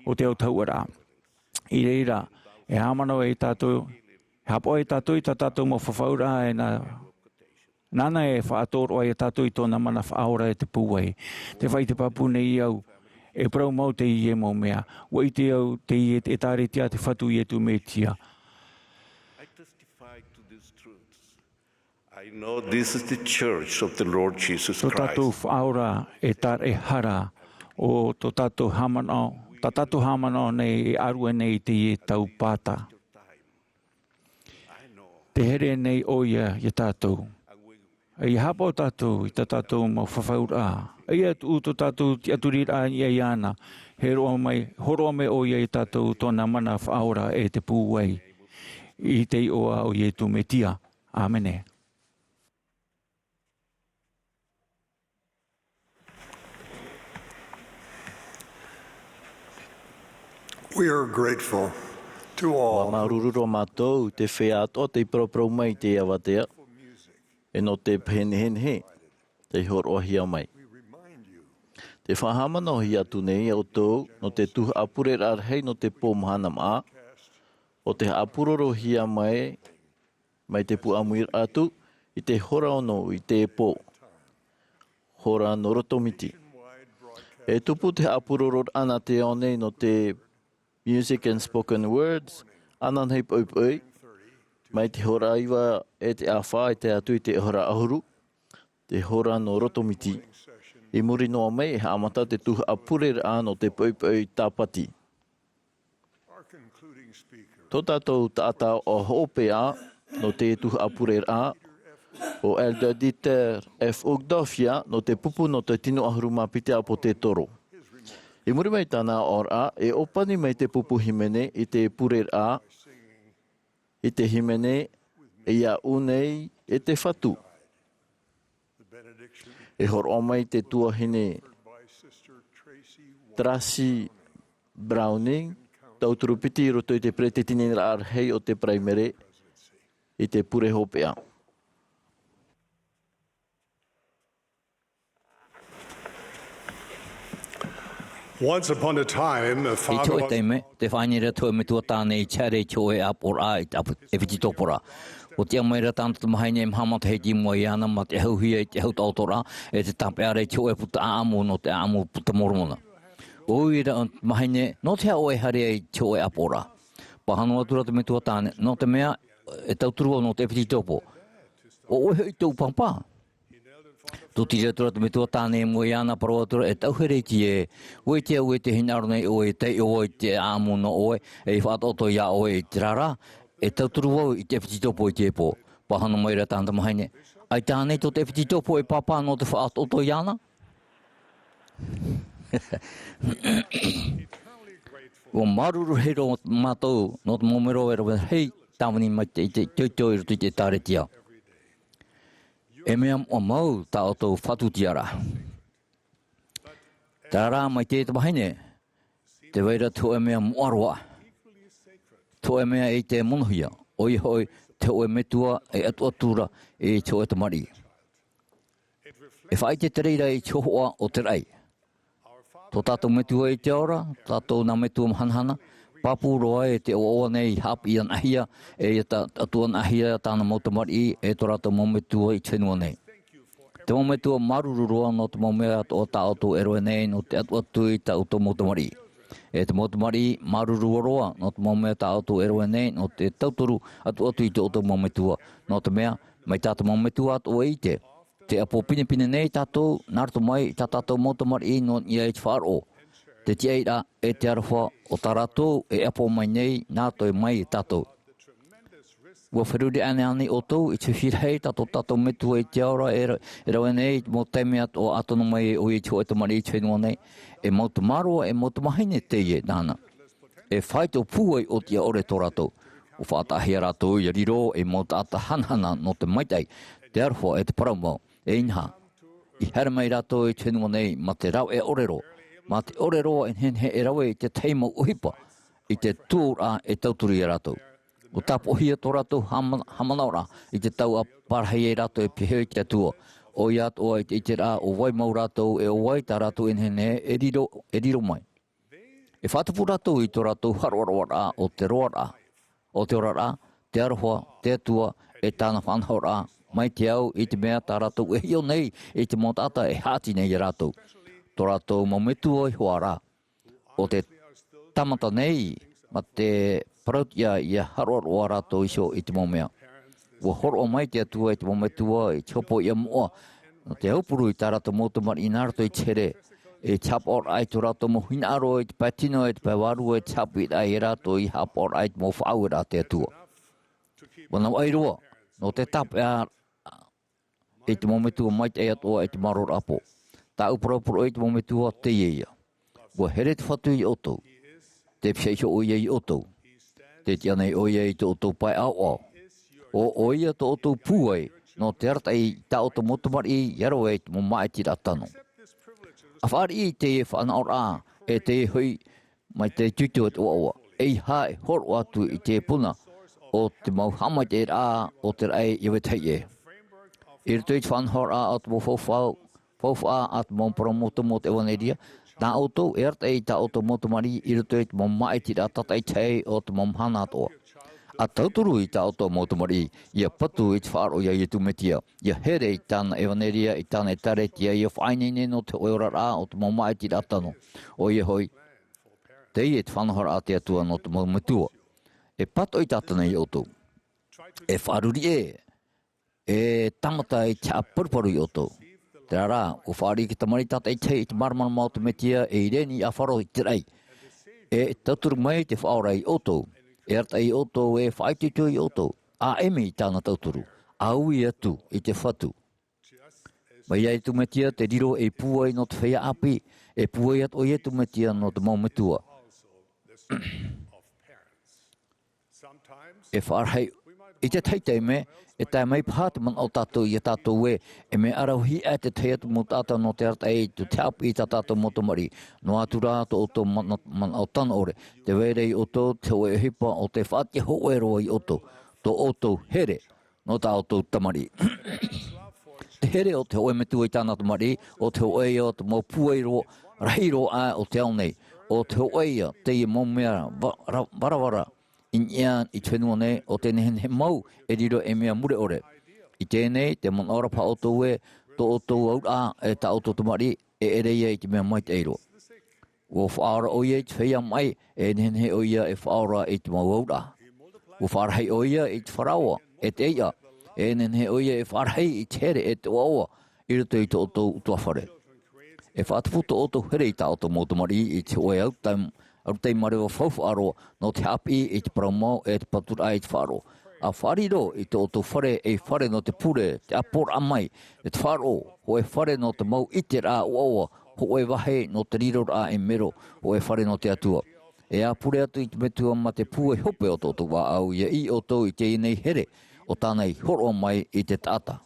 o te autahuʻaraʻa. I reira, e haʻamanaʻo ai tātou, e haʻapaʻo ai tātou i tā tātou mau fafauraʻa e nā, nāna e faʻatoroʻa ia tātou i tōna mana faʻaora e te pūai. Tē faʻaʻite pāpū nei au, e parau mau teie mau mea. ʻUa ʻite au teie te ʻĒtārētia a te Fatu Ietu Metia. I testify to these truths. I know this is the church of the Lord Jesus Christ. Tō tātou Faʻaora e tāraʻehara, ʻo tō tātou haʻamanaʻo, tā tātou haʻamanaʻo nei e ʻārue nei i teie tau pāta. Tē here nei ʻoia iā tātou. ʻIa haʻapaʻo tātou i tā tātou mau fafauraʻa. ʻIa tuʻu tō tātou tiʻaturiraʻa iāna. Hōroʻa mai, hōroʻa mai ʻoia iā tātou tōna mana faʻaora e te pūai. I te iʻoa o Iesu Mesia. ʻĀmene. We are grateful to all. Māuruuru roa mātou i te feiā atoʻa tei paraparau mai i teie avatea, e nō te pehenehenehe tei hōroʻahia mai. Tē faʻahaʻamanaʻohia atu nei ʻoutou nō te tuhaʻa pureraʻa rahi nō te pō mahana maʻa, ʻo tē haʻapūrorohia mai mai te puʻamuiraʻa atu i te hora ono i te pō, hora nō roto miti. E tupu te haʻapūrororaʻa nā te ao nei nō te Music and Spoken Words, ananahi poʻipoʻi, mai te hora iva e te ʻāfa e tae atu i te hora ʻahuru, te hora nō roto miti. I muri noa mai e haʻamata te tuhaʻa pureraʻa nō te poʻipoʻi tāpati. Tō tātou taʻata hoʻopeʻa nō te tuhaʻa pureraʻa, ʻo Elder Dieter F. Uchtdorf ia nō te pupu nō te tino ʻahuru mā piti ʻāpōsetolo. I muri mai i tāna oraraʻa, e ʻōpani mai te pupu hīmene i te pureraʻa, i te hīmene, ʻia ʻū nei e te Fatu. E hōroʻa mai te tuahine Tracy Browning, tauturu piti i roto i te peretiteniraʻa rahi o te Paraimere i te pure hopeʻa. Once upon a time, a I father te hōʻē was taime, te faʻaineine ra te hōʻē metua tāne i te haere i te hōʻē ʻāpoʻoraʻa i te ʻāpo-, ʻepetitopo ra. ʻUa tiʻa mai ra tāna tamahine e maha matahiti i mua iāna mā te ʻahuhia i te ʻahu taʻotoraʻa, e tē tāpeʻa ra i te hōʻē puta ʻāʻamu nō te ʻāʻamu puta Moromona. ʻUa ui ra ʻo te tamahine, nō te aha ʻoe e haere ai i te hōʻē ʻāpoʻoraʻa? Pāhono atu ra te metua tāne, nō te mea, e tauturu vau nō te ʻepetitopo. ʻO ʻoe hoʻi tōʻu pāpā? Tūtiri atu ra te metua tāne i mua iāna, parau atu ra, e te ʻauhere iti ē, ʻua ʻite au e tē hinaʻaro nei ʻoe, e taiʻo vau i te ʻāʻamu nō ʻoe, e ʻia faʻataʻoto iā ʻoe i te reira, e tauturu vau i te ʻepetitopo i teie pō. Pāhono mai ra tāna tamahine, ʻaita ānei tō te ʻepetitopo e pāpā nō te faʻataʻoto iāna? ʻUa māuruuru rahi roa mātou nō te mau mero e rave rahi tāvini mai te, i te itoito i roto i te ʻĒtārētia. E mea moʻa mau tā ʻoutou faʻatūtiaraʻa. Terā rā, mai te tamahine, tē vai ra te hōʻē mea moʻa roa, te hōʻē mea e ʻite e monohia, ʻoia hoʻi, te hōʻē metua e ʻatuʻatu ra i te hōʻē tamariʻi. E faʻaʻite te reira i te hōhoʻa o te raʻi. Tō tātou Metua i te ao ra, tātou nā Metua mahanahana, pāpū roa e tē ʻoaʻoa nei i haʻapiʻi anaʻe hia, e ʻia ta-, ʻatuʻatu anaʻe hia tāna mau tamariʻi, e tō rātou mau metua i te fenua nei. Te mau metua, māuruuru roa nō te mau mea atoʻa tā ʻoutou e rave nei nō te ʻatuʻatu i tā ʻoutou mau tamariʻi. E te mau tamariʻi, māuruuru roa nō te mau mea tā ʻoutou e rave nei nō te tauturu atu atu i tō ʻoutou mau metua. Nō te mea, mai tā te mau metua atoʻa e ʻite, tē ʻapo pinepine nei tātou, nā roto mai i tā tātou mau tamariʻi nō niʻa i te faʻaroʻo, te tiʻairaʻa, e te aroha o tā rātou e ʻapo mai nei nā roto mai iā tātou. ʻUa feruri ānei ʻoutou i te fifi rahi tā tō tātou Metua i te ao ra e ra-, e rave nei i te mau taime atoʻa, ʻa tano mai ai ʻoia i te hōʻē tamariʻi i te fenua nei. E mau tamaroa, e mau tamahine teie nāna. E faito pūai ʻōtiʻa ʻore tō rātou. ʻUa faʻataʻahia rātou ʻia riro ei mau taʻata hanahana nō te maitaʻi, te aroha e te parau mau. E inaha, i haere mai rātou i te fenua nei mā te rāveʻa ʻore roa, mā te ʻore roa e nehenehe e rave i te tahi mau ʻohipa, i te tuaʻoraʻa e tauturu iā rātou. ʻUa tāpoʻohia tō rātou haʻama-, haʻamanaʻoraʻa i te tau ʻa parahi ai rātou e pēhea i te Atua. ʻOia atoʻa i te ʻiteraʻa ʻo vai mau rātou e ʻo vai tā rātou e nehenehe e riro, e riro mai. E faʻatupu rātou i tō rātou haʻaroaroaraʻa o te roaraʻa, o te oraraʻa, te aroha, te Atua, e tāna faʻanahoraʻa, mai te au i te mea tā rātou e hiʻo nei i te mau taʻata e haʻati nei iā rātou. Tō rātou mau metua iho ā rā, ʻo tē tāmata nei, mā te parautiʻa ʻia haʻaroaroa rātou iho i te mau mea. Ua hōroʻa mai te Atua i te mau metua i te hopoiʻa moʻa nō te aupuru i tā rātou mau tamariʻi nā roto i te here, i te haʻapaʻoraʻa i tō rātou mau hinaʻaro, i te pae tino, i te pae vārua, i te haʻapiʻiraʻa ia rātou i haʻapaʻoraʻa i te mau faʻaueraʻa a te Atua. Ua navaʻi roa nō te tāpeʻa i te mau metua maitaʻi atoʻa i te maroraʻa pō. Tāʻu parauparau i te mau metua, teie ia. Ua here te Fatu iā ʻoutou. Tē pihaʻi iho ʻoia iā ʻoutou. Tē tiʻa nei ʻoia i tō ʻoutou pae ʻaoʻao. ʻO ʻoia tō ʻoutou pūai nō te arataʻi i tā ʻoutou mau tamariʻi i aro ai i te mau māʻitiraʻa tano. ʻA fāriʻi i teie faʻanahoraʻa, e teie hoʻi mai te tuitui o te ʻoaʻoa. ʻEiaha e hōroʻa atu i te puna o te mau haʻamaitaʻiraʻa o te raʻi iā vetahi ʻē. I roto i te faʻanahoraʻa o te mau faufaʻa, faufaʻa a te mau parau mau tumu o te ʻevanelia, nā ʻoutou e arataʻi i tā ʻoutou mau tamariʻi i roto i te mau māʻitiraʻa tātaʻitahi o te mau mahana atoʻa. ʻA tauturu i tā ʻoutou mau tamariʻi, ʻia patu i te faʻaroʻo iā Iesu Mesia, ʻia here i tāna ʻevanelia, i tāna ʻēkālesia, ʻia faʻaineine nō te hōʻē oraraʻa o te mau māʻitiraʻa tano. ʻOia hoʻi, teie te faʻanahoraʻa a te Atua nō te mau metua. E pātoʻi tātana iā ʻoutou. E faʻaruru ē, e tāmata i te haʻaparuparu iā ʻoutou. Terā rā, ʻua fāriʻi te tamariʻi tātaʻitahi i te māramarama o te Mesia, e ʻīreni ʻa Faro i te raʻi. E tauturu mai te Faʻaora iā ʻoutou. E arataʻi iā ʻoutou, e faʻaitoito iā ʻoutou. ʻA ʻimi i tāna tauturu. ʻA ui atu i te Fatu. Mai iā Iesu Mesia te riro ei pūai nō te feiā ʻāpī, e pūai atoʻa Iesu Mesia nō te mau metua. E faʻarahi, i te tahi taime, e tae mai paha te manaʻo tātou iā tātou ē, e mea ʻaravihi aʻe te tahi atu mau taʻata nō te arataʻi i te haʻapiʻi i tā tātou mau tamariʻi. Noa atu rā tō ʻoutou mana-, manaʻo tano ʻore. Tē vai ra iā ʻoutou te hōʻē ʻohipa ʻo tē faʻatiʻa hōʻē roa iā ʻoutou. Tō ʻoutou here nō tā ʻoutou tamariʻi. Te here o te hōʻē metua i tāna tamariʻi, ʻo te hōʻē ia o te mau pūai roa, rahi roa aʻe o te ao nei, ʻo te hōʻē ia teie mau mea va-, ra-, varavara i niʻa i te fenua nei, ʻo te nehenehe mau e riro ei mea mure ʻore. I teie nei, tē manaʻo ra paha ʻoutou ē, tō ʻoutou auraʻa, e tā ʻoutou tamariʻi, e ʻere ia i te mea maitaʻi roa. ʻUa faʻaora ʻoia i te feiā maʻi, e nehenehe ʻoia e faʻaora i te mau auraʻa. ʻUa faʻarahi ʻoia i te faraoa, e te ʻeiʻa, e nehenehe ʻoia e faʻarahi i te here, e te ʻoaʻoa, i roto i tō ʻoutou ʻutuāfare. E faʻatupu tō ʻoutou here i tā ʻoutou mau tamariʻi i te hōʻē arutai-, arutaimarewa faufaʻa roa, nō te haʻapiʻi i te parau mau, e te paturaʻa i te faʻaroʻo. ʻA faʻariro i tō ʻoutou fare, ei fare nō te pure, te ʻāpoʻoraʻa mai, e te faʻaroʻo, hōʻē fare nō te mau ʻiteraʻa ʻoaʻoa, hōʻē vāhi nō te riroraʻa ei mero, hōʻē fare nō te Atua. E ʻa pure atu i te Metua mā te pūai hope o tō ʻoutou ʻāʻau, ʻia ʻī ʻoutou i teie nei here, ʻo tāna i hōroʻa mai i te taʻata.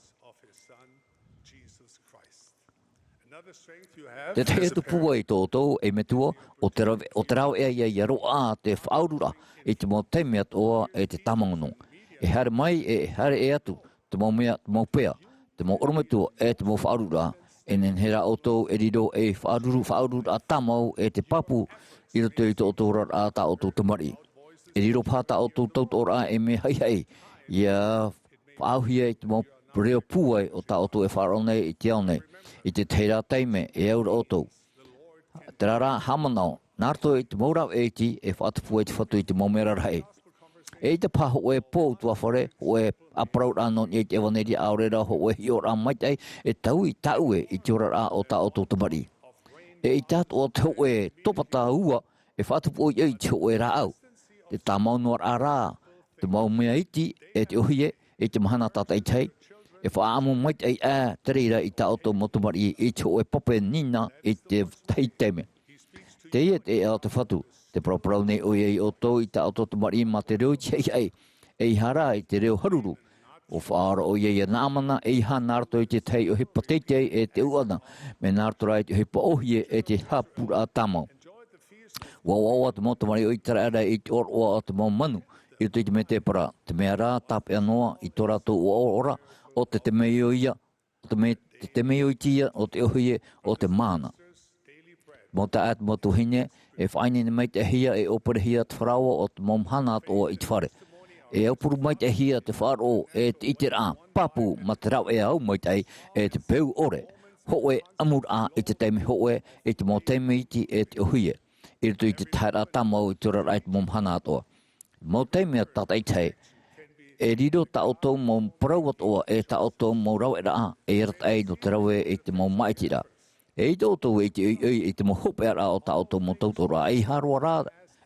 Te tahi atu pūai tō ʻoutou, ei metua, ʻo te rave-, ʻo te rāveʻa ia, ʻia roaʻa te faʻaururaʻa i te mau taime atoʻa, e te tāmau noa. E haere mai, e, e haere ʻē atu te mau mea, te mau pea, te mau ʻorometua, e te mau faʻaururaʻa. E nehenehe rā ʻoutou e riro ei faʻaruru, faʻaururaʻa tāmau, e te pāpū i roto i tō ʻoutou oraraʻa tā ʻoutou tamariʻi. E riro paha tā ʻoutou tautoʻoraʻa ei mea haʻihaʻi, ʻia faʻaauhia i te mau reo pūai o tā ʻoutou e faʻaroʻo nei i te ao nei. I te tahi rā taime, e au ra ʻoutou. Terā rā, haʻamanaʻo, nā roto i te mau rāveʻa iti, e faʻatupu ai te Fatu i te mau mea rarahi. ʻEita paha hōʻē pō ʻutuāfare, hōʻē ʻāparauraʻa nō niʻa i te ʻevanelia, ʻaore rā hōʻē hiʻoraʻa maitaʻi, e taui tāʻue i te oraraʻa o tā ʻoutou tamariʻi. ʻEita atoʻa te hōʻē topata ua, e faʻatupu ʻoia i te hōʻē rāʻau. Te tāmau noa rā, te mau mea iti, e te ʻōhie, i te mahana tātaʻitahi, e faʻaʻamu maitaʻi aʻe te reira i tā ʻoutou mau tamariʻi i te hōʻē pape nīnā i te tahi taime. Teie te ʻēʻa o te Fatu, tē paraparau nei ʻoia iā ʻoutou i tā ʻoutou tamariʻi mā te reo iti haʻihaʻi, ʻeiaha rā i te reo haruru. ʻUa faʻaora ʻoia iā Naamana, ʻeiaha nā roto i te tahi ʻohipa teitei e te ʻuʻana, mea nā roto rā i te ʻohipa ʻōhie e te haʻapūraʻa tāmau. ʻUa ʻoaʻoa te mau tamariʻi o Iteraera i te ʻoaʻoa o te mau manu i roto i te mētēpara, te mea rā tāpeʻa noa i tō rātou ʻoaʻoa ra, ʻo te temeio ia, ʻo te me-, te temeio iti ia, ʻo te ʻōhie, ʻo te māna. Mau taeaʻe, mau tuahine, e faʻaineine maitaʻihia, e ʻōperehia te faraoa o te mau mahana atoʻa i te fare. E aupuru maitaʻihia te faʻaroʻo, e te ʻiteraʻa pāpū mā te rāveʻa au maitaʻi, e te peu ʻore, hōʻē ʻamuraʻa i te taime hōʻē, i te mau taime iti, e te ʻōhie. I roto i te taheraʻa tāmau i te oraraʻa i te mau mahana atoʻa. Mau taime tātaʻitahi, E riro tā ʻoutou mau parau atoʻa, e tā ʻoutou mau raveraʻa, e arataʻi nō te rave i te mau māʻitiraʻa. E ʻite ʻoutou i te ʻoiʻoi, i te mau hopeʻaraʻa o tā ʻoutou mau tautoʻoraʻa, ʻeiaha roa rā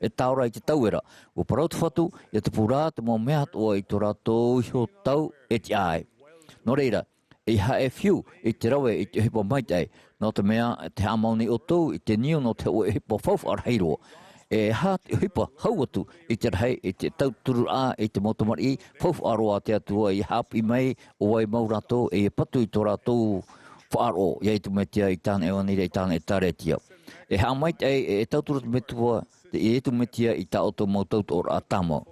e tāora i te tau ra. ʻUa parau te Fatu, ʻia tupu rā te mau mea atoʻa i tō rātou iho tau e tiʻa ai. Nō reira, ʻeiaha e fiu i te rave i te ʻohipa maitaʻi, nō te mea, tē haʻamau nei ʻoutou i te niu nō te hōʻē ʻohipa faufaʻa rahi roa. E aha te ʻohipa hau atu i te rahi, i te tautururaʻa, i te mau tamariʻi, faufaʻa roa te Atua ʻia haʻapiʻi mai ʻo vai mau rātou, e ʻia patu i tō rātou faʻaroʻo, ia Iesu Mesia i tāna ʻevanelia, i tāna ʻēkālesia. E haʻamaitaʻi, e, e tauturu te Metua, te Iesu Mesia i tā ʻoutou mau tautoʻoraʻa tāmau.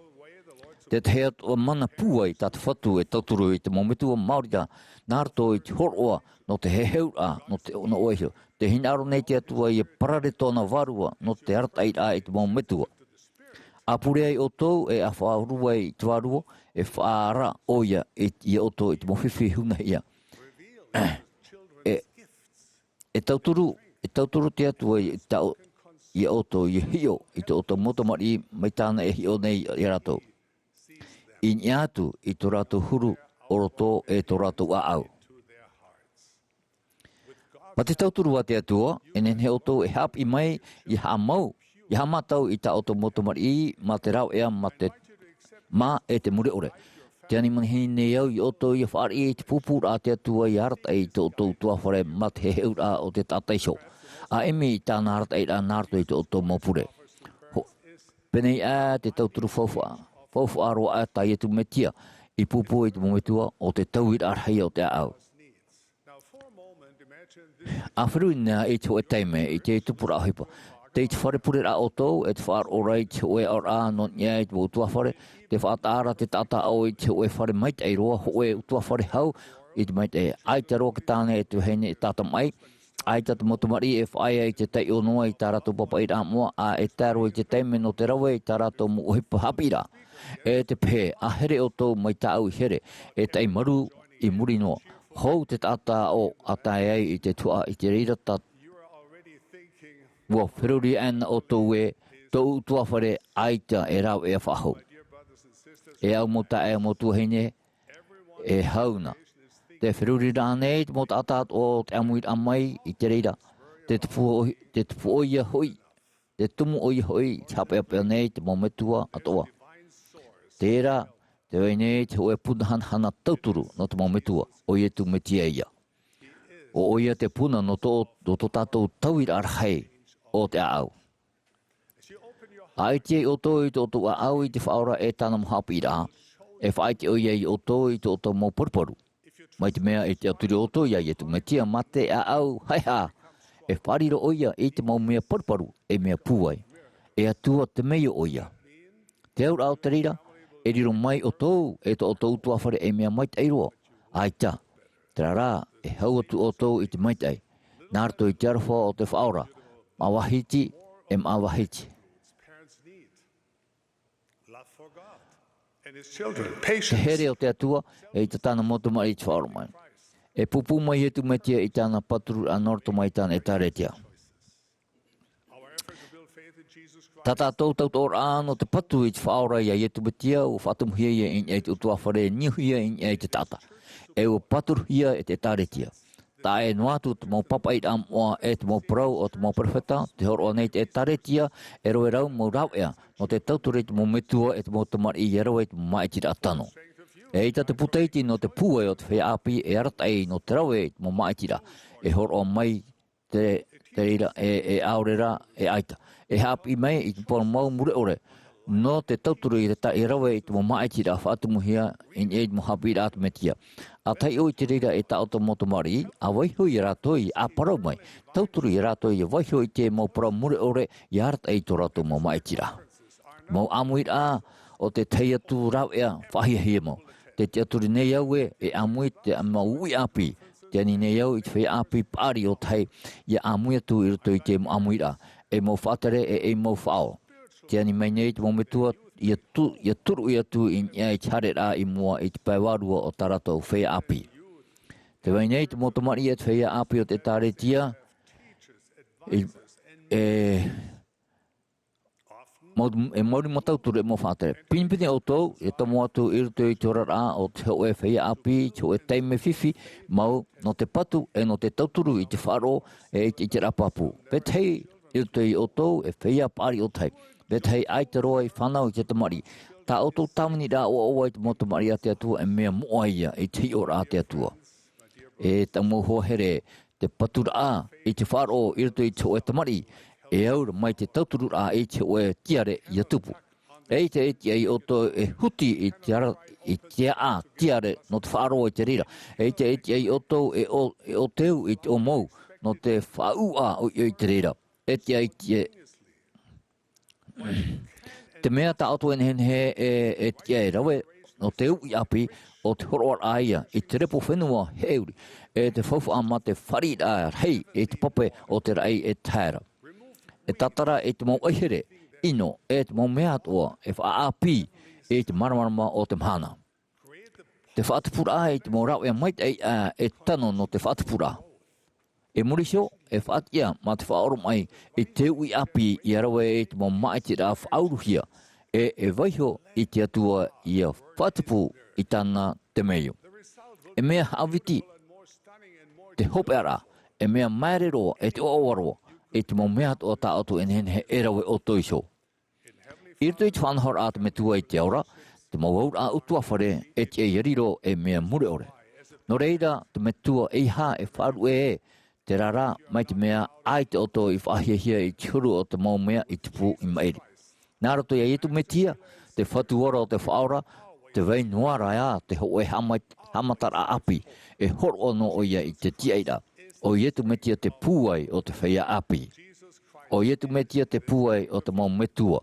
Te tahi atu mana pūai tā te Fatu e tauturu i te mau metua maori rā, nā roto i te hōroʻa nō te heheuraʻa, nō te, nō ʻoe iho. Tē hinaʻaro nei te Atua ʻia parare tōna vārua nō te arataʻiraʻa i te mau metua. ʻA pure ai ʻoutou, e ʻa faʻauru ai i te vārua, e faʻaara ʻoia i, ia ʻoutou i te mau fifi hunahia. E, e tauturu, e tauturu te Atua i tā, ia ʻoutou, ʻia hiʻo i tō ʻoutou mau tamariʻi mai tāna e hiʻo nei ia rātou. I niʻa atu i tō rātou huru o roto e tō rātou ʻāʻau. Mā te tauturu a te Atua, e nehenehe ʻoutou e haʻapiʻi mai, ʻia haʻamau, ʻia haʻamātau i tā ʻoutou mau tamariʻi, mā te rāveʻa, mā te, mā e te mure ʻore. Tē ani manihini nei au ia ʻoutou ʻia fāriʻi i te pūpūraʻa a te Atua ʻia arataʻi i tō ʻoutou ʻutuāfare mā te heheuraʻa o te taʻata iho. ʻA ʻimi i tāna arataʻiraʻa nā roto i tō ʻoutou mau pure. Ho-, pēneiaʻe te tauturu faufaʻa, faufaʻa roa aʻe tā Iesu Mesia, i pūpū i te mau metua o te tauiraʻa rahi o te ʻāʻau. ʻA feruri na i te hōʻē taime, i te tupuraʻa ʻohipa. Tei te fare pureraʻa ʻoutou, e te faʻaroʻo ra i te hōʻē aʻoraʻa nō niʻa i te mau ʻutuāfare, tē faʻataʻa ra te taʻata ʻāʻau i te hōʻē fare maitaʻi roa, hōʻē ʻutuāfare hau, i te maitaʻi. ʻAita roa te tāne e te vahine e tātamaʻi, ʻaita te mau tamariʻi e faʻaea i te taiʻo noa i tā rātou papaʻiraʻa moʻa, ʻa e tae roa i te taime nō te rave i tā rātou mau ʻohipa haʻapiʻiraʻa. E te pehe, ʻa here ʻoutou mai tāʻu i here, e taʻi marū i muri noa. Hou te taʻata ʻo ʻa tae ai i te tuhaʻa i te reira tā. ʻUa feruri aʻe na ʻoutou ē, tōʻu ʻutuāfare ʻaita e rāveʻa faʻahou. E au mau taeaʻe, mau tuahine, e hau na. Tē feruri ra ānei te mau taʻata atoʻa o te ʻāmuiraʻa mai i te reira? Te tupu ʻo-, te tupu ʻoia hoʻi, te tumu ʻoia hoʻi, te haʻapeʻapeʻa nei te mau metua atoʻa. Terā, tē vai nei te hōʻē puna hanahana tauturu nō te mau metua, ʻo Iesu Mesia ïa. ʻO ʻoia te puna nō tō, nō tō tātou tauiraʻa rahi o te ʻāʻau. ʻA ʻite ai ʻoutou i tō ʻoutou ʻāʻau i te Faʻaora e tāna mau haʻapiʻiraʻa, e faʻaʻite ʻoia ia ʻoutou i tō ʻoutou mau paruparu. Mai te mea e tiʻaturi ʻoutou ia Iesu Mesia mā te ʻāʻau haʻehaʻa, e faʻariro ʻoia i te mau mea paruparu, e mea pūai. E Atua temeio ʻoia. Te auraʻa o te reira, e riro mai ʻoutou e tō ʻoutou ʻutuāfare ei mea maitaʻi roa. ʻAita. Terā rā, e hau atu ʻoutou i te maitaʻi, nā roto i te aroha o te Faʻaora, māʻa vahiti, e māʻa vahiti. Te here o te Atua, e i tā tāna mau tamariʻi i te faʻaora mai. E pūpū mai Iesu Mesia i tāna pātururaʻa nō roto mai i tāna ʻĒtārētia. Tā tātou tautooraʻa nō te patu i te Faʻaora ia Iesu Mesia, ʻua faʻatupuhia ïa i niʻa i te ʻutuāfare, niuhia i niʻa i te taʻata. E ʻua pāturuhia e te ʻĒtārētia. Taʻa ʻē noa atu te mau pāpaʻiraʻa moʻa e te mau parau o te mau perofeta, tē hōroʻa nei te ʻĒtārētia, e rave rau mau rāveʻa, nō te tauturu i te mau metua e te mau tamariʻi ʻia rave i te mau māʻitiraʻa tano. E ʻaita te puta iti nō te pūai o te feiā ʻāpī e arataʻi nō te rave i te mau māʻitiraʻa, e hōroʻa mai te, te reira, e, e ʻaore rā, e ʻaita. E haʻapiʻi mai i te parau mau mure ʻore, nō te tauturu i te taʻi rave i te mau māʻitiraʻa faʻatumuhia i niʻa i te mau haʻapiʻiraʻa a te Mesia. ʻA taiʻo i te reira e tā ʻoutou mau tamariʻi, ʻa vaiiho ia rātou, ʻa parau mai, tauturu ia rātou ʻia vaiiho i te mau parau mure ʻore, ʻia arataʻi i tō rātou mau māʻitiraʻa. Mau ʻāmuiraʻa o te tahi atu rāveʻa faʻahiahia mau. Tē tiʻaturi nei au ē, e ʻāmui te mau uʻi ʻāpī. Tē ani nei au i te feiā ʻāpī paʻari o tahi, ʻia ʻāmui atu i roto i te mau ʻāmuiraʻa. E mau faʻatere, e, e mau faʻaʻō. Tē ani mai nei te mau metua, ʻia tu-, ʻia turuʻi atu i niʻa i te haereraʻa i mua i te pae vārua o tā rātou feiā ʻāpī. Tē vai nei te mau tamariʻi a te feiā ʻāpī o te ʻĒtārētia, e, e, E mauri mā tauturu e mau faʻatere. Pinepine ʻoutou, e tomo atu i roto i te oraraʻa o te hōʻē feiā ʻāpī, te hōʻē taime fifi, mau, nō te patu, e nō te tauturu i te faʻaroʻo, e i te, i te rā pāpū. Vetahi, i roto ia ʻoutou, e feiā paʻari ʻōtahi. Vetahi, ʻaita roa i fānau i te tamariʻi. Tā ʻoutou tāviniraʻa ʻoaʻoa i te mau tamariʻi a te Atua, e mea moʻa ia, i te hiʻoraʻa a te Atua. E tau mau hoa here, te paturaʻa i te faʻaroʻo i roto i te hōʻē tamariʻi, e au ra mai te tautururaʻa i te hōʻē tiare ʻia tupu. E ʻaita e tiʻa ia ʻoutou e huti i te ara, i te aʻa tiare nō te faʻaroʻo i te reira. E ʻaita e tiʻa ia ʻoutou e ʻō, e ʻōteu i te ʻōmou nō te faʻaʻūʻa ʻoiʻoi i te reira. E tiʻa ia tiʻa Te mea tā ʻoutou e nehenehe e, e tiʻa e rave, nō te uʻi ʻāpī, ʻo te hōroʻaraʻa ia, i te repo fenua heʻeuri, e te faufaʻa mā te fāriʻiraʻa rahi, i te pape o te raʻi e tahe ra. E tātara i te mau ʻaihere, ʻino, e te mau mea atoʻa, e faʻaʻāpī, i te māramarama o te mahana. Te faʻatupuraʻa i te mau rāveʻa maitaʻi ʻā e tano nō te faʻatupuraʻa. E muri iho, e faʻatiʻa mā te faʻaoromaʻi i te uʻi ʻāpī ʻia rave i te mau māʻitiraʻa faʻauruhia, e, e vaiiho i te Atua ʻia faʻatupu i tāna temeio. E mea haʻaviti te hopeʻaraʻa, e mea māere roa, e te ʻoaʻoa roa, i te mau mea atoʻa tā ʻoutou e nehenehe e rave ʻoutou iho. I roto i te faʻanahoraʻa a te Metua i te ao ra, te mau auraʻa ʻutuāfare e tiʻa ʻia riro ei mea mure ʻore. Nō reira, te Metua, ʻeiaha e faʻaruʻe ē, terā rā, mai te mea ʻaita ʻoutou i faʻahiahia i te huru o te mau mea i tupu i maʻiri. Nā roto ia Iesu Mesia, te Fatu ora o te Faʻaora, tē vai noa ra ā te hōʻē haʻamai-, haʻamataraʻa ʻāpī, e hōroʻa noa ʻoia i te tiʻairaʻa. ʻO Iesu Mesia te pūai o te feiā ʻāpī. ʻO Iesu Mesia te pūai o te mau metua.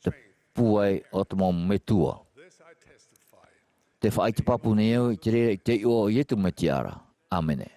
Te pūai o te mau metua. Tē faʻaʻite pāpū nei au i te reira i te iʻoa o Iesu Mesia ra. ʻĀmene.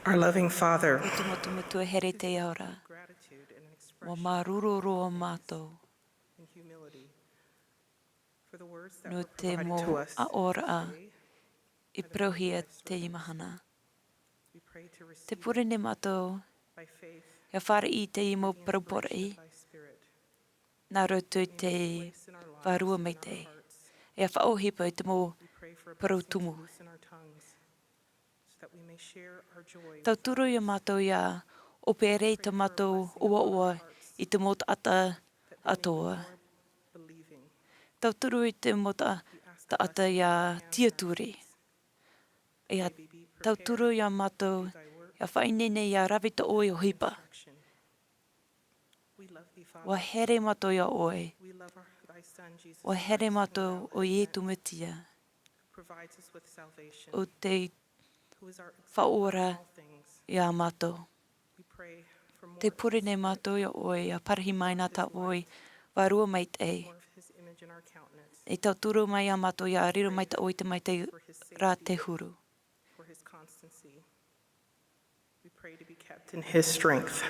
Our loving Father, ʻo te Metua here tei ao ra, ʻua māuruuru roa mātou nō te mau aʻoraʻa i parauhia teie mahana. Tē pure nei mātou ʻia fāriʻi i teie mau parau poroʻi nā roto i te Vārua Maitaʻi, ʻia faʻaʻohipa i te mau parau tumu. Tauturu ia mātou ʻia ʻope i tā mātou ʻoaʻoa i te mau taʻata atoʻa. Tauturu i te mau ta-, taʻata ʻia tiʻaturi. ʻIa tauturu ia mātou ʻia faʻaineine ʻia rave tō ʻoe ʻohipa. ʻUa here mātou ia ʻoe. ʻUa here mātou ʻo Iesu Mesia, ʻo tei faʻaora ia mātou. Tē pure nei mātou ia ʻoe ʻia parahi mai nā tā ʻoe Vārua Maitaʻi, ʻia tauturu mai ia mātou ʻia riro mai tā ʻoe i te maitaʻi ra te huru. We pray to be kept in his strength.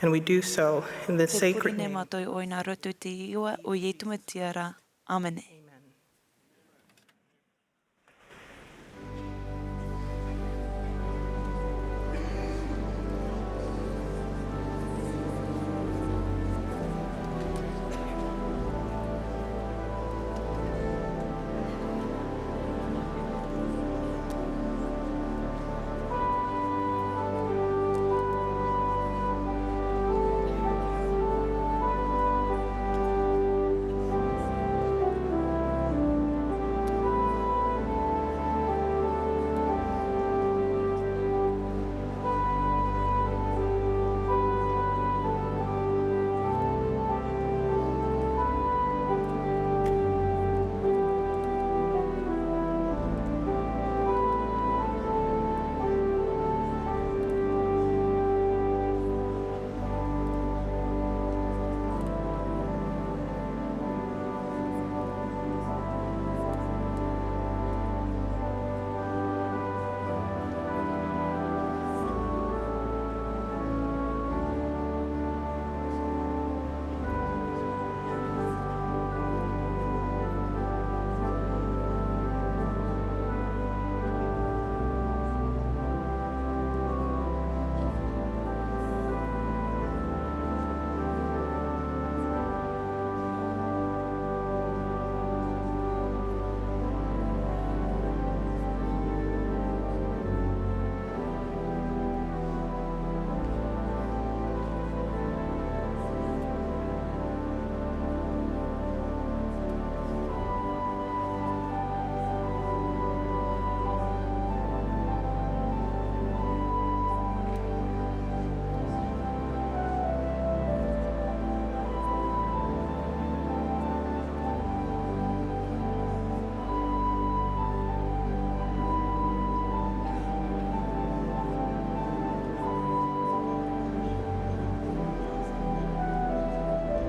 And we do so in the sacred name. Tē pure nei mātou ia ʻoe nā roto i te iʻoa o Iesu Mesia ra. ʻĀmene.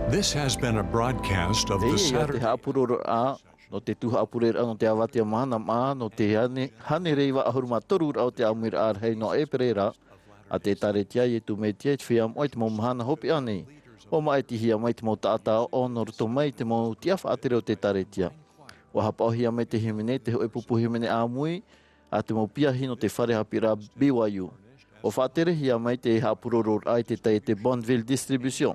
This has been a broadcast of the Saturday. Teie te haʻapurororaʻa nō te tū haʻapureraʻa nō te avatea mahana mā, nō te hāne-, hānere iva ʻahuru mā toru raʻa o te ʻāmuiraʻa rahi nō ʻēperēra, a te ʻĒtārētia Iesu Mesia i te Feiā Moʻa i te mau mahana hopeʻa nei. ʻUa māʻitihia mai te mau taʻata ʻoʻoʻo nō roto mai i te mau tiʻa faʻatere o te ʻĒtārētia. ʻUa haʻapaʻohia mai te hīmene, te hōʻē pupu hīmene ʻāmui, a te mau piahi nō te fare haʻapiʻiraʻa B Y U. ʻUa faʻaterehia mai te haʻapurororaʻa i te taiete Bonneville Distribution.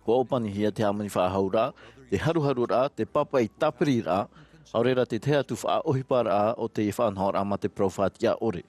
ʻUa ʻōpanihia te hāmani faʻahauraʻa, te haruharuraʻa, te pāpaʻi tāpiriraʻa, ʻaore rā te tahi atu faʻaʻohiparaʻa o te faʻanahoraʻa mā te parau faʻatiʻa ʻore.